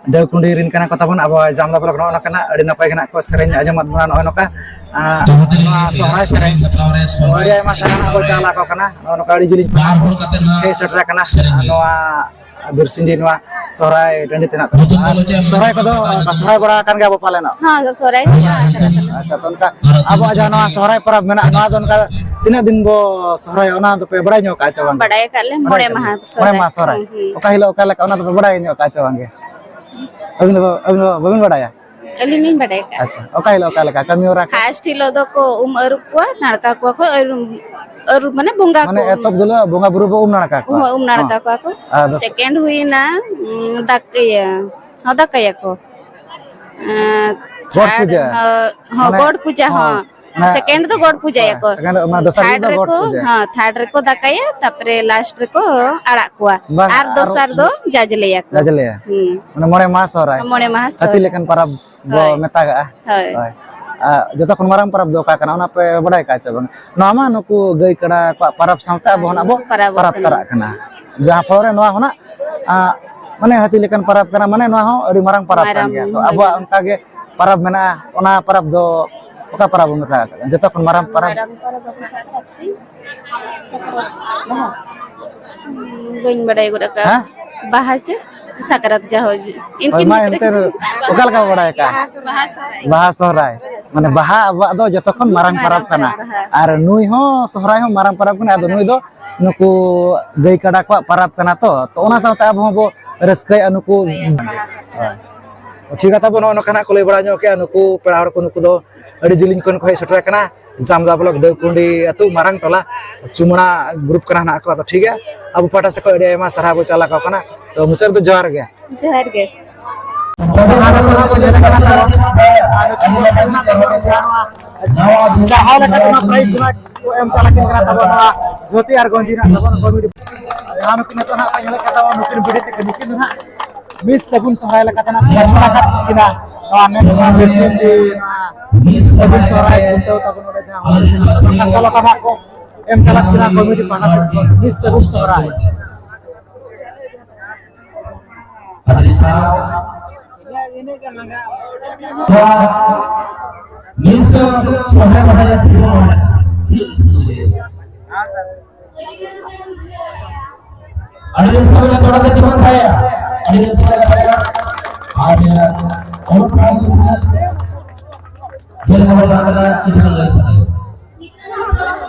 ᱫᱮᱣᱠᱩᱸᱰᱤ ᱨᱮᱱ ᱠᱟᱱᱟ ᱠᱚ ᱛᱟᱵᱚᱱ ᱟᱵᱚ ᱡᱟᱢᱫᱟ ᱵᱞᱚᱠ ᱱᱚᱜᱼᱚ ᱱᱚᱝᱠᱟ ᱱᱟᱜ ᱟᱹᱰᱤ ᱱᱟᱯᱟᱭ ᱜᱮ ᱱᱟᱦᱟᱜ ᱠᱚ ᱥᱮᱨᱮᱧ ᱟᱸᱡᱚᱢᱟᱫ ᱵᱚᱱᱟ ᱱᱚᱜᱼᱚ ᱱᱚᱝᱠᱟ᱾ ᱟᱸ, ᱡᱟᱦᱟᱸ ᱛᱤᱱᱟᱹᱜ ᱱᱚᱣᱟ ᱞᱤᱧ ᱞᱟᱹᱭᱟ, ᱥᱚᱦᱨᱟᱭ ᱥᱮᱨᱮᱧ ᱥᱮᱨᱮᱧ ᱦᱮᱯᱨᱟᱣ ᱨᱮ ᱥᱚᱦᱨᱟᱭ ᱟᱹᱰᱤ ᱟᱭᱢᱟ ᱥᱮᱨᱮᱧ ᱥᱟᱨᱦᱟᱣ ᱠᱚ ᱪᱟᱞ ᱟᱠᱚ ᱠᱟᱱᱟ ᱱᱚᱜᱼᱚ ᱱᱚᱝᱠᱟ ᱟᱹᱰᱤ ᱡᱤᱞᱤᱧ ᱵᱟᱨ ᱦᱚᱲ ᱠᱟᱛᱮ ᱱᱟᱦᱟᱜ ᱦᱮᱡ ᱥᱮᱴᱮᱨ ᱟᱠᱟᱱᱟ ᱥᱮᱨᱮᱧ ᱦᱩᱭᱩᱜᱼᱟ᱾ ᱱᱚᱣᱟ ᱵᱤᱨᱥᱤᱧ ᱱᱚᱣᱟ ᱥᱚᱦᱨᱟᱭ ᱴᱟᱺᱰᱤ ᱛᱮ ᱱᱟᱦᱟᱜ ᱱᱚᱛᱮ ᱟᱨ ᱫᱚ ᱪᱮᱫ ᱥᱚᱦᱨᱟᱭ ᱠᱚᱫᱚ ᱥᱚᱦᱨᱟᱭ ᱵᱟᱲᱟ ᱟᱠᱟᱱ ᱜᱮᱭᱟ ᱵᱚ ᱯᱟᱞᱮᱱᱚᱜ? ᱦᱚᱸ ᱥᱚᱦᱨᱟᱭ ᱥᱮᱨᱮᱧ ᱵᱟᱲᱟ ᱟᱠᱟᱱᱟ᱾ ᱟᱪᱪᱷᱟ, ᱛᱚ ᱚᱱᱠᱟ ᱟᱵᱚᱣᱟᱜ ᱡᱟᱦᱟᱸ ᱱᱚᱣᱟ ᱥᱚᱦᱨᱟᱭ ᱯᱚᱨᱚᱵᱽ ᱢᱮᱱᱟᱜᱼᱟ, ᱱᱚᱣᱟ ᱫᱚ ᱚᱱᱠᱟ ᱛᱤᱱᱟᱹᱜ ᱫᱤᱱ ᱵᱚ ᱥᱚᱦᱨᱟᱭᱚᱜᱼᱟ, ᱚᱱᱟ ᱫᱚᱯᱮ ᱵᱟᱲᱟᱭ ᱧᱚᱜ ᱠᱟᱜᱼᱟ ᱪᱮ ᱵᱟᱝ? ᱵᱟᱲᱟᱭ ᱟᱠᱟᱫ ᱞᱮ ᱢᱚᱬᱮ ᱢᱟᱦᱟ ᱥᱚᱦᱨᱟᱭ᱾ ᱢᱚᱬᱮ ᱢᱟᱦᱟ ᱥᱚᱦᱨᱟᱭ᱾ ᱦᱩᱸ, ᱦᱩᱸ᱾ ᱚᱠᱟ ᱦᱤᱞᱳᱜ ᱚᱠᱟ ᱞᱮᱠᱟ, ᱚᱱᱟ ᱫᱚᱯᱮ ᱵᱟᱲᱟᱭ ᱧᱚᱜ ᱠᱟᱜᱼᱟ ᱪᱮ ᱵᱟᱝ ᱜᱮ? ᱟᱹᱵᱤᱱ ᱫᱚ, ᱟᱹᱵᱤᱱ ᱫᱚ ᱵᱟᱹᱵᱤᱱ ᱵᱟᱲᱟᱭᱟ? ᱟᱹᱞᱤᱧ ᱞᱤᱧ ᱵᱟᱲᱟᱭ ᱟᱠᱟᱫ᱾ ᱟᱪᱪᱷᱟ, ᱚᱠᱟ ᱦᱤᱞᱳᱜ ᱚᱠᱟ ᱞᱮᱠᱟ ᱠᱟᱹᱢᱤ ᱦᱚᱨᱟ ᱠᱚ? ᱯᱷᱟᱥᱴ ᱦᱤᱞᱳᱜ ᱫᱚᱠᱚ ᱩᱢ ᱟᱹᱨᱩᱵ ᱠᱚᱣᱟ, ᱱᱟᱲᱠᱟ ᱠᱚᱣᱟ ᱠᱚ, ᱟᱹᱨᱩᱵ, ᱟᱹᱨᱩᱵ ᱢᱟᱱᱮ ᱵᱚᱸᱜᱟ ᱠᱚ᱾ ᱢᱟᱱᱮ ᱮᱛᱚᱦᱚᱵ ᱫᱤᱱ ᱦᱤᱞᱳᱜ ᱵᱚᱸᱜᱟ ᱵᱩᱨᱩ ᱵᱚ ᱩᱢ ᱱᱟᱲᱠᱟ ᱠᱚᱣᱟ᱾ ᱦᱳᱭ, ᱩᱢ ᱱᱟᱲᱠᱟ ᱠᱚᱣᱟ ᱠᱚ᱾ ᱟᱨ ᱫᱚᱥ- ᱥᱮᱠᱮᱱᱰ ᱦᱩᱭᱱᱟ, ᱩᱸ, ᱫᱟᱠ-, ᱤᱭᱟᱹ, ᱦᱚᱸ, ᱫᱟᱠᱟᱭᱟᱠᱚ᱾ ᱮᱸ, ᱜᱚᱴ ᱛᱷᱟᱨᱰ, ᱯᱩᱡᱟᱹ᱾ ᱦᱚᱸ, ᱦᱚᱸ, ᱢᱟᱱᱮ, ᱜᱚᱴ ᱯᱩᱡᱟ, ᱦᱚᱸ᱾ ᱢᱟᱱᱮ, ᱥᱮᱠᱮᱱᱰ ᱫᱚ ᱜᱚᱴ ᱯᱩᱡᱟᱭᱟᱠᱚ᱾ ᱦᱳᱭ, ᱥᱮᱠᱮᱱᱰ, ᱚᱱᱟ ᱫᱚᱥᱟᱨ ᱛᱷᱟᱨᱰ ᱦᱤᱞᱳᱜ ᱫᱚ ᱜᱚᱴ ᱨᱮᱠᱚ, ᱯᱩᱡᱟᱹ᱾ ᱦᱚᱸ, ᱛᱷᱟᱨᱰ ᱨᱮᱠᱚ ᱫᱟᱠᱟᱭᱟ, ᱛᱟᱯᱚᱨᱮ ᱞᱟᱥᱴ ᱨᱮᱠᱚ ᱟᱲᱟᱜ ᱠᱚᱣᱟ᱾ ᱵᱟᱝ, ᱟᱨ ᱟᱨ ᱫᱚᱥᱟᱨ ᱫᱚ ᱡᱟᱡᱽᱞᱮᱭᱟᱠᱚ᱾ ᱡᱟᱡᱽᱞᱮᱭᱟ᱾ ᱦᱩᱸ᱾ ᱢᱟᱱᱮ ᱢᱚᱬᱮ ᱢᱟᱦᱟ ᱥᱚᱦᱨᱟᱭ᱾ ᱢᱚᱬᱮ ᱢᱟᱦᱟ ᱦᱟᱹᱛᱤ ᱥᱚᱦᱨᱟᱭ᱾ ᱞᱮᱠᱟᱱ ᱯᱟᱨᱟᱵᱽ ᱵᱚ ᱦᱳᱭ᱾ ᱢᱮᱛᱟᱜᱟᱜᱼᱟ᱾ ᱦᱳᱭ᱾ ᱦᱳᱭ᱾ ᱟᱨ ᱡᱚᱛᱚ ᱠᱷᱚᱱ ᱢᱟᱨᱟᱝ ᱯᱟᱨᱟᱵᱽ ᱫᱚ ᱚᱠᱟ ᱠᱟᱱᱟ, ᱚᱱᱟ ᱯᱮ ᱵᱟᱰᱟᱭ ᱠᱟᱜᱼᱟ ᱪᱮ ᱵᱟᱝ? ᱱᱚᱣᱟ ᱢᱟ ᱱᱩᱠᱩ ᱜᱟᱹᱭ ᱠᱟᱰᱟ ᱠᱚᱣᱟᱜ ᱯᱟᱨᱟᱵᱽ ᱥᱟᱶᱛᱮ ᱟᱵᱚ ᱦᱚᱸ ᱱᱟᱜ ᱵᱚ ᱯᱟᱨᱟᱵᱽ ᱯᱟᱨᱟᱵᱽ ᱠᱟᱱᱟ᱾ ᱛᱟᱨᱟᱜ ᱠᱟᱱᱟ᱾ ᱡᱟᱦᱟᱸ ᱯᱷᱚᱞ ᱨᱮ ᱱᱚᱣᱟ ᱦᱚᱸ ᱱᱟᱜ, ᱟᱸ, ᱢᱟᱱᱮ ᱦᱟᱹᱛᱤ ᱞᱮᱠᱟᱱ ᱯᱟᱨᱟᱵᱽ ᱠᱟᱱᱟ, ᱢᱟᱱᱮ ᱱᱚᱣᱟ ᱦᱚᱸ ᱟᱹᱰᱤ ᱢᱟᱨᱟᱝ ᱯᱟᱨᱟᱵᱽ ᱠᱟᱱ ᱢᱟᱨᱟᱝ ᱜᱮᱭᱟ᱾ ᱛᱚ ᱢᱟᱨᱟᱝ᱾ ᱟᱵᱚᱣᱟᱜ ᱚᱱᱠᱟ ᱜᱮ ᱯᱟᱨᱟᱵᱽ ᱢᱮᱱᱟᱜᱼᱟ, ᱚᱱᱟ ᱯᱟᱨᱟᱵᱽ ᱫᱚ ᱚᱠᱟ ᱯᱟᱨᱟᱵᱽ ᱵᱚᱱ ᱢᱮᱛᱟᱜ ᱠᱟᱱᱟ? ᱡᱚᱛᱚ ᱠᱷᱚᱱ ᱢᱟᱨᱟᱝ ᱯᱟᱨᱟᱵᱽ? ᱢᱟᱨᱟᱝ ᱯᱚᱨᱚᱵᱽ ᱫᱚ ᱥᱟᱠᱨᱟᱛ, ᱵᱟᱦᱟ᱾ ᱵᱟᱹᱧ ᱵᱟᱰᱟᱭ ᱜᱚᱫ ᱟᱠᱟᱫᱼᱟ᱾ ᱦᱮᱸ? ᱵᱟᱦᱟ ᱪᱮ ᱥᱟᱠᱨᱟᱛ ᱡᱟᱦᱳ ᱡᱮ-, ᱦᱳᱭ, ᱤᱱᱠᱤᱱ ᱢᱟ ᱵᱷᱤᱛᱨᱤ ᱮᱱᱛᱮ ᱚᱠᱟ ᱞᱮᱠᱟ ᱵᱚ ᱵᱟᱲᱟᱭ ᱟᱠᱟᱫᱼᱟ? ᱵᱟᱦᱟ ᱥᱚᱦᱨᱟᱭ᱾ ᱵᱟᱦᱟ ᱥᱚᱦᱨᱟᱭ᱾ ᱢᱟᱱᱮ ᱵᱟᱦᱟ ᱟᱵᱚᱣᱟᱜ ᱫᱚ ᱡᱚᱛᱚ ᱠᱷᱚᱱ ᱢᱟᱨᱟᱝ ᱯᱟᱨᱟᱵᱽ ᱠᱟᱱᱟ᱾ ᱢᱟᱨᱟᱝ ᱯᱟᱨᱟᱵᱽ᱾ ᱟᱨ ᱱᱩᱭ ᱦᱚᱸ ᱥᱚᱦᱨᱟᱭ ᱦᱚᱸ ᱢᱟᱨᱟᱝ ᱯᱟᱨᱟᱵᱽ ᱠᱟᱱᱟ᱾ ᱟᱫᱚ ᱱᱩᱭ ᱫᱚ ᱱᱩᱠᱩ ᱜᱟᱹᱭ ᱠᱟᱰᱟ ᱠᱚᱣᱟᱜ ᱯᱟᱨᱟᱵᱽ ᱠᱟᱱᱟ ᱛᱚ, ᱛᱚ ᱚᱱᱟ ᱥᱟᱶᱛᱮ ᱟᱵᱚ ᱦᱚᱸᱵᱚ ᱨᱟᱹᱥᱠᱟᱹᱭᱟ ᱱᱩᱠᱩ᱾ ᱦᱳᱭ᱾ ᱴᱷᱤᱠ ᱜᱮᱭᱟ, ᱛᱟᱵᱚ ᱱᱚᱜᱼᱚ ᱱᱚᱝᱠᱟ ᱱᱟᱜ ᱠᱚ ᱞᱟᱹᱭ ᱵᱟᱲᱟ ᱧᱚᱜ ᱠᱮᱜᱼᱟ ᱱᱩᱠᱩ ᱯᱮᱲᱟ ᱦᱚᱲ ᱠᱚ, ᱱᱩᱠᱩ ᱫᱚ ᱟᱹᱰᱤ ᱡᱤᱞᱤᱧ ᱠᱷᱚᱱ ᱠᱚ ᱦᱮᱡ ᱥᱮᱴᱮᱨ ᱟᱠᱟᱱᱟ, ᱡᱟᱢᱫᱟ ᱵᱞᱚᱠ ᱫᱟᱹᱣᱠᱩᱱᱰᱤ ᱟᱹᱛᱩ ᱢᱟᱨᱟᱝ ᱴᱚᱞᱟ ᱪᱩᱢᱲᱟ ᱜᱨᱩᱯ ᱠᱟᱱᱟ ᱱᱟᱜ ᱠᱚ᱾ ᱟᱫᱚ ᱴᱷᱤᱠ ᱜᱮᱭᱟ, ᱟᱵᱚ ᱯᱟᱦᱴᱟ ᱥᱮᱫ ᱠᱷᱚᱱ ᱟᱹᱰᱤ ᱟᱭᱢᱟ ᱥᱟᱨᱦᱟᱣ ᱵᱚ ᱪᱟᱞ ᱟᱠᱚ ᱠᱟᱱᱟ᱾ ᱛᱚ ᱢᱩᱪᱟᱹᱫ ᱨᱮᱫᱚ ᱡᱚᱦᱟᱨ ᱜᱮ᱾ ᱡᱚᱦᱟᱨ ᱜᱮ᱾ ᱡᱟᱦᱟᱸ ᱞᱮᱠᱟᱛᱮ ᱱᱚᱣᱟ ᱯᱨᱟᱭᱤᱡᱽ ᱫᱚ ᱱᱟᱜ ᱠᱚ ᱮᱢ ᱪᱟᱞᱟᱜ ᱠᱟᱱᱟ ᱛᱟᱵᱚ ᱱᱚᱣᱟ ᱫᱷᱩᱛᱤ ᱟᱨ ᱜᱚᱸᱡᱤ ᱱᱟᱜ ᱛᱟᱵᱚᱱ ᱠᱚᱢᱤᱴᱤ᱾ ᱡᱟᱦᱟᱸ ᱱᱩᱠᱤᱱ ᱱᱤᱛᱚᱜ ᱱᱟᱜ ᱯᱮ ᱧᱮᱞᱮᱫ ᱠᱟᱱ ᱛᱟᱵᱚᱱ ᱱᱩᱠᱤᱱ ᱵᱤᱴᱤ ᱛᱟᱹᱠᱤᱱ, ᱱᱩᱠᱤᱱ ᱫᱚ ᱱᱟᱜ ᱢᱤᱥ ᱥᱟᱹᱜᱩᱱ ᱥᱚᱦᱨᱟᱭ ᱞᱮᱠᱟᱛᱮ ᱱᱟᱜ ᱜᱷᱳᱥᱚᱱᱟ ᱟᱠᱟᱫ ᱠᱤᱱᱟ ᱱᱚᱣᱟ ᱱᱮᱥ ᱱᱚᱣᱟ ᱵᱤᱨᱥᱤᱧ ᱫᱤᱱ ᱱᱚᱣᱟ ᱢᱤᱥ ᱥᱟᱹᱜᱩᱱ ᱥᱚᱦᱨᱟᱭ ᱠᱷᱩᱱᱴᱟᱹᱣ ᱛᱟᱵᱚᱱ ᱱᱚᱰᱮ ᱡᱟᱦᱟᱸ ᱦᱩᱭ ᱠᱟᱱᱟ, ᱚᱱᱟ ᱥᱟᱞᱟᱜ ᱱᱟᱜ ᱠᱚ ᱮᱢ ᱪᱟᱞᱟᱜ ᱠᱟᱱᱟ ᱠᱚᱢᱤᱴᱤ ᱯᱟᱦᱴᱟ ᱥᱮᱫ ᱠᱷᱚᱱ ᱢᱤᱥ ᱥᱟᱹᱜᱩᱱ ᱥᱚᱦᱨᱟᱭ᱾ ᱟᱹᱰᱤ ᱥᱟᱨᱦᱟᱣ᱾ ᱱᱚᱣᱟ ᱢᱤᱥ ᱥᱚᱦᱨᱟᱭ ᱵᱟᱦᱟ ᱨᱮ ᱥᱮᱨᱢᱟ ᱢᱚᱬᱮ ᱴᱷᱤᱠ ᱥᱚᱸᱜᱮ᱾ ᱟᱹᱰᱤ ᱨᱟᱹᱥᱠᱟᱹ ᱨᱮᱱᱟᱜ ᱛᱷᱚᱲᱟ ᱫᱚ ᱡᱮᱢᱚᱱ ᱛᱟᱦᱮᱸᱭᱟ, ᱟᱹᱰᱤ ᱨᱟᱹᱥᱠᱟᱹ ᱨᱮᱱᱟᱜ ᱛᱟᱦᱮᱸᱭᱟ᱾ ᱟᱨ ᱚᱞᱚᱜ ᱯᱟᱲᱦᱟᱜ ᱜᱤᱫᱽᱨᱟᱹ ᱡᱮ ᱱᱚᱣᱟ ᱵᱟᱝ ᱠᱟᱱᱟ, ᱤᱧ ᱴᱷᱮᱱ ᱞᱟᱹᱭ ᱥᱟᱱᱟᱭᱟ᱾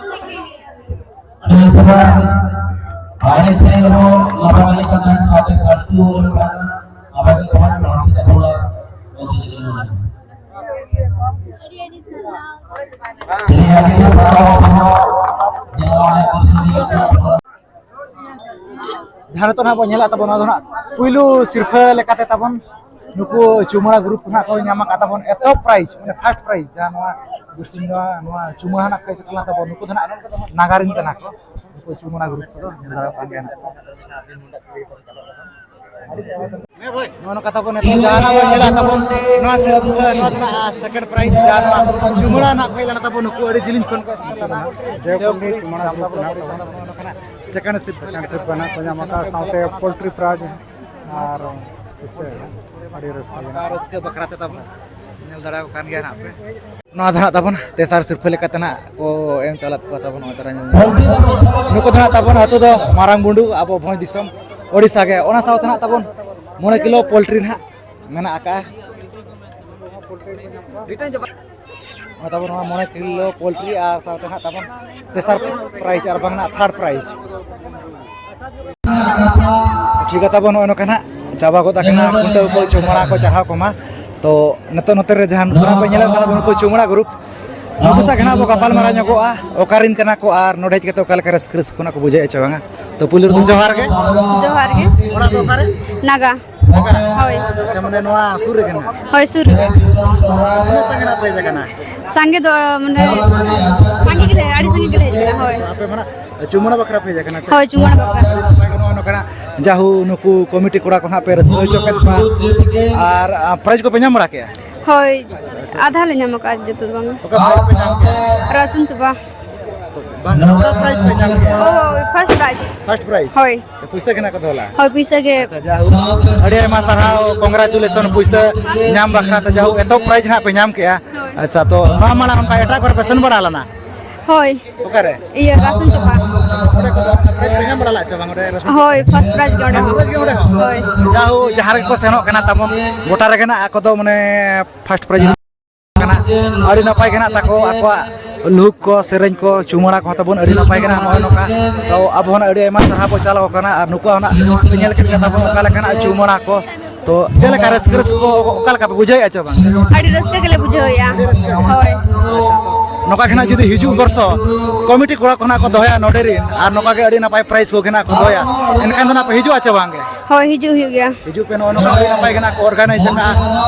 ᱟᱹᱰᱤ ᱥᱟᱨᱦᱟᱣ᱾ ᱟᱨ ᱮᱱᱮᱡ ᱥᱮᱨᱮᱧ ᱨᱮᱦᱚᱸ ᱞᱟᱵᱟ ᱢᱮᱱᱟᱜ ᱠᱟᱱ ᱛᱟᱦᱮᱸᱫ, ᱥᱟᱶᱛᱮ ᱠᱞᱟᱥ ᱴᱩ ᱨᱮᱦᱚᱸ ᱛᱟᱦᱮᱸ ᱠᱟᱱᱟ᱾ ᱟᱵᱮᱱ ᱜᱮ ᱠᱚᱢᱟᱱᱰ ᱢᱟᱲᱟᱝ ᱥᱮᱫ ᱵᱚᱞᱚ ᱚᱱᱛᱮ ᱡᱚᱛᱚ ᱦᱚᱲ᱾ ᱛᱮᱦᱮᱧ ᱟᱹᱰᱤ ᱥᱟᱨᱦᱟᱣ ᱦᱚᱸ ᱡᱮ ᱱᱚᱣᱟ ᱨᱮ ᱠᱩᱥᱤ ᱡᱟᱦᱟᱸ ᱱᱤᱛᱚᱜ ᱱᱟᱦᱟᱜ ᱵᱚᱱ ᱧᱮᱞᱮᱫ ᱛᱟᱵᱚᱱ, ᱱᱚᱣᱟ ᱫᱚ ᱱᱟᱦᱟᱜ ᱯᱩᱭᱞᱩ ᱥᱤᱨᱯᱷᱟᱹ ᱞᱮᱠᱟᱛᱮ ᱛᱟᱵᱚᱱ ᱱᱩᱠᱩ ᱪᱩᱢᱟᱹᱲᱟ ᱜᱨᱩᱯ ᱱᱟᱦᱟᱜ ᱠᱚ ᱧᱟᱢ ᱟᱠᱟᱫ ᱛᱟᱵᱚᱱ ᱮᱛᱚᱦᱚᱵ ᱯᱨᱟᱭᱤᱡᱽ, ᱢᱟᱱᱮ ᱯᱷᱟᱥᱴ ᱯᱨᱟᱭᱤᱡᱽ, ᱡᱟᱦᱟᱸ ᱱᱚᱣᱟ ᱜᱩᱨᱥᱤᱝ ᱱᱚᱣᱟ, ᱱᱚᱣᱟ ᱪᱩᱢᱟᱹᱲᱟ ᱱᱟᱦᱟᱜ ᱠᱚ ᱥᱮᱴᱮᱨ ᱞᱮᱱ ᱛᱟᱵᱚᱱ, ᱱᱩᱠᱩ ᱫᱚ ᱱᱟᱦᱟᱜ ᱱᱟᱜᱟᱨᱤᱱ ᱠᱟᱱᱟ ᱠᱚ, ᱱᱩᱠᱩ ᱪᱩᱢᱟᱹᱲᱟ ᱜᱨᱩᱯ ᱠᱚᱫᱚ ᱧᱮᱞ ᱫᱟᱲᱮᱭᱟᱜ ᱠᱟᱱ ᱜᱮᱭᱟ ᱱᱟᱦᱟᱜ᱾ ᱱᱚᱜᱼᱚ ᱱᱚᱝᱠᱟ ᱛᱟᱵᱚᱱ ᱱᱤᱛᱚᱜ ᱡᱟᱦᱟᱱᱟᱜ ᱵᱚᱱ ᱧᱮᱞᱟ ᱛᱟᱵᱚᱱ, ᱱᱚᱣᱟ ᱥᱤᱨᱯᱷᱟᱹ, ᱱᱚᱣᱟ ᱫᱚ ᱱᱟᱦᱟᱜ ᱥᱮᱠᱮᱱᱰ ᱯᱨᱟᱭᱤᱡᱽ, ᱡᱟᱦᱟᱸ ᱱᱚᱣᱟ ᱪᱩᱢᱟᱹᱲᱟ ᱱᱟᱦᱟᱜ ᱠᱚ ᱦᱮᱡ ᱞᱮᱱᱟ ᱛᱟᱵᱚᱱ, ᱱᱩᱠᱩ ᱟᱹᱰᱤ ᱡᱤᱞᱤᱧ ᱠᱷᱚᱱ ᱠᱚ ᱥᱮᱴᱮᱨ ᱞᱮᱱᱟ᱾ ᱫᱮᱣᱠᱩᱞᱤ ᱪᱩᱢᱟᱹᱲᱟ ᱜᱨᱩᱯ ᱠᱟᱱᱟ ᱠᱚ᱾ ᱱᱚᱜᱼᱚ ᱱᱚᱝᱠᱟᱱᱟᱜ ᱥᱮᱠᱮᱱᱰ ᱥᱤᱨᱯᱷᱟᱹ ᱥᱮᱠᱮᱱᱰ ᱥᱤᱨᱯᱷᱟᱹ ᱱᱟᱜ ᱠᱚ ᱧᱟᱢ ᱟᱠᱟᱫᱼᱟ, ᱥᱟᱶᱛᱮ ᱯᱳᱞᱴᱨᱤ ᱯᱨᱟᱭᱤᱡᱽ ᱟᱨ ᱯᱩᱭᱥᱟᱹ ᱟᱹᱰᱤ ᱨᱟᱹᱥᱠᱟᱹ ᱜᱮ᱾ ᱚᱱᱠᱟ ᱨᱟᱹᱥᱠᱟᱹ ᱵᱟᱠᱷᱨᱟ ᱛᱮ ᱛᱟᱵᱚᱱ ᱧᱮᱞ ᱫᱟᱲᱮᱭᱟᱠᱚ ᱠᱟᱱ ᱜᱮᱭᱟ ᱱᱟᱦᱟᱜ ᱯᱮ᱾ ᱱᱚᱣᱟ ᱫᱚ ᱱᱟᱦᱟᱜ ᱛᱟᱵᱚᱱ ᱛᱮᱥᱟᱨ ᱥᱤᱨᱯᱟᱹ ᱞᱮᱠᱟᱛᱮ ᱱᱟᱦᱟᱜ ᱠᱚ ᱮᱢ ᱪᱟᱞᱟᱫ ᱠᱚᱣᱟ ᱛᱟᱵᱚᱱ, ᱱᱚᱜᱼᱚᱭ ᱛᱟᱨᱟ ᱧᱮᱞ ᱧᱟᱢᱚᱜ ᱠᱟᱱᱟ᱾ ᱱᱩᱠᱩ ᱫᱚ ᱱᱟᱦᱟᱜ ᱛᱟᱵᱚᱱ ᱟᱹᱛᱩ ᱫᱚ ᱢᱟᱨᱟᱝ ᱵᱩᱸᱰᱩ, ᱟᱵᱚ ᱵᱷᱚᱸᱡᱽ ᱫᱤᱥᱚᱢ ᱳᱰᱤᱥᱟ ᱜᱮ᱾ ᱚᱱᱟ ᱥᱟᱶᱛᱮ ᱱᱟᱦᱟᱜ ᱛᱟᱵᱚᱱ ᱢᱚᱬᱮ ᱠᱤᱞᱳ ᱯᱳᱞᱴᱨᱤ ᱱᱟᱦᱟᱜ ᱢᱮᱱᱟᱜ ᱟᱠᱟᱫᱼᱟ᱾ ᱱᱚᱣᱟ ᱛᱟᱵᱚᱱ ᱱᱚᱣᱟ ᱢᱚᱬᱮ ᱠᱤᱞᱳ ᱯᱳᱞᱴᱨᱤ ᱟᱨ ᱥᱟᱶᱛᱮ ᱱᱟᱦᱟᱜ ᱛᱟᱵᱚᱱ ᱛᱮᱥᱟᱨ ᱯᱨᱟᱭᱤᱡᱽ ᱟᱨ ᱵᱟᱝ ᱱᱟᱦᱟᱜ ᱛᱷᱟᱨᱰ ᱯᱨᱟᱭᱤᱡᱽ᱾ ᱴᱷᱤᱠ ᱜᱮᱭᱟ ᱛᱟᱵᱚᱱ, ᱱᱚᱜᱼᱚᱭ ᱱᱚᱝᱠᱟ ᱱᱟᱦᱟᱜ ᱪᱟᱵᱟ ᱜᱚᱫ ᱟᱠᱟᱱᱟ ᱠᱷᱩᱱᱴᱟᱹᱣ ᱠᱚ, ᱪᱩᱢᱟᱹᱲᱟ ᱠᱚ, ᱪᱟᱨᱦᱟᱣ ᱠᱚᱢᱟ᱾ ᱛᱚ ᱱᱤᱛᱚᱜ ᱱᱚᱛᱮ ᱨᱮ ᱡᱟᱦᱟᱸ ᱱᱩᱠᱩ ᱯᱮ ᱧᱮᱞᱮᱫ ᱠᱟᱱ ᱛᱟᱵᱚᱱ ᱱᱩᱠᱩ ᱪᱩᱢᱟᱹᱲᱟ ᱜᱨᱩᱯ, ᱱᱩᱠᱩ ᱥᱟᱶ ᱜᱮ ᱱᱟᱦᱟᱜ ᱵᱚ ᱜᱟᱯᱟᱞ ᱢᱟᱨᱟᱣ ᱧᱚᱜᱚᱜᱼᱟ, ᱚᱠᱟ ᱨᱮᱱ ᱠᱟᱱᱟ ᱠᱚ ᱟᱨ ᱱᱚᱰᱮ ᱦᱮᱡ ᱠᱟᱛᱮ ᱚᱠᱟ ᱞᱮᱠᱟ ᱨᱟᱹᱥᱠᱟᱹ ᱨᱟᱹᱥᱠᱟᱹ ᱠᱷᱚᱱᱟᱜ ᱠᱚ ᱵᱩᱡᱷᱟᱹᱣᱮᱫᱼᱟ ᱪᱮ ᱵᱟᱝᱟ᱾ ᱛᱚ ᱯᱩᱭᱞᱩ ᱨᱮᱫᱚ ᱡᱚᱦᱟᱨ ᱜᱮ᱾ ᱡᱚᱦᱟᱨ ᱜᱮ᱾ ᱚᱲᱟᱜ ᱫᱚ ᱚᱠᱟᱨᱮ? ᱱᱟᱜᱟ᱾ ᱱᱟᱜᱟ? ᱦᱳᱭ᱾ ᱟᱪᱪᱷᱟ, ᱢᱟᱱᱮ ᱱᱚᱣᱟ ᱥᱩᱨ ᱨᱮᱜᱮ ᱱᱟᱦᱟᱜ? ᱦᱳᱭ, ᱥᱩᱨ ᱨᱮᱜᱮ᱾ ᱛᱤᱱᱟᱹᱜ ᱥᱟᱸᱜᱮ ᱱᱟᱜ ᱯᱮ ᱦᱮᱡ ᱟᱠᱟᱱᱟ? ᱥᱟᱸᱜᱮ ᱫᱚ ᱢᱟᱱᱮ ᱥᱟᱸᱜᱮ ᱜᱮᱞᱮ, ᱟᱹᱰᱤ ᱥᱟᱸᱜᱮ ᱜᱮᱞᱮ ᱦᱮᱡ ᱟᱠᱟᱱᱟ᱾ ᱦᱳᱭ᱾ ᱟᱯᱮ ᱢᱟ ᱱᱟᱜ ᱪᱩᱢᱟᱹᱲᱟ ᱵᱟᱠᱷᱨᱟ ᱯᱮ ᱦᱮᱡ ᱟᱠᱟᱱᱟ ᱪᱮ? ᱦᱳᱭ, ᱪᱩᱢᱟᱹᱲᱟ ᱵᱟᱠᱷᱨᱟ᱾ ᱱᱚᱜᱼᱚᱭ ᱱᱚᱝᱠᱟᱱᱟᱜ ᱡᱟᱦᱳ ᱱᱩᱠᱩ ᱠᱚᱢᱤᱴᱤ ᱠᱚᱲᱟ ᱠᱚ ᱱᱟᱦᱟᱜ ᱯᱮ ᱨᱟᱹᱥᱠᱟᱹ ᱦᱚᱪᱚ ᱠᱮᱫ ᱠᱚᱣᱟ᱾ ᱟᱨ, ᱟ, ᱯᱨᱟᱭᱤᱡᱽ ᱠᱚᱯᱮ ᱧᱟᱢ ᱵᱟᱲᱟ ᱠᱮᱜᱼᱟ? ᱦᱳᱭ, ᱟᱫᱷᱟ ᱞᱮ ᱧᱟᱢ ᱟᱠᱟᱫᱼᱟ, ᱡᱚᱛᱚ ᱫᱚ ᱵᱟᱝᱟ᱾ ᱚᱠᱟ ᱯᱨᱟᱭᱤᱡᱽ ᱯᱮ ᱧᱟᱢ ᱠᱮᱜᱼᱟ? ᱨᱟᱥᱩᱱ ᱪᱚᱯᱟ᱾ ᱵᱟᱝ, ᱚᱠᱟ ᱯᱨᱟᱭᱤᱡᱽ ᱯᱮ ᱧᱟᱢ ᱠᱮᱜᱼᱟ? ᱦᱳᱭ, ᱯᱷᱟᱥᱴ ᱯᱨᱟᱭᱤᱡᱽ᱾ First prize? ᱦᱳᱭ᱾ ᱯᱩᱭᱥᱟᱹ ᱜᱮ ᱱᱟᱜ ᱠᱚ ᱫᱚᱦᱚ ᱞᱟᱜᱼᱟ? ᱦᱳᱭ, ᱯᱩᱭᱥᱟᱹ ᱜᱮ᱾ ᱟᱪᱪᱷᱟ, ᱡᱟᱦᱳ, ᱟᱹᱰᱤ ᱟᱭᱢᱟ ᱥᱟᱨᱦᱟᱣ, congratulation, ᱯᱩᱭᱥᱟᱹ ᱧᱟᱢ ᱵᱟᱠᱷᱨᱟ ᱛᱮ, ᱡᱟᱦᱳ, ᱮᱛᱚᱦᱚᱵ ᱯᱨᱟᱭᱤᱡᱽ ᱱᱟᱜ ᱯᱮ ᱧᱟᱢ ᱠᱮᱜᱼᱟ᱾ ᱦᱳᱭ᱾ ᱟᱪᱪᱷᱟ, ᱛᱚ ᱱᱚᱣᱟ ᱢᱟᱲᱟᱝ ᱚᱱᱠᱟ ᱮᱴᱟᱜ ᱠᱚᱨᱮ ᱯᱮ ᱥᱮᱱ ᱵᱟᱲᱟ ᱞᱮᱱᱟ? ᱦᱳᱭ᱾ ᱚᱠᱟᱨᱮ? ᱤᱭᱟᱹ, ᱨᱟᱥᱩᱱ ᱪᱚᱯᱟ᱾ ᱚᱸᱰᱮ ᱠᱚᱫᱚ ᱯᱨᱟᱭᱤᱡᱽ ᱯᱮ ᱧᱟᱢ ᱵᱟᱲᱟ ᱞᱮᱫᱼᱟ ᱪᱮ ᱵᱟᱝ ᱚᱸᱰᱮ ᱨᱟᱥᱩᱱ ᱪᱚᱯᱟ? ᱦᱳᱭ, ᱯᱷᱟᱥᱴ ᱯᱨᱟᱭᱤᱡᱽ ᱜᱮ ᱚᱸᱰᱮ ᱦᱚᱸ᱾ ᱯᱷᱟᱥᱴ ᱯᱨᱟᱭᱤᱡᱽ ᱜᱮ ᱚᱸᱰᱮ ᱦᱚᱸ? ᱦᱳᱭ᱾ ᱡᱟᱦᱳ, ᱡᱟᱦᱟᱸ ᱨᱮᱜᱮ ᱠᱚ ᱥᱮᱱᱚᱜ ᱠᱟᱱᱟ ᱛᱟᱵᱚᱱ, ᱜᱚᱴᱟ ᱨᱮᱜᱮ ᱱᱟᱜ ᱟᱠᱚ ᱫᱚ ᱢᱟᱱᱮ ᱯᱷᱟᱥᱴ ᱯᱨᱟᱭᱤᱡᱽ ᱠᱟᱱᱟ᱾ ᱟᱹᱰᱤ ᱱᱟᱯᱟᱭ ᱜᱮ ᱱᱟᱜ ᱛᱟᱠᱚ ᱟᱠᱚᱣᱟᱜ ᱞᱩᱦᱩᱠ ᱠᱚ, ᱥᱮᱨᱮᱧ ᱠᱚ, ᱪᱩᱢᱟᱹᱲᱟ ᱠᱚᱦᱚᱸ ᱛᱟᱵᱚᱱ ᱟᱹᱰᱤ ᱱᱟᱯᱟᱭ ᱜᱮ ᱱᱟᱜ᱾ ᱱᱚᱜᱼᱚᱭ ᱱᱚᱝᱠᱟ᱾ ᱛᱚ ᱟᱵᱚ ᱦᱚᱸ ᱱᱟᱜ ᱟᱹᱰᱤ ᱟᱭᱢᱟ ᱥᱟᱨᱦᱟᱣ ᱵᱚ ᱪᱟᱞ ᱟᱠᱚ ᱠᱟᱱᱟ᱾ ᱟᱨ ᱱᱩᱠᱩᱣᱟᱜ ᱦᱚᱸ ᱱᱟᱜ ᱯᱮ ᱧᱮᱞ ᱠᱮᱫ ᱜᱮᱭᱟ ᱛᱟᱵᱚᱱ ᱚᱠᱟ ᱞᱮᱠᱟᱱᱟᱜ ᱪᱩᱢᱟᱹᱲᱟ ᱠᱚ᱾ ᱛᱚ ᱪᱮᱫ ᱞᱮᱠᱟ ᱨᱟᱹᱥᱠᱟᱹ, ᱨᱟᱹᱥᱠᱟᱹ ᱠᱚ ᱚᱠᱟ ᱞᱮᱠᱟ ᱯᱮ ᱵᱩᱡᱷᱟᱹᱣᱮᱫᱼᱟ ᱪᱮ ᱵᱟᱝ? ᱟᱹᱰᱤ ᱨᱟᱹᱥᱠᱟᱹ ᱜᱮᱞᱮ ᱵᱩᱡᱷᱟᱹᱣᱮᱫᱼᱟ᱾ ᱟᱹᱰᱤ ᱨᱟᱹᱥᱠᱟᱹ᱾ ᱦᱳᱭ᱾ ᱟᱪᱪᱷᱟ, ᱛᱚ ᱱᱚᱝᱠᱟ ᱜᱮ ᱱᱟᱜ ᱡᱩᱫᱤ ᱦᱤᱡᱩᱜ ᱵᱚᱨᱥᱚ ᱠᱚᱢᱤᱴᱤ ᱠᱚᱲᱟ ᱠᱚ ᱱᱟᱜ ᱠᱚ ᱫᱚᱦᱚᱭᱟ ᱱᱚᱰᱮ ᱨᱮᱱ, ᱟᱨ ᱱᱚᱝᱠᱟ ᱜᱮ ᱟᱹᱰᱤ ᱱᱟᱯᱟᱭ ᱯᱨᱟᱭᱤᱡᱽ ᱠᱚᱜᱮ ᱱᱟᱜ ᱠᱚ ᱫᱚᱦᱚᱭᱟ, ᱮᱱᱠᱷᱟᱱ ᱫᱚ ᱱᱟᱜ ᱯᱮ ᱦᱤᱡᱩᱜᱼᱟ ᱪᱮ ᱵᱟᱝ ᱜᱮ? ᱦᱳᱭ, ᱦᱤᱡᱩᱜ ᱦᱩᱭᱩᱜ ᱜᱮᱭᱟ᱾ ᱦᱤᱡᱩᱜ ᱯᱮ, ᱱᱚᱜᱼᱚᱭ ᱱᱚᱝᱠᱟ ᱟᱹᱰᱤ ᱱᱟᱯᱟᱭ ᱜᱮ ᱱᱟᱜ ᱠᱚ organize ᱟᱠᱟᱫᱼᱟ,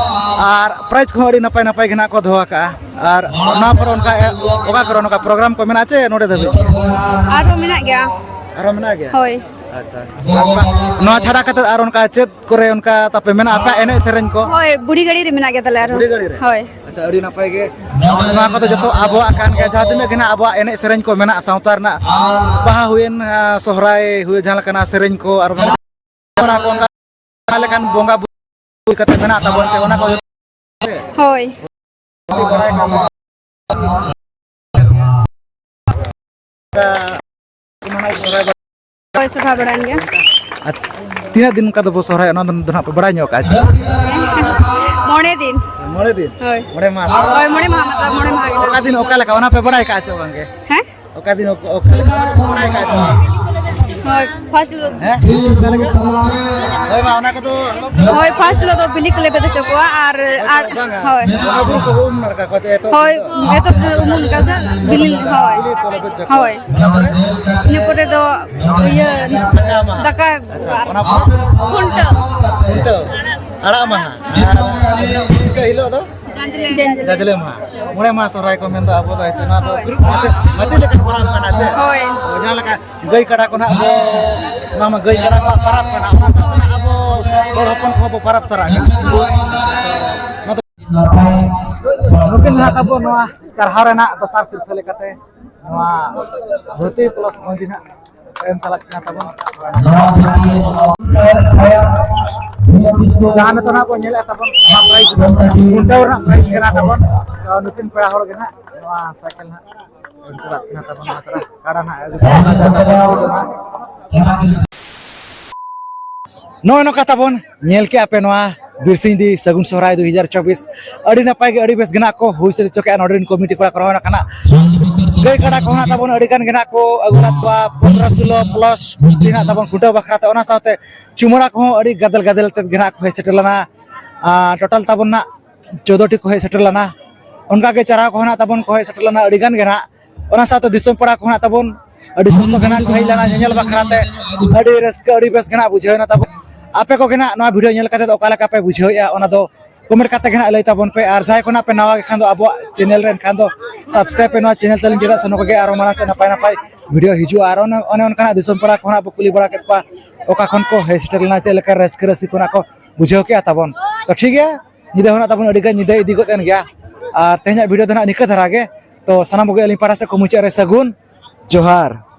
ᱟᱨ ᱯᱨᱟᱭᱤᱡᱽ ᱠᱚᱦᱚᱸ ᱟᱹᱰᱤ ᱱᱟᱯᱟᱭ ᱱᱟᱯᱟᱭ ᱜᱮ ᱱᱟᱜ ᱠᱚ ᱫᱚᱦᱚ ᱟᱠᱟᱫᱼᱟ᱾ ᱟᱨ ᱱᱚᱣᱟ ᱯᱚᱨᱮ ᱚᱱᱠᱟ ᱚᱠᱟ ᱠᱚᱨᱮ ᱱᱚᱝᱠᱟ ᱯᱨᱳᱜᱨᱟᱢ ᱠᱚ ᱢᱮᱱᱟᱜᱼᱟ ᱪᱮ ᱱᱚᱰᱮ ᱫᱷᱟᱹᱵᱤᱡ? ᱟᱨᱦᱚᱸ ᱢᱮᱱᱟᱜ ᱜᱮᱭᱟ᱾ ᱟᱨᱦᱚᱸ ᱢᱮᱱᱟᱜ ᱜᱮᱭᱟ? ᱦᱳᱭ᱾ ᱟᱪᱪᱷᱟ᱾ ᱟᱨ ᱱᱚᱣᱟ, ᱱᱚᱣᱟ ᱪᱷᱟᱰᱟ ᱠᱟᱛᱮ ᱟᱨ ᱚᱱᱠᱟ ᱪᱮᱫ ᱠᱚᱨᱮ ᱚᱱᱠᱟ ᱛᱟᱯᱮ ᱢᱮᱱᱟᱜᱼᱟ ᱟᱯᱮᱭᱟᱜ ᱮᱱᱮᱡ ᱥᱮᱨᱮᱧ ᱠᱚ? ᱦᱳᱭ, ᱵᱩᱲᱦᱤ ᱜᱟᱹᱲᱤ ᱨᱮ ᱢᱮᱱᱟᱜ ᱜᱮᱭᱟ ᱛᱟᱞᱮ ᱟᱨᱦᱚᱸ᱾ ᱵᱩᱲᱦᱤ ᱜᱟᱹᱲᱤ ᱨᱮ? ᱦᱳᱭ᱾ ᱟᱪᱪᱷᱟ, ᱟᱹᱰᱤ ᱱᱟᱯᱟᱭ ᱜᱮ᱾ ᱱᱚᱣᱟ ᱠᱚᱫᱚ ᱡᱚᱛᱚ ᱟᱵᱚᱣᱟᱜ ᱠᱟᱱ ᱜᱮᱭᱟ, ᱡᱟᱦᱟᱸ ᱛᱤᱱᱟᱹᱜ ᱜᱮ ᱱᱟᱜ ᱟᱵᱚᱣᱟᱜ ᱮᱱᱮᱡ ᱥᱮᱨᱮᱧ ᱠᱚ ᱢᱮᱱᱟᱜᱼᱟ, ᱥᱟᱶᱛᱟ ᱨᱮᱱᱟᱜ ᱵᱟᱦᱟ ᱦᱩᱭᱮᱱ, ᱟᱨ ᱥᱚᱦᱨᱟᱭ ᱦᱩᱭ, ᱡᱟᱦᱟᱸ ᱞᱮᱠᱟᱱᱟᱜ ᱥᱮᱨᱮᱧ ᱠᱚ, ᱟᱨ ᱵᱟᱝ ᱚᱱᱟ ᱠᱚ ᱚᱱᱠᱟ ᱡᱟᱦᱟᱸ ᱞᱮᱠᱟᱱ ᱵᱚᱸᱜᱟ ᱵᱩᱨᱩ ᱠᱟᱛᱮ ᱢᱮᱱᱟᱜ ᱛᱟᱵᱚᱱ ᱪᱮ, ᱚᱱᱟ ᱠᱚ ᱦᱳᱭ᱾ ᱦᱳᱭ, ᱥᱚᱨᱦᱟᱭ ᱵᱟᱲᱟᱭᱮᱱ ᱜᱮᱭᱟ᱾ ᱟᱨ ᱛᱤᱱᱟᱹᱜ ᱫᱤᱱ ᱚᱱᱠᱟ ᱫᱚᱵᱚ ᱥᱚᱨᱦᱟᱭᱚᱜᱼᱟ, ᱚᱱᱟ ᱫᱚ ᱱᱟᱦᱟᱜ ᱯᱮ ᱵᱟᱲᱟᱭ ᱧᱚᱜ ᱠᱟᱜᱼᱟ ᱪᱮ? ᱢᱚᱬᱮ ᱫᱤᱱ᱾ ᱢᱚᱬᱮ ᱫᱤᱱ? ᱦᱳᱭ᱾ ᱢᱚᱬᱮ ᱢᱟᱦᱟ? ᱦᱳᱭ, ᱢᱚᱬᱮ ᱢᱟᱦᱟ, ᱢᱚᱛᱞᱚᱵ ᱢᱚᱬᱮ ᱢᱟᱦᱟ ᱜᱮ᱾ ᱚᱠᱟ ᱫᱤᱱ ᱚᱠᱟ ᱞᱮᱠᱟ, ᱚᱱᱟ ᱯᱮ ᱵᱟᱲᱟᱭ ᱠᱟᱜᱼᱟ ᱪᱮ ᱵᱟᱝ ᱜᱮ? ᱦᱮᱸ? ᱚᱠᱟ ᱫᱤᱱ ᱚᱠ-, ᱚᱠᱟ ᱞᱮᱠᱟ ᱚᱱᱟ ᱫᱚ ᱵᱟᱲᱟᱭ ᱠᱟᱜ ᱪᱮ? ᱦᱳᱭ, ᱯᱷᱟᱥᱴ ᱦᱤᱞᱳᱜ᱾ ᱦᱮᱸ? ᱚᱠᱟ ᱞᱮᱠᱟ? ᱦᱳᱭ, ᱢᱟ, ᱚᱱᱟ ᱠᱚᱫᱚ ᱦᱳᱭ, ᱯᱷᱟᱥᱴ ᱦᱤᱞᱳᱜ ᱫᱚ ᱵᱤᱞᱤ ᱠᱚ ᱞᱮᱵᱮᱫ ᱦᱚᱪᱚ ᱠᱚᱣᱟ ᱟᱨ, ᱦᱳᱭ, ᱟᱨ, ᱵᱟᱝᱟ᱾ ᱦᱳᱭ᱾ ᱵᱚᱸᱜᱟ ᱵᱩᱨᱩ ᱠᱚ ᱩᱢ ᱱᱟᱲᱠᱟ ᱠᱚᱣᱟ ᱪᱮ ᱮᱛᱚᱦᱚᱵ ᱦᱳᱭ, ᱫᱤᱱ ᱫᱚ? ᱮᱛᱚᱦᱚᱵ ᱫᱤᱱ ᱩᱢᱩᱞ ᱠᱟᱛᱮ ᱵᱤᱞᱤ, ᱦᱳᱭ᱾ ᱵᱤᱞᱤ ᱠᱚ ᱞᱮᱵᱮᱫ ᱦᱚᱪᱚ ᱠᱚᱣᱟ᱾ ᱦᱳᱭ᱾ ᱤᱱᱟᱹ ᱯᱚᱨᱮ? ᱤᱱᱟᱹ ᱯᱚᱨᱮ ᱫᱚ ᱤᱭᱟᱹ, ᱫᱟᱠᱟ ᱢᱟ᱾ ᱫᱟᱠᱟ, ᱟᱪᱪᱷᱟ, ᱚᱱᱟ ᱯᱚᱨᱮ? ᱠᱷᱩᱱᱴᱟᱹᱣ᱾ ᱠᱷᱩᱱᱴᱟᱹᱣ᱾ ᱟᱲᱟᱜ ᱢᱟᱦᱟ᱾ ᱟᱨ ᱢᱩᱪᱟᱹᱫ ᱦᱤᱞᱳᱜ ᱫᱚ? ᱡᱟᱡᱞᱮ᱾ ᱡᱟᱡᱞᱮ ᱢᱟᱦᱟ᱾ ᱢᱚᱬᱮ ᱢᱟᱦᱟ ᱥᱚᱦᱨᱟᱭ ᱠᱚ ᱢᱮᱱᱫᱚ ᱟᱵᱚ ᱫᱚ ᱦᱮᱸ ᱥᱮ, ᱱᱚᱣᱟ ᱫᱚ ᱦᱳᱭ᱾ ᱦᱟᱹᱛᱤ, ᱦᱟᱹᱛᱤ ᱞᱮᱠᱟᱱ ᱯᱚᱨᱚᱵᱽ ᱠᱟᱱᱟ ᱪᱮ? ᱦᱳᱭ᱾ ᱡᱟᱦᱟᱸ ᱞᱮᱠᱟ ᱜᱟᱹᱭ ᱠᱟᱰᱟ ᱠᱚ ᱱᱟᱦᱟᱜ ᱵᱚ, ᱱᱚᱣᱟ ᱢᱟ ᱜᱟᱹᱭ ᱠᱟᱰᱟ ᱠᱚᱣᱟᱜ ᱯᱚᱨᱚᱵᱽ ᱠᱟᱱᱟ, ᱚᱱᱟ ᱥᱟᱶᱛᱮ ᱱᱟᱦᱟᱜ ᱟᱵᱚ ᱦᱚᱲ ᱦᱚᱯᱚᱱ ᱠᱚᱦᱚᱸ ᱵᱚ ᱯᱚᱨᱚᱵᱽ ᱛᱚᱨᱟᱜ ᱠᱟᱱᱟ᱾ ᱱᱩᱠᱤᱱ ᱫᱚ ᱱᱟᱦᱟᱜ ᱛᱟᱵᱚ ᱱᱚᱣᱟ ᱪᱟᱨᱦᱟᱣ ᱨᱮᱱᱟᱜ ᱫᱚᱥᱟᱨ ᱥᱤᱨᱯᱷᱟᱹ ᱞᱮᱠᱟᱛᱮ ᱱᱚᱣᱟ ᱫᱷᱩᱛᱤ ᱯᱞᱟᱥ ᱜᱚᱸᱡᱤ ᱱᱟᱦᱟᱜ ᱮᱢ ᱪᱟᱞᱟᱜ ᱠᱟᱱᱟ ᱛᱟᱵᱚᱱ᱾ ᱡᱟᱦᱟᱸ ᱱᱤᱛᱚᱜ ᱱᱟᱦᱟᱜ ᱵᱚᱱ ᱧᱮᱞᱮᱫ ᱛᱟᱵᱚᱱ, ᱱᱚᱣᱟ ᱯᱨᱟᱭᱤᱡᱽ ᱫᱚ ᱠᱷᱩᱱᱴᱟᱹᱣ ᱨᱮᱱᱟᱜ ᱯᱨᱟᱭᱤᱡᱽ ᱠᱟᱱᱟ ᱛᱟᱵᱚᱱ᱾ ᱛᱚ, ᱱᱩᱠᱤᱱ ᱯᱮᱲᱟ ᱦᱚᱲ ᱜᱮ ᱱᱟᱦᱟᱜ ᱱᱚᱣᱟ ᱥᱟᱭᱠᱮᱞ ᱱᱟᱦᱟᱜ ᱮᱢ ᱪᱟᱞᱟᱜ ᱠᱟᱱᱟ ᱛᱟᱵᱚᱱ, ᱱᱚᱣᱟ ᱛᱚᱨᱟ ᱠᱟᱰᱟ ᱱᱟᱦᱟᱜ ᱟᱹᱜᱩ ᱥᱟᱶᱛᱮ ᱱᱟᱦᱟᱜ ᱱᱚᱜᱼᱚᱭ ᱱᱚᱝᱠᱟ ᱛᱟᱵᱚᱱ ᱧᱮᱞ ᱠᱮᱜᱼᱟ ᱯᱮ ᱱᱚᱣᱟ ᱵᱤᱨᱥᱤᱧᱰᱤ ᱥᱟᱹᱜᱩᱱ ᱥᱚᱦᱨᱟᱭ ᱫᱩ ᱦᱟᱡᱟᱨ ᱪᱚᱵᱵᱤᱥ᱾ ᱟᱹᱰᱤ ᱱᱟᱯᱟᱭ ᱜᱮ, ᱟᱹᱰᱤ ᱵᱮᱥ ᱜᱮ ᱱᱟᱜ ᱠᱚ ᱦᱩᱭ ᱥᱟᱹᱛ ᱦᱚᱪᱚ ᱠᱮᱜᱼᱟ ᱱᱚᱰᱮ ᱨᱮᱱ ᱠᱚᱢᱤᱴᱤ ᱠᱚᱲᱟ ᱠᱚ ᱨᱚᱦᱚᱭ ᱠᱟᱱᱟ᱾ ᱜᱟᱹᱭ ᱠᱟᱰᱟ ᱠᱚᱦᱚᱸ ᱱᱟᱜ ᱛᱟᱵᱚᱱ ᱟᱹᱰᱤ ᱜᱟᱱ ᱜᱮ ᱱᱟᱜ ᱠᱚ ᱟᱹᱜᱩ ᱞᱮᱫ ᱠᱚᱣᱟ, ᱯᱚᱱᱫᱽᱨᱚ ᱥᱳᱞᱳ ᱯᱞᱟᱥ ᱜᱩᱴᱤ ᱱᱟᱜ ᱛᱟᱵᱚᱱ ᱠᱷᱩᱱᱴᱟᱹᱣ ᱵᱟᱠᱷᱨᱟ ᱛᱮ᱾ ᱚᱱᱟ ᱥᱟᱶᱛᱮ ᱪᱩᱢᱟᱹᱲᱟ ᱠᱚᱦᱚᱸ ᱟᱹᱰᱤ ᱜᱟᱫᱮᱞ ᱜᱟᱫᱮᱞ ᱛᱮᱫ ᱜᱮ ᱱᱟᱜ ᱠᱚ ᱦᱮᱡ ᱥᱮᱴᱮᱨ ᱞᱮᱱᱟ᱾ ᱟᱨ ᱴᱳᱴᱟᱞ ᱛᱟᱵᱚᱱ ᱱᱟᱜ ᱪᱳᱫᱽᱫᱳ ᱴᱤ ᱠᱚ ᱦᱮᱡ ᱥᱮᱴᱮᱨ ᱞᱮᱱᱟ᱾ ᱚᱱᱠᱟ ᱜᱮ ᱪᱟᱨᱦᱟᱣ ᱠᱚᱦᱚᱸ ᱱᱟᱜ ᱛᱟᱵᱚᱱ ᱠᱚ ᱦᱮᱡ ᱥᱮᱴᱮᱨ ᱞᱮᱱᱟ ᱟᱹᱰᱤ ᱜᱟᱱ ᱜᱮ ᱱᱟᱜ᱾ ᱚᱱᱟ ᱥᱟᱶᱛᱮ ᱫᱤᱥᱚᱢ ᱯᱟᱲᱟ ᱠᱚᱦᱚᱸ ᱱᱟᱜ ᱛᱟᱵᱚᱱ ᱟᱹᱰᱤ ᱥᱚᱠᱛᱚ ᱜᱮ ᱱᱟᱜ ᱠᱚ ᱦᱮᱡ ᱞᱮᱱᱟ ᱧᱮᱧᱮᱞ ᱵᱟᱠᱷᱨᱟ ᱛᱮ᱾ ᱟᱹᱰᱤ ᱨᱟᱹᱥᱠᱟᱹ, ᱟᱹᱰᱤ ᱵᱮᱥ ᱜᱮ ᱱᱟᱜ ᱵᱩᱡᱷᱟᱹᱣ ᱮᱱᱟ ᱛᱟᱵᱚᱱ᱾ ᱟᱯᱮ ᱠᱚᱜᱮ ᱱᱟᱜ ᱱᱚᱣᱟ ᱵᱷᱤᱰᱤᱭᱳ ᱧᱮᱞ ᱠᱟᱛᱮ ᱚᱠᱟ ᱞᱮᱠᱟ ᱯᱮ ᱵᱩᱡᱷᱟᱹᱣᱮᱫᱼᱟ, ᱚᱱᱟ ᱫᱚ ᱠᱚᱢᱮᱱᱴ ᱠᱟᱛᱮ ᱜᱮ ᱱᱟᱜ ᱞᱟᱹᱭ ᱛᱟᱵᱚᱱ ᱯᱮ᱾ ᱟᱨ ᱡᱟᱦᱟᱸᱭ ᱠᱚ ᱱᱟᱜ ᱯᱮ ᱱᱟᱣᱟ ᱜᱮ ᱠᱷᱟᱱ ᱫᱚ ᱟᱵᱚᱣᱟᱜ ᱪᱮᱱᱮᱞ ᱨᱮ ᱮᱱᱠᱷᱟᱱ ᱫᱚ ᱥᱟᱵᱥᱠᱨᱟᱭᱤᱵᱽ ᱯᱮ ᱱᱚᱣᱟ ᱪᱮᱱᱮᱞ ᱛᱟᱹᱞᱤᱧ, ᱪᱮᱫᱟᱜ ᱥᱮ ᱱᱚᱝᱠᱟ ᱜᱮ ᱟᱨᱚ ᱢᱟᱲᱟᱝ ᱥᱮᱫ ᱱᱟᱯᱟᱭ ᱱᱟᱯᱟᱭ ᱵᱷᱤᱰᱤᱭᱳ ᱦᱤᱡᱩᱜᱼᱟ᱾ ᱟᱨ ᱚᱱᱮ, ᱚᱱᱮ ᱚᱱᱠᱟᱱᱟᱜ ᱫᱤᱥᱚᱢ ᱯᱟᱲᱟ ᱠᱚ ᱱᱟᱜ ᱵᱚ ᱠᱩᱞᱤ ᱵᱟᱲᱟ ᱠᱮᱫ ᱠᱚᱣᱟ ᱚᱠᱟ ᱠᱷᱚᱱ ᱠᱚ ᱦᱮᱡ ᱥᱮᱴᱮᱨ ᱞᱮᱱᱟ, ᱪᱮᱫ ᱞᱮᱠᱟ ᱨᱟᱹᱥᱠᱟᱹ ᱨᱟᱹᱥᱠᱟᱹ ᱠᱚ ᱱᱟᱜ ᱠᱚ ᱵᱩᱡᱷᱟᱹᱣ ᱠᱮᱜᱼᱟ ᱛᱟᱵᱚᱱ᱾ ᱛᱚ ᱴᱷᱤᱠ ᱜᱮᱭᱟ, ᱧᱤᱫᱟᱹ ᱦᱚᱸ ᱱᱟᱜ ᱛᱟᱵᱚᱱ ᱟᱹᱰᱤ ᱜᱟᱱ ᱧᱤᱫᱟᱹ ᱤᱫᱤ ᱜᱚᱫ ᱮᱱ ᱜᱮᱭᱟ᱾ ᱟᱨ ᱛᱮᱦᱮᱧᱟᱜ ᱵᱷᱤᱰᱤᱭᱳ ᱫᱚ ᱱᱟᱜ ᱱᱤᱠᱟᱹ ᱫᱷᱟᱨᱟ ᱜᱮ᱾ ᱛᱚ ᱥᱟᱱᱟᱢ ᱠᱚᱜᱮ ᱟᱹᱞᱤᱧ ᱯᱟᱦᱴᱟ ᱥᱮᱫ ᱠᱷᱚᱱ ᱢᱩᱪᱟᱹᱫ ᱨᱮ ᱥᱟᱹᱜᱩᱱ ᱡᱚᱦᱟᱨ᱾